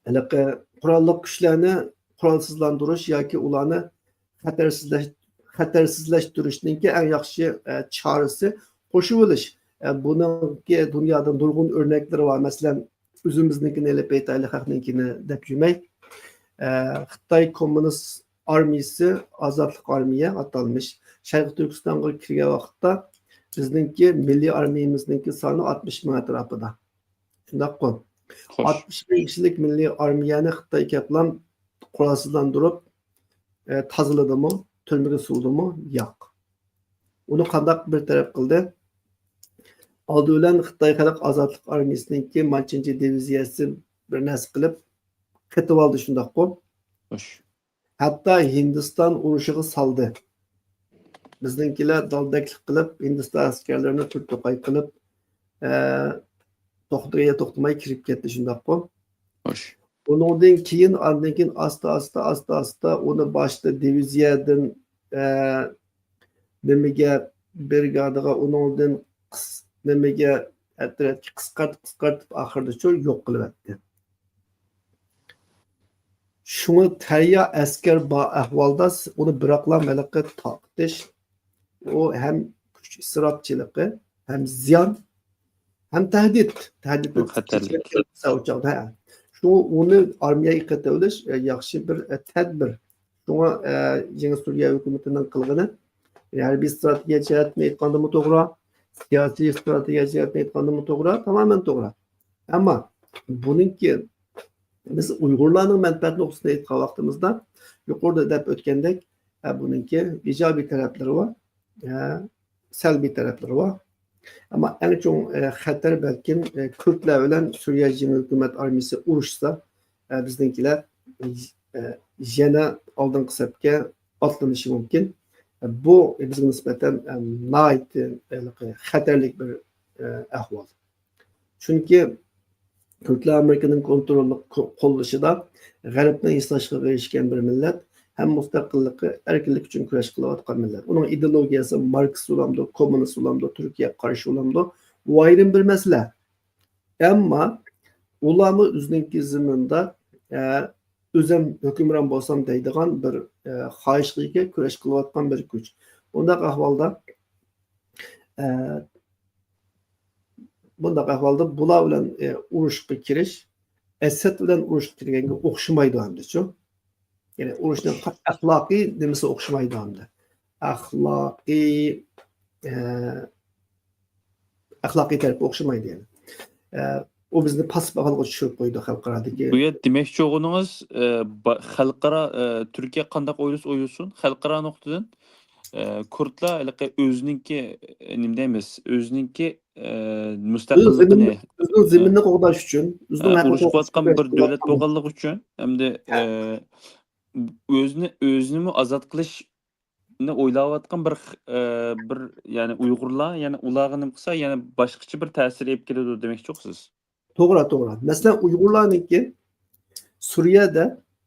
ھېلىقى قوراللىق كۈچلەرنى قورالسىزلاندۇرۇش ياكى ئۇلارنى خەتەرسىزلەش-، خەتەرسىزلەشتۈرۈشنىڭكى ئەڭ ياخشى، ئە، چارىسى قوشۇۋېلىش. ئە، بۇنىڭكى دۇنيادا نۇرغۇن ئۆرنەكلىرى بار. مەسىلەن، ئۆزىمىزنىڭكىنى ئېلىپ ئېيتايلى، خەقنىڭكىنى دەپ يۈرمەي. ئە، خىتاي كوممۇنىست ئارمىيىسى، ئازادلىق ئارمىيە ئاتالمىش، شەرقىي تۈركىستانغا كىرگەن ۋاقىتتا بىزنىڭكى مىللىي ئارمىيىمىزنىڭكى سانى ئاتمىش مىڭ ئەتراپىدا. شۇنداققۇ؟ خوش. ئاتمىش مىڭ كىشىلىك مىللىي ئارمىيەنى خىتاي كەپلام قورالسىزلاندۇرۇپ، ئە، تازىلىدىمۇ؟ تۈرمىگە سولىدىمۇ؟ ياق. ئۇنى قانداق بىر تەرەپ قىلدى؟ ئالدى بىلەن خىتاي خەلق ئازادلىق ئارمىيىسىنىڭكى مانچىنچى دىۋىزىيەسى بىر نەرسە قىلىپ قېتىۋالدى، شۇنداققۇ؟ خوش. ھەتتا ھىندىستان ئۇرۇشىغا سالدى. بىزنىڭكىلەر دالدەكلىك قىلىپ، ھىندىستان ئەسكەرلىرىنى تۈرتۇقاي قىلىپ، ئە، توختىغىچە توختىماي كىرىپ كەتتى، شۇنداققۇ؟ خوش. ئۇنىڭدىن كېيىن، ئاندىن كېيىن ئاستا، ئاستا، ئاستا، ئاستا ئۇنى باشتا دىۋىزىيەدىن، ئە، نېمىگە، برىگادىغا، ئۇنىڭدىن قىس-، نېمىگە، ئەترەتكە قىسقارتىپ، قىسقارتىپ، ئاخىرىدىچۇ يوق قىلىۋەتتى. شۇڭا تەييار ئەسكەر بار ئەھۋالدا س-، ئۇنى بىراقلا ھېلىقى تارقىتىش، ئۇ ھەم كۈچ ئىسراپچىلىقى، ھەم زىيان، ھەم تەھدىت. تەھدىت بۇ خەتەرلىك. ئۇ چاغدا، ھە. شۇڭا ئۇنى ئارمىيەگە قېتىۋېلىش، ئە، ياخشى بىر، ئە، تەدبىر. شۇڭا، ئە، يېڭى سۈرىيە ھۆكۈمىتىنىڭ قىلغىنى، ھەربىي ئىستراتېگىيە جەھەتتىن ئېيتقاندىمۇ توغرا، سىياسىي ئىستراتېگىيە جەھەتتىن ئېيتقاندىمۇ توغرا، تامامەن توغرا. ئەمما بۇنىڭكى، بىز ئۇيغۇرلارنىڭ مەنپەئەت نۇقتىسىدىن ئېيتقان ۋاقتىمىزدا، يۇقىرىدا دەپ ئۆتكەندەك، ئە، بۇنىڭكى ئىجابىي تەرەپلىرى بار، ئە، سەلبىي تەرەپلىرى بار. ئەمما ئەڭ چوڭ، ئە، خەتەر بەلكىم، ئە، كۈردلەر بىلەن سۈرىيە يېڭى ھۆكۈمەت ئارمىيىسى ئۇرۇشسا، ئە، بىزنىڭكىلەر، ئە، يەنە ئالدىنقى سەپكە ئاتلىنىشى مۇمكىن. ئە، بۇ بىزگە نىسبەتەن، ئە، ناھايىتى، ئە، خەتەرلىك بىر، ئە، ئەھۋال. چۈنكى كۈردلەر ئامېرىكىنىڭ كونتروللۇق قو-، قوللىشىدا غەربنىڭ ھېسداشلىقىغا ئېرىشكەن بىر مىللەت ھەم مۇستەقىللىقى، ئەركىنلىك ئۈچۈن كۈرەش قىلىۋاتقان مىللەت. ئۇنىڭ ئىدېئولوگىيەسى ماركسىست بولامدۇ، كوممۇنىست بولامدۇ، تۈركىيەگە قارشى بولامدۇ، ئۇ ئايرىم بىر مەسىلە. ئەمما ئۇلارمۇ ئۆزىنىڭكى زېمىنىدا، ئە، ئۆزۈم ھۆكۈمران بولسام دەيدىغان بىر، ئە، خاھىشقا ئىگە، كۈرەش قىلىۋاتقان بىر كۈچ. بۇنداق ئەھۋالدا، ئە، بۇنداق ئەھۋالدا بۇلار بىلەن، ئە، ئۇرۇشقا كىرىش ئەسەد بىلەن ئۇرۇشقا كىرگەنگە ئوخشىمايدۇ ئەمدىچۇ. يەنى ئۇرۇشنىڭ ئەخلاقىي نېمىسى ئوخشىمايدۇ ئەمدى. ئەخلاقىي، ئە، ئەخلاقىي تەرىپى ئوخشىمايدۇ يەنى. ئە، ئۇ بىزنى پاسسىپ ئەھۋالغا چۈشۈرۈپ قويىدۇ خەلقئارادىكى. بۇ يەردە دېمەكچى بولغىنىڭىز، ئە، با-، خەلقئارا، ئە، تۈركىيە قانداق ئويلىسا ئويلىسۇن، خەلقئارا نۇقتىدىن، ئە، كۇردلار ھېلىقى ئۆزىنىڭكى، ئە، نېمە دەيمىز، ئۆزىنىڭكى، ئە، ئۆز مۇستەقىللىقىنى، زېمىنىنى، ئۆزىنىڭ ئە، زېمىنىنى قوغداش ئۈچۈن، ئە، ئۆزىنىڭ ھەققىنى ئۇرۇشۇپ قوغداش ئاتقان ئۈچۈن بىر دۆلەت بولغانلىقى ئۈچۈن، ھەمدە، ئە، ئۆزىنى، ئۆزىنىمۇ ئازاد قىلىشنى ئويلاۋاتقان بىر، ئە، بىر، يەنى ئۇيغۇرلار، يەنى ئۇلارغا نېمە قىلسا، يەنە باشقىچە بىر تەسىر ئېلىپ كېلىدۇ دېمەكچىغۇ سىز؟ توغرا، توغرا. مەسىلەن، ئۇيغۇرلارنىڭكى سۈرىيەدە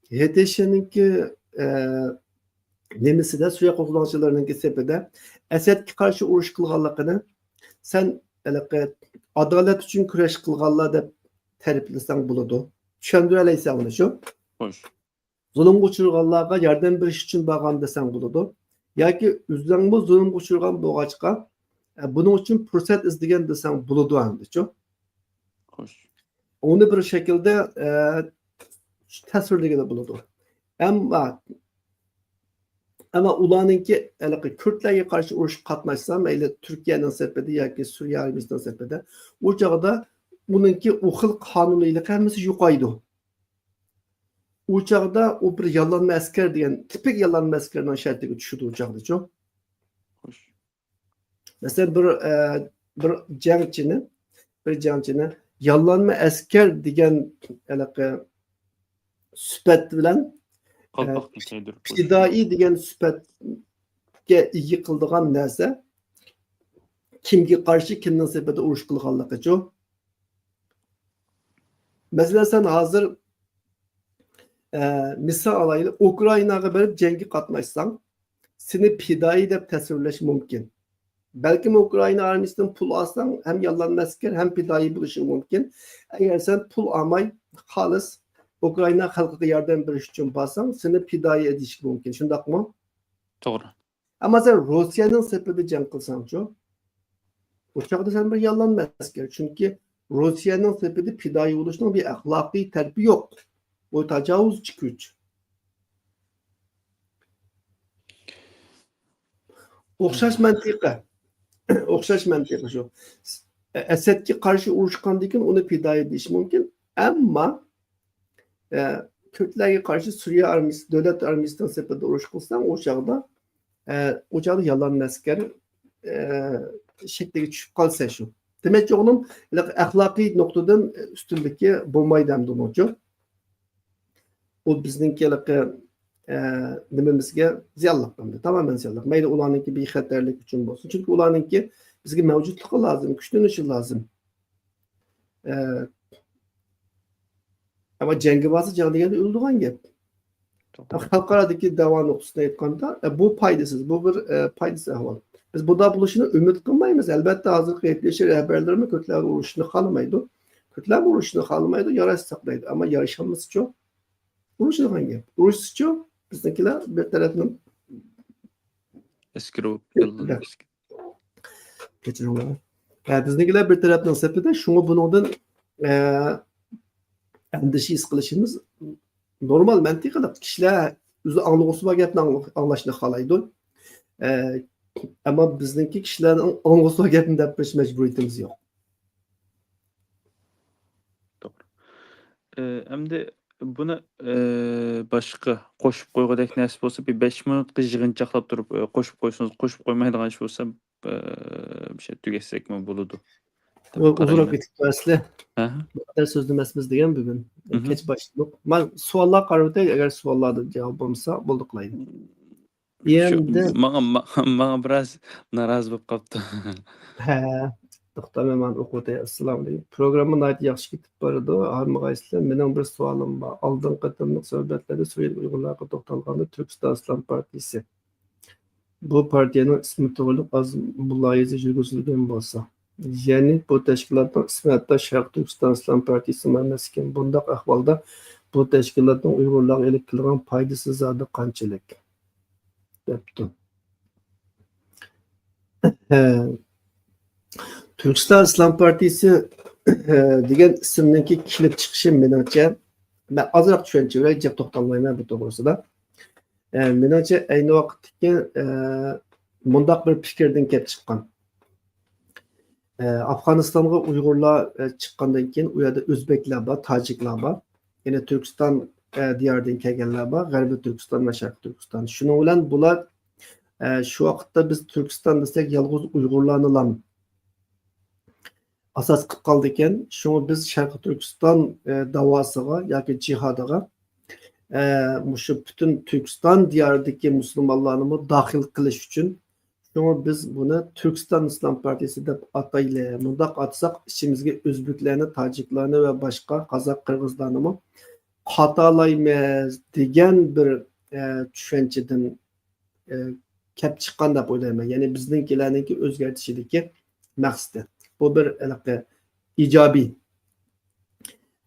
ھېتېشنىڭكى، ئە، نېمىسىدە، سۈرىيە قوزغىلاڭچىلىرىنىڭكى سېپىدە ئەسەدكە قارشى ئۇرۇش قىلغانلىقىنى سەن ھېلىقى ئادالەت ئۈچۈن كۈرەش قىلغانلار دەپ تەرىپلىسەڭ بولىدۇ. چۈشەندۈرەلەيسەن ئۇنى شۇ. خوش. زۇلۇمغا ئۇچرىغانلارغا ياردەم بېرىش ئۈچۈن بارغان دېسەڭ بولىدۇ. ياكى ئۆزۈڭمۇ زۇلۇمغا ئۇچرىغان بولغاچقا، ئە، بۇنىڭ ئۈچۈن پۇرسەت ئىزدىگەن دېسەڭ بولىدۇ ئەمدىچۇ. خوش. ئۇنى بىر شەكىلدە، ئە، تەسۋىرلىگىلى بولىدۇ. ئەمما، ئەمما ئۇلارنىڭكى ھېلىقى كۈردلەرگە قارشى ئۇرۇشقا قاتناشسا، مەيلى تۈركىيەنىڭ سېپىدە ياكى سۈرىيە ئارمىيىسىنىڭ سېپىدە، ئۇ چاغدا ئۇنىڭكى ئۇ خىل قانۇنىيلىقى ھەممىسى يوقايدۇ. ئۇ چاغدا ئۇ بىر ياللانما ئەسكەر دېگەن، تىپىك ياللانما ئەسكەرنىڭ شەرتىگە چۈشىدۇ ئۇ چاغدىچۇ. خوش. مەسىلەن، بىر، ئە، بىر جەڭچىنى، بىر جەڭچىنى ياللانما ئەسكەر دېگەن ھېلىقى سۈپەت بىلەن، ئە، قالپاقنى كىيدۈرۈپ قويۇش. پىدائىي دېگەن سۈپەتكە ئىگە قىلىدىغان نەرسە كىمگە قارشى، كىمنىڭ سېپىدە ئۇرۇش قىلغانلىقىچۇ؟ مەسىلەن، سەن ھازىر، ئە، مىسال ئالايلى، ئۇكرائىناغا بېرىپ جەڭگە قاتناشساڭ، سېنى پىدائىي دەپ تەسۋىرلەش مۇمكىن. بەلكىم ئۇكرائىنا ئارمىيىسىدىن پۇل ئالساڭ، ھەم ياللانما ئەسكەر، ھەم پىدائىي بولۇشۇڭ مۇمكىن. ئەگەر سەن پۇل ئالماي، خالىس ئۇكرائىنا خەلقىگە ياردەم بېرىش ئۈچۈن بارساڭ، سېنى پىدائىي دېيىشى مۇمكىن. شۇنداقمۇ؟ توغرا. ئەمما سەن روسىيەنىڭ سېپىدە جەڭ قىلساڭچۇ؟ ئۇ چاغدا سەن بىر ياللانما ئەسكەر. چۈنكى روسىيەنىڭ سېپىدە پىدائىي بولۇشنىڭ بىر ئەخلاقىي تەرىپى يوق. ئۇ تاجاۋۇزچى كۈچ. ئوخشاش مەنتىقە. ئوخشاش مەنتىقە شۇ. ئەسەدكە قارشى ئۇرۇشقاندىن كېيىن ئۇنى پىدائىي دېيىش مۇمكىن. ئەمما ئە، كۈردلەرگە قارشى سۈرىيە ئارمىيىسى، دۆلەت ئارمىيىسىنىڭ سېپىدە ئۇرۇش قىلساڭ، ئۇ چاغدا، ئە، ئۇ چاغدا يالان ئەسكەر، ئە، شەكلىگە چۈشۈپ قالسا شۇ. دېمەكچى بولغىنىم، ھېلىقى ئەخلاقىي نۇقتىدىن ئۈستۈنلۈكى بولمايدۇ ئەمدى ئۇنىڭچۇ. ئۇ بىزنىڭكى ھېلىقى، ئە، نېمىمىزگە زىيانلىق ئەمدى، تامامەن زىيانلىق. مەيلى ئۇلارنىڭكى بىخەتەرلىك ئۈچۈن بولسۇن، چۈنكى ئۇلارنىڭكى بىزگە مەۋجۇتلۇقى لازىم، كۈچلىنىشى لازىم. ئە، ئەمما جەڭگە بارسا، جەڭ دېگەندە ئۆلىدىغان گەپ. توغرا. خەلقئارادىكى دەۋا نۇقتىسىدىن ئېيتقاندا، ئە، بۇ پايدىسىز، بۇ بىر، ئە، پايدىسىز ئەھۋال. بىز بۇنداق بولۇشىنى ئۈمىد قىلمايمىز. ئەلبەتتە، ھازىرقى يەتمىش رەھبەرلىرىمۇ كۆكلەرگە ئۇرۇشنى خالىمايدۇ. كۆكلەرگە ئۇرۇشنى خالىمايدۇ، ياراشسا ساقلايدۇ. ئەمما يارىشالمىسىچۇ؟ ئۇرۇشىدىغان گەپ. ئۇرۇشسىچۇ؟ بىزنىڭكىلەر بىر تەرەپنىڭ ئەسكىرى بولۇپ يوللىنىپ كەچۈرۈڭلار. ھە، بىزنىڭكىلەر بىر تەرەپنىڭ سېپىدە، شۇڭا بۇنىڭدىن، ئە، ئەندىشە ھېس قىلىشىمىز نورمال، مەنتىقىي. كىشىلەر ئۆزى ئاڭلىغۇسى بار گەپنى ئاڭ-، ئاڭلاشنى خالايدۇ. ئە، ئەمما بىزنىڭكى كىشىلەرنىڭ ئاڭلىغۇسى بار گەپنى دەپ بېرىش مەجبۇرىيىتىمىز يوق. توغرا. ئە، ئەمدى بۇنى، ئە، باشقا قوشۇپ قويغۇدەك نەرسە بولسا، بىر بەش مىنۇتقا يىغىنچاقلاپ تۇرۇپ، ئە، قوشۇپ قويسىڭىز، قوشۇپ قويمايدىغان ئىش بولسا، ئە، بىر شەي تۈگەتسەكمۇ بولىدۇ دەپ ئۇ-، ئۇزۇنراق قارايمەن. كېتىپ قالىسىلەر. ھە؟ بۇ قەدەر سۆزلىمەسمىز دېگەن بۈگۈن. مھم. كەچ باشلىدۇق. مانا سوئاللارغا قاراۋېتەي، ئەگەر سوئاللاردا جاۋاب بولمىسا، بولدى قىلايلى. شۇ، ئەمدى ماڭا، ما-، ماڭا بىراز نارازى بولۇپ قاپتۇ. ھە، توختاماي مانا ئوقۇۋېتەي. ئەسسالامۇئەلەيكۇم. پروگرامما ناھايىتى ياخشى كېتىپ بارىدۇ. ھارمىغايسىلەر. مېنىڭ بىر سوئالىم بار. ئالدىنقى قېتىملىق سۆھبەتلەردە سوۋېت ئۇيغۇرلارغا توختالغاندا، تۈركىستان ئىسلام پارتىيىسى بۇ پارتىيەنىڭ ئىسمى توغرىلىق ئاز مۇلاھىزە يۈرگۈزۈلگەن بولسا، يەنى بۇ تەشكىلاتنىڭ ئىسمى ھەتتا شەرقىي تۈركىستان ئىسلام پارتىيىسىمۇ ئەمەس ئىكەن. بۇنداق ئەھۋالدا بۇ تەشكىلاتنىڭ ئۇيغۇرلارغا ئېلىپ كېلىدىغان پايدىسى زادى قانچىلىك؟ دەپتۇ. ھە. تۈركىستان ئىسلام پارتىيىسى، ھە، دېگەن ئىسىمنىڭكى كېلىپ چىقىشى مېنىڭچە، مەن ئازراق چۈشەنچە بېرەي، جىق توختالمايمەن بۇ توغرىسىدا. ئە، مېنىڭچە ئەينى ۋاقىتتىكى، ئە، مۇنداق بىر پىكىردىن كېلىپ چىققان. ئە، ئافغانىستانغا ئۇيغۇرلار، ئە، چىققاندىن كېيىن، ئۇ يەردە ئۆزبېكلەر بار، تاجىكلار بار. يەنە تۈركىستان، ئە، دىيارىدىن كەلگەنلەر بار، غەربىي تۈركىستان ۋە شەرقىي تۈركىستان. شۇنىڭ بىلەن بۇلار، ئە، شۇ ۋاقىتتا بىز تۈركىستان دېسەك، يالغۇز ئۇيغۇرلارنىلا ئاساس قىلىپ قالىدىكەن. شۇڭا بىز شەرقىي تۈركىستان، ئە، داۋاسىغا ياكى جىھادىغا، ئە، مۇشۇ پۈتۈن تۈركىستان دىيارىدىكى مۇسۇلمانلارنىمۇ داخىل قىلىش ئۈچۈن، شۇڭا بىز بۇنى تۈركىستان ئىسلام پارتىيىسى دەپ ئاتايلى. مۇنداق ئاتىساق، ئىچىمىزگە ئۆزبېكلەرنى، تاجىكلارنى ۋە باشقا قازاق، قىرغىزلارنىمۇ قاتالايمىز دېگەن بىر، ئە، چۈشەنچىدىن ئە، كەپ چىققان دەپ ئويلايمەن. يەنى بىزنىڭكىلەرنىڭكى ئۆزگەرتىشىدىكى مەقسىتى. بۇ بىر ھېلىقى ئىجابىي،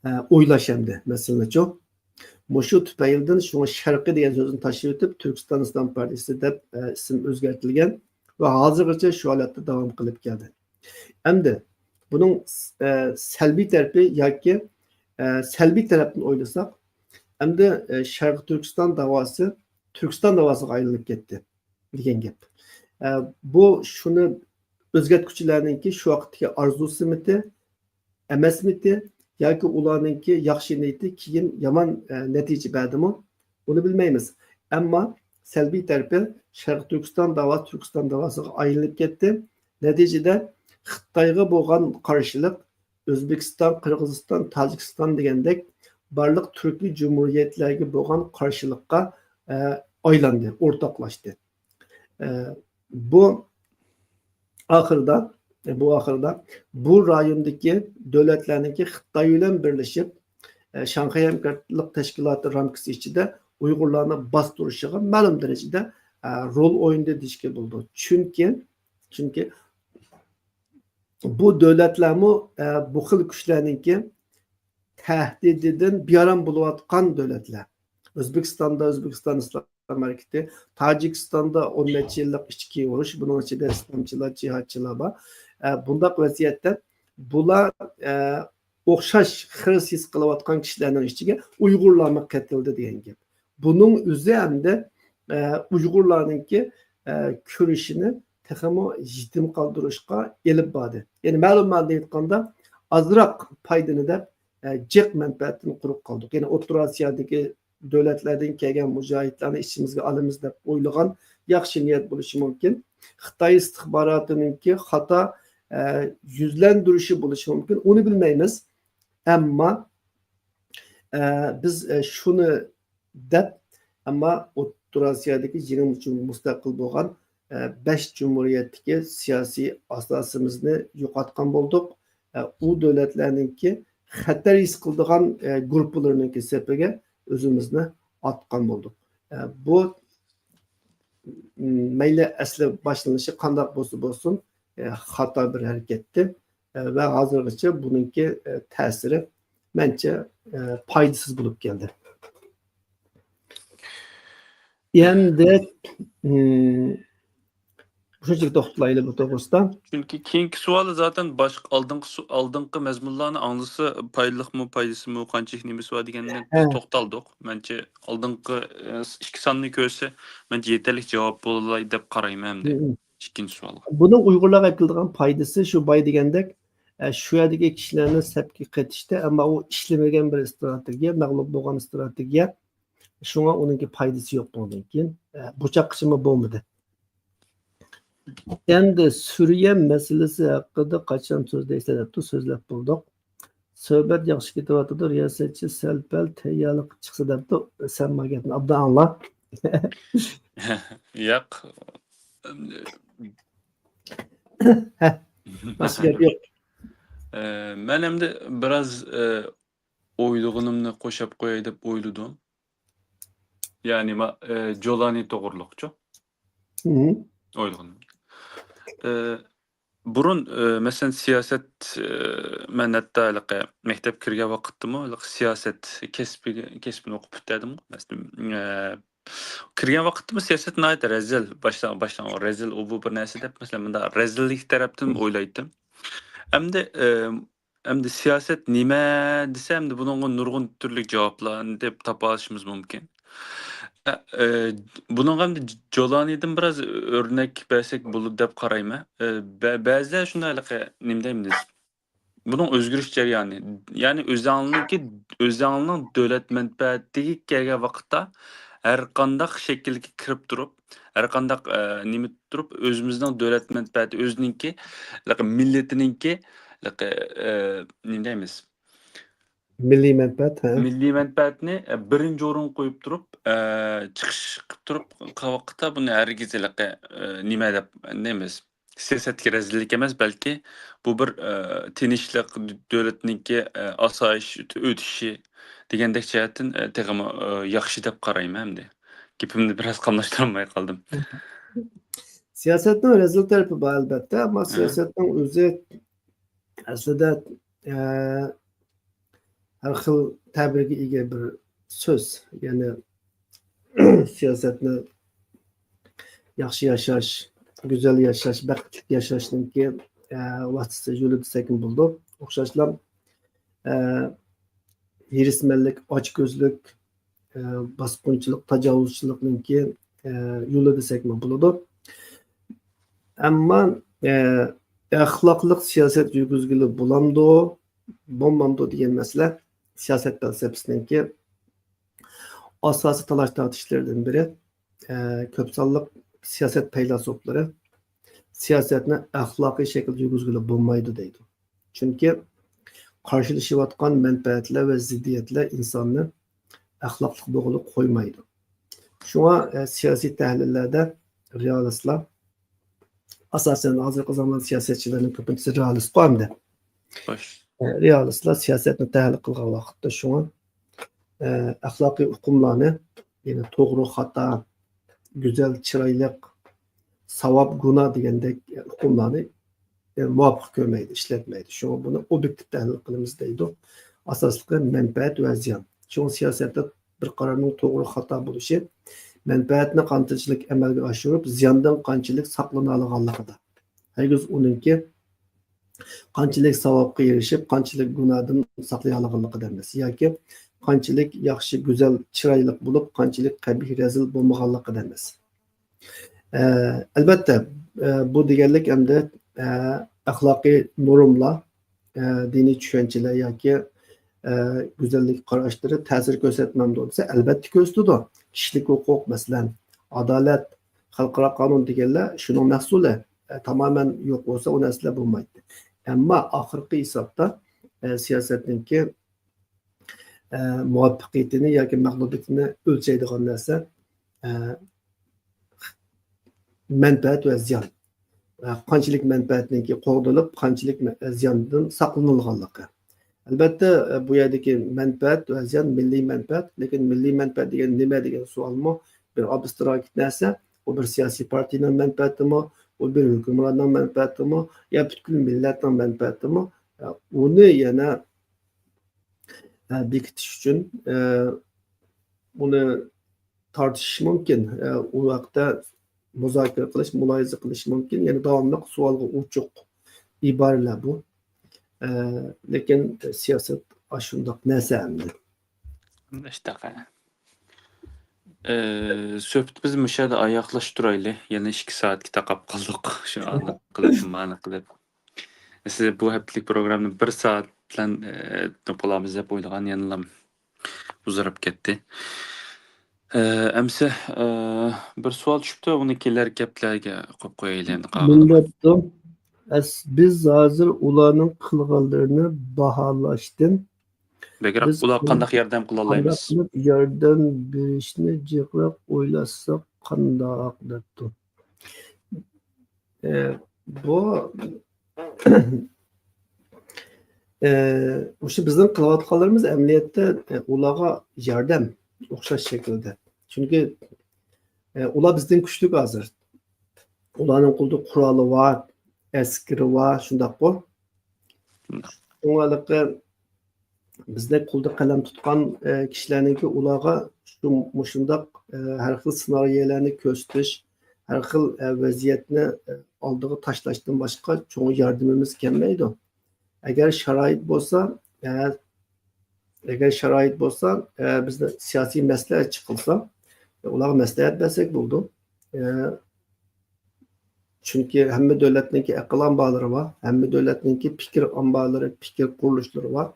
ئە، ئويلاش ئەمدى مەسىلىنىچۇ. مۇشۇ تۈپەيلىدىن شۇڭا شەرقىي دېگەن سۆزنى تاشلىۋېتىپ، تۈركىستان ئىسلام پارتىيىسى دەپ، ئە، ئىسىم ئۆزگەرتىلگەن ۋە ھازىرغىچە شۇ ھالەتتە داۋام قىلىپ كەلدى. ئەمدى بۇنىڭ، ئە، سەلبىي تەرىپى ياكى، ئە، سەلبىي تەرەپتىن ئويلىساق، ئەمدى، ئە، شەرقىي تۈركىستان داۋاسى تۈركىستان داۋاسىغا ئايلىنىپ كەتتى دېگەن گەپ. ئە، بۇ شۇنى ئۆزگەرتكۈچىلەرنىڭكى شۇ ۋاقىتتىكى ئارزۇسىمىتى، ئەمەسمىتى ياكى ئۇلارنىڭكى ياخشى نىيىتى كېيىن يامان، ئە، نەتىجە بەردىمۇ؟ ئۇنى بىلمەيمىز. ئەمما سەلبىي تەرىپى شەرقىي تۈركىستان داۋاسى تۈركىستان داۋاسىغا ئايلىنىپ كەتتى. نەتىجىدە خىتايغا بولغان قارشىلىق، ئۆزبېكىستان، قىرغىزىستان، تاجىكىستان دېگەندەك بارلىق تۈركىي جۇمھۇرىيەتلەرگە بولغان قارشىلىققا، ئە، ئايلاندى، ئورتاقلاشتى. ئە، بۇ ئاخىرىدا، بۇ ئاخىرىدا بۇ رايوندىكى دۆلەتلەرنىڭكى خىتاي بىلەن بىرلىشىپ، ئە، شاڭخەي ھەمكارلىق تەشكىلاتى رامكىسى ئىچىدە ئۇيغۇرلارنى باستۇرۇشىغا مەلۇم دەرىجىدە، ئە، رول ئوينىدى دېيىشكە بولىدۇ. چۈنكى، چۈنكى بۇ دۆلەتلەرمۇ، ئە، بۇ خىل كۈچلەرنىڭكى تەھدىتىدىن بىئارام بولۇۋاتقان دۆلەتلەر. ئۆزبېكىستاندا ئۆزبېكىستان ئىسلام ھەرىكىتى، تاجىكىستاندا ئون نەچچە يىللىق ئىچكى ئۇرۇش، بۇنىڭ ئىچىدە ئىسلامچىلار، جىھادچىلار بار. ئە، بۇنداق ۋەزىيەتتە بۇلار، ئە، ئوخشاش خىرىس ھېس قىلىۋاتقان كىشىلەرنىڭ ئىچىگە ئۇيغۇرلارمۇ قېتىلدى دېگەن گەپ. بۇنىڭ ئۆزى ئەمدى، ئە، ئۇيغۇرلارنىڭكى، ئە، كۈرىشىنى تېخىمۇ يېتىم قالدۇرۇشقا ئېلىپ باردى. يەنى مەلۇم مەنىدە ئېيتقاندا، ئازراق پايدىنى دەپ، ئە، جىق مەنپەئەتتىن قۇرۇق قالدۇق. يەنى ئوتتۇرا ئاسىيادىكى دۆلەتلەردىن كەلگەن مۇجاھىدلارنى ئىچىمىزگە ئالىمىز دەپ ئويلىغان ياخشى نىيەت بولۇشى مۇمكىن. خىتاي ئىستىخباراتىنىڭكى خاتا، ئە، يۈزلەندۈرۈشى بولۇشى مۇمكىن. ئۇنى بىلمەيمىز. ئەمما، ئە، بىز، ئە، شۇنى دەپ، ئەمما ئوتتۇرا ئاسىيادىكى يېڭى مۇستەقىل بولغان، ئە، بەش جۇمھۇرىيەتتىكى سىياسىي ئاساسىمىزنى يوقاتقان بولدۇق. ئە، ئۇ دۆلەتلەرنىڭكى خەتەر ھېس قىلىدىغان، ئە، گۇرۇپپىلىرىنىڭكى سېپىگە ئۆزىمىزنى ئاتقان بولدۇق. ئە، بۇ، م، مەيلى ئەسلى باشلىنىشى قانداق بولسا بولسۇن، ئە، خاتا بىر ھەرىكەتتى. ئە، ۋە ھازىرغىچە بۇنىڭكى، ئە، تەسىرى مەنچە، ئە، پايدىسىز بولۇپ كەلدى. ئەمدى، م، شۇنچىلىك توختىلايلى بۇ توغرىسىدا. چۈنكى كېيىنكى سوئالى زاتەن باشقا ئالدىنقى سو-، ئالدىنقى مەزمۇنلارنى ئاڭلىسا پايدىلىقمۇ، پايدىسىمۇ، قانچىلىك نېمىسى بار دېگەننى ھە. توختالدۇق. مەنچە ئالدىنقى، ئە، ئىككى ساننى كۆرسە مەنچە يېتەرلىك جاۋاب بولالاي دەپ قارايمەن ئەمدى. ھە، ھە. ئىككىنچى سوئالغا. بۇنىڭ ئۇيغۇرلارغا ئېلىپ كېلىدىغان پايدىسى شۇ باي دېگەندەك، ئە، شۇ يەردىكى كىشىلەرنى سەپكە قېتىشتە، ئەمما ئۇ ئىشلىمىگەن بىر ئىستراتېگىيە، مەغلۇپ بولغان ئىستراتېگىيە. شۇڭا ئۇنىڭكى پايدىسى يوق بۇنىڭدىن كېيىن. ئە، بۇ چاغقىچىمۇ بولمىدى. ئەمدى سۈرىيە مەسىلىسى ھەققىدە قاچان سۆزلەيسىلەر دەپتۇ، سۆزلەپ بولدۇق. سۆھبەت ياخشى كېتىۋاتىدۇ، رىياسەتچى سەل-پەل تەييارلىققا چىقسا دەپتۇ. سەن ما گەپنى ئابدان ئاڭلا. ياق. ھە، باشقا گەپ يوق. ئە، مەن ئەمدى بىراز، ئە، ئويلىغىنىمنى قوشاپ قوياي دەپ ئويلىدىم. يەنى ما-، ئە، جولانى توغرۇلۇقچۇ؟ ھە. ئويلىغىنىم. ئە، بۇرۇن، ئە، مەسىلەن، سىياسەت، ئە، مەن ھەتتا ھېلىقى مەكتەپكە كىرگەن ۋاقىتتىمۇ ھېلىقى سىياسەت كەسپىگە، كەسپىنى ئوقۇپ پۈتتۈردۈمغۇ. مەسىلەن، ئە، كىرگەن ۋاقىتتىمۇ سىياسەت ناھايىتى رەزىل، باشلان-، باشلانغان رەزىل، ئۇ بۇ بىر نەرسە دەپ، مەسىلەن، مۇنداق رەزىللىك تەرەپتىن ئويلايتتىم. ئەمدى، ئە، ئەمدى سىياسەت نېمە دېسە، ئەمدى بۇنىڭغا نۇرغۇن تۈرلۈك جاۋابلارنى دەپ تاپالىشىمىز مۇمكىن. ئە، ئە، بۇنىڭغا ئەمدى جولانىدىن بىراز ئۆرنەك بەرسەك بولىدۇ دەپ قارايمەن. ئە، بە-، بەزىلەر شۇنداق ھېلىقى نېمە دەيمىز، بۇنىڭ ئۆزگىرىش جەريانى. يەنى ئۆزەڭنىڭكى، ئۆزەڭنىڭ دۆلەت مەنپەئەتىگە كەلگەن ۋاقىتتا ھەر قانداق شەكىلگە كىرىپ تۇرۇپ، ھەر قانداق، ئە، نېمە تۇرۇپ، ئۆزىمىزنىڭ دۆلەت مەنپەئەتى، ئۆزىنىڭكى، مىللىتىنىڭكى، ئە، نېمە دەيمىز؟ مىللىي مەنپەئەت، ھە. مىللىي مەنپەئەتنى، ئە، بىرىنچى ئورۇنغا قويۇپ تۇرۇپ، ئە، چىقىش قىلىپ تۇرۇپ قىلغان ۋاقىتتا بۇنى ھەرگىز ھېلىقى، ئە، نېمە دەپ، نېمە، سىياسەتتىكى رەزىللىك ئەمەس، بەلكى بۇ بىر، ئە، تىنچلىق، دۆلەتنىڭكى، ئە، ئاسايىش ئۆتۈشى دېگەندەك جەھەتتىن، ئە، تېخىمۇ، ئە، ياخشى دەپ قارايمەن ئەمدى. گېپىمنى بىراز قاملاشتۇرالماي قالدىم. سىياسەتنىڭ رەزىل تەرىپى بار، ئەلۋەتتە، ئەمما ھە. سىياسەتنىڭ ئۆزى ئەسلىدە، ئە، ھەر خىل تەبىرگە ئىگە بىر سۆز. يەنى سىياسەتنى ياخشى ياشاش، گۈزەل ياشاش، بەختلىك ياشاشنىڭكى، ئە، ۋاسىتىسى، يولى دېسەكمۇ بولىدۇ. ئوخشاشلا، ئە، ھېرىسمەنلىك، ئاچكۆزلۈك، ئە، باسقۇنچىلىق، تاجاۋۇزچىلىقنىڭكى، ئە، يولى دېسەكمۇ بولىدۇ. ئەمما، ئە، ئەخلاقلىق سىياسەت يۈرگۈزگىلى بولامدۇ، بولمامدۇ دېگەن مەسىلە سىياسەت پەلسەپىسىنىڭكى ئاساسىي تالاش-تارتىشلىرىدىن بىرى. ئە، كۆپ سانلىق سىياسەت پەيلاسوپلىرى سىياسەتنى ئەخلاقىي شەكىلدە يۈرگۈزگىلى بولمايدۇ دەيدۇ. چۈنكى قارشىلىشىۋاتقان مەنپەئەتلەر ۋە زىددىيەتلەر ئىنساننى ئەخلاقلىق بولغىلى قويمايدۇ. شۇڭا، ئە، سىياسىي تەھلىللەردە رېئالىستلار، ئاساسەن، ھازىرقى زامان سىياسەتچىلىرىنىڭ كۆپىنچىسى رېئالىستقۇ ئەمدى. خوش. ئە، رېئالىستلار سىياسەتنى تەھلىل قىلغان ۋاقىتتا شۇڭا، ئە، ئەخلاقىي ئۇقۇملارنى، يەنى توغرا، خاتا، گۈزەل، چىرايلىق، ساۋاب، گۇناھ دېگەندەك ئۇقۇملارنى، ئە، مۇۋاپىق كۆرمەيدۇ، ئىشلەتمەيدۇ. شۇڭا بۇنى ئوبيېكتىپ تەھلىل قىلىمىز دەيدۇ. ئاساسلىقى مەنپەئەت ۋە زىيان. شۇڭا سىياسەتتە بىر قارارنىڭ توغرا، خاتا بولۇشى مەنپەئەتنى قانچىلىك ئەمەلگە ئاشۇرۇپ، زىياندىن قانچىلىك ساقلىنالىغانلىقىدا، ھەرگىز ئۇنىڭكى قانچىلىك ساۋابقا ئېرىشىپ، قانچىلىك گۇناھدىن ساقلىيالىغانلىقىدا ئەمەس، ياكى قانچىلىك ياخشى، گۈزەل، چىرايلىق بولۇپ، قانچىلىك قەبىھ، رەزىل بولمىغانلىقىدا ئەمەس. ئە، ئەلۋەتتە، ئە، بۇ دېگەنلىك ئەمدى، ئە، ئەخلاقىي نورمىلار، ئە، دىنىي چۈشەنچىلەر ياكى، ئە، گۈزەللىك قاراشلىرى تەسىر كۆرسەتمەمدۇ دېسە، ئەلۋەتتە كۆرسىتىدۇ. كىشىلىك ھوقۇق، مەسىلەن، ئادالەت، خەلقئارا قانۇن دېگەنلەر شۇنىڭ مەھسۇلى. ئە، تامامەن يوق بولسا، ئۇ نەرسىلەر بولمايتتى. ئەمما ئاخىرقى ھېسابتا، ئە، سىياسەتنىڭكى، ئە، مۇۋەپپەقىيىتىنى ياكى مەغلۇبىيىتىنى ئۆلچەيدىغان نەرسە، ئە، مەنپەئەت ۋە زىيان. ئە، قانچىلىك مەنپەئەتنىڭكى قوغدىلىپ، قانچىلىك مە-، زىياندىن ساقلىنىلغانلىقى. ئەلبەتتە، ئە، بۇ يەردىكى مەنپەئەت ۋە زىيان مىللىي مەنپەئەت، لېكىن مىللىي مەنپەئەت دېگەن نېمە دېگەن سوئالمۇ بىر ئابستراكت نەرسە. ئۇ بىر سىياسىي پارتىيىنىڭ مەنپەئەتىمۇ، ئۇ بىر ھۆكۈمراننىڭ مەنپەئەتىمۇ، يا پۈتكۈل مىللەتنىڭ مەنپەئەتىمۇ؟ ئە، ئۇنى يەنە، ئە، بېكىتىش ئۈچۈن، ئە، ئۇنى تارتىشىش مۇمكىن. ئە، ئۇ ھەقتە مۇزاكىرە قىلىش، مۇلاھىزە قىلىش مۇمكىن. يەنە داۋاملىق سوئالغا ئوچۇق ئىبارىلەر بۇ. ئە، لېكىن سىياسەت ئاشۇنداق نەرسە ئەمدى. شۇنداق. ئە، سۆھبىتىمىزنى مۇشۇ يەردە ئاياغلاشتۇرايلى. يەنە ئىككى سائەتكە تاقاپ قالدۇق. شۇ ئانى قىلىپ، مانى قىلىپ. سىز بۇ ھەپتىلىك پروگراممىنى بىر سائەت بىلەن، ئە، توپلايمىز دەپ ئويلىغان، يەنىلا ئۇزىراپ كەتتى. ئە، ئەمسە، ئە، بىر سوئال چۈشۈپتۇ، ئۇنى كېلەر گەپلەرگە قويۇپ قويايلى ئەمدى قالغىنىنى. مۇنداق دەپتۇ، ئەس-، بىز ھازىر ئۇلارنىڭ قىلغانلىرىنى باھالاشتىن، بەكرەك بىز ئۇلارغا قان-، قانداق ياردەم قىلالايمىز؟ قانداق قىلىپ ياردەم بېرىشنى جىقراق ئويلاشساق قانداق دەپتۇ. ئە، بۇ، ئە، مۇشۇ بىزنىڭ قىلىۋاتقانلىرىمىز ئەمەلىيەتتە، ئە، ئۇلارغا ياردەم ئوخشاش شەكىلدە. چۈنكى، ئە، ئۇلار بىزدىن كۈچلۈك ھازىر. ئۇلارنىڭ قولىدا قورالى بار، ئەسكىرى بار، شۇنداققۇ؟ شۇڭا ھېلىقى بىزدەك قولدا قەلەم تۇتقان، ئە، كىشىلەرنىڭكى ئۇلارغا شۇ، مۇشۇنداق، ئە، ھەر خىل سېنارىيەلەرنى كۆرسىتىش، ھەر خىل، ئە، ۋەزىيەتنى، ئە، ئالدىغا تاشلاشتىن باشقا چوڭ ياردىمىمىز كەلمەيدۇ. ئەگەر شارائىت بولسا، ئە، ئەگەر شارائىت بولسا، ئە، بىزنى سىياسىي مەسلىھەتچى قىلسا، ئۇلارغا مەسلىھەت بەرسەك بولىدۇ. ئە، چۈنكى ھەممە دۆلەتنىڭكى ئەقىل ئامبارلىرى بار، ھەممە دۆلەتنىڭكى پىكىر ئامبارلىرى، پىكىر قۇرۇلۇشلىرى بار.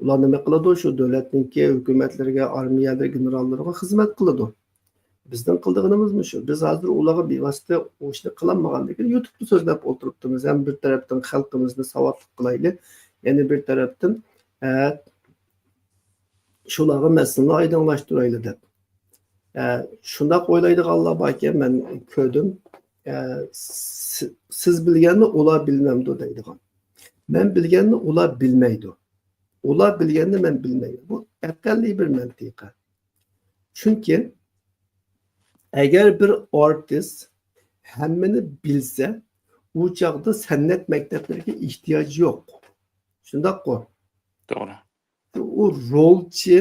ئۇلار نېمە قىلىدۇ؟ شۇ دۆلەتنىڭكى ھۆكۈمەتلىرىگە، ئارمىيەلىرى، گېنېراللىرىغا خىزمەت قىلىدۇ. بىزنىڭ قىلىدىغىنىمىزمۇ شۇ. بىز ھازىر ئۇلارغا بىۋاسىتە ئۇ ئىشنى قىلالمىغاندىن كېيىن يۇتۇپلا سۆزلەپ ئولتۇرۇپتىمىز. ھەم بىر تەرەپتىن خەلقىمىزنى ساۋاتلىق قىلايلى، يەنە بىر تەرەپتىن، ئە، شۇلارغا مەسىلىنى ئايدىڭلاشتۇرايلى دەپ. ئە، شۇنداق ئويلايدىغانلار باركەن، مەن كۆردۈم. ئە، سى-، سىز بىلگەننى ئۇلار بىلمەمدۇ دەيدىغان. مەن بىلگەننى ئۇلار بىلمەيدۇ. ئۇلار بىلگەننى مەن بىلمەيمەن. بۇ ئەقەللىي بىر مەنتىقە. چۈنكى ئەگەر بىر ئارتىس ھەممىنى بىلسە، ئۇ چاغدا سەنئەت مەكتەپلىرىگە ئېھتىياج يوق. شۇنداققۇ؟ توغرا. ئۇ رولچى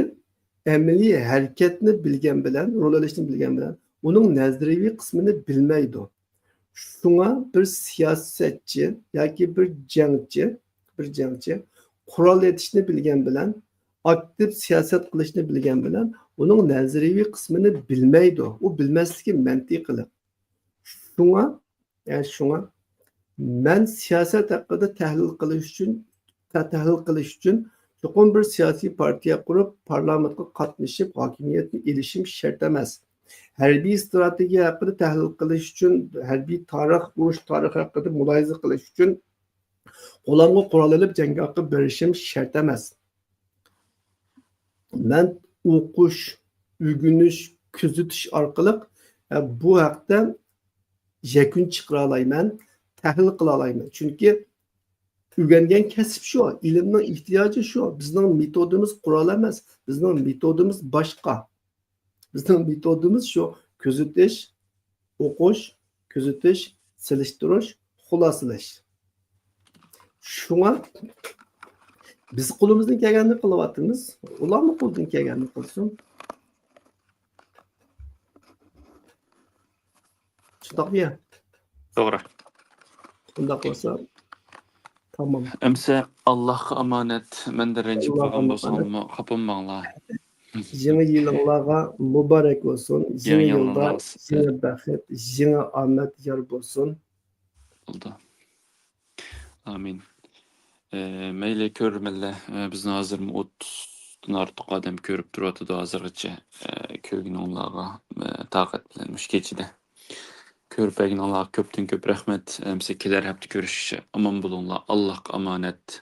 ئەمەلىي ھەرىكەتنى بىلگەن بىلەن، رول ئېلىشنى بىلگەن بىلەن، ئۇنىڭ نەزەرىيىۋى قىسمىنى بىلمەيدۇ. شۇڭا بىر سىياسەتچى ياكى بىر جەڭچى، بىر جەڭچى قورال ئېتىشنى بىلگەن بىلەن، ئاكتىپ سىياسەت قىلىشنى بىلگەن بىلەن، ئۇنىڭ نەزەرىيىۋى قىسمىنى بىلمەيدۇ. ئۇ بىلمەسلىكى مەنتىقىلىق. شۇڭا، ئە، شۇڭا مەن سىياسەت ھەققىدە تەھلىل قىلىش ئۈچۈن، تە-، تەھلىل قىلىش ئۈچۈن چوقۇم بىر سىياسىي پارتىيە قۇرۇپ، پارلامېنتقا قاتنىشىپ، ھاكىمىيەتنى ئېلىشىم شەرت ئەمەس. ھەربىي ئىستراتېگىيە ھەققىدە تەھلىل قىلىش ئۈچۈن، ھەربىي تارىخ، ئۇرۇش تارىخى ھەققىدە مۇلاھىزە قىلىش ئۈچۈن قولۇمغا قورال ئېلىپ جەڭگە بېرىشىم شەرت ئەمەس. مەن ئوقۇش، ئۆگىنىش، كۆزىتىش ئارقىلىق، ئە، بۇ ھەقتە يەكۈن چىقىرالايمەن، تەھلىل قىلالايمەن. چۈنكى ئۆگەنگەن كەسىپ شۇ، ئىلىمنىڭ ئېھتىياجى شۇ. بىزنىڭ مېتودىمىز قورال ئەمەس، بىزنىڭ مېتودىمىز باشقا. بىزنىڭ مېتودىمىز شۇ، كۆزىتىش، ئوقۇش، كۆزىتىش، سېلىشتۇرۇش، خۇلاسىلەش. شۇڭا بىز قولىمىزدىن كەلگەننى قىلىۋاتىمىز، ئۇلارمۇ قولىدىن كەلگەننى قىلسۇن. شۇنداقمۇ يا؟ توغرا. شۇنداق بولسا، تامام. ئەمسە ئاللاھقا ئامانەت. مەندىن رەنجىپ قالغان بولساڭلارمۇ خاپا بولماڭلار. يېڭى يىلىڭلارغا مۇبارەك بولسۇن. يېڭى يېڭى يىلدا يېڭى بەخت، يېڭى ئامەت يار بولسۇن. بولدى. ئامىن. ئە، مەيلى، كۆرۈرمەنلەر، ئە، بىزنى ھازىرمۇ ئوتتۇزدىن ئارتۇق ئادەم كۆرۈپ تۇرۇۋاتىدۇ ھازىرغىچە. ئە، كۆرگىنىڭلارغا، ئە، تاقەت بىلەن مۇشۇ كېچىدە كۆرۈپ بەرگىنىڭلارغا كۆپتىن كۆپ رەھمەت. ئەمسە كېلەر ھەپتە كۆرۈشكىچە ئامان بولۇڭلار. ئاللاھقا ئامانەت.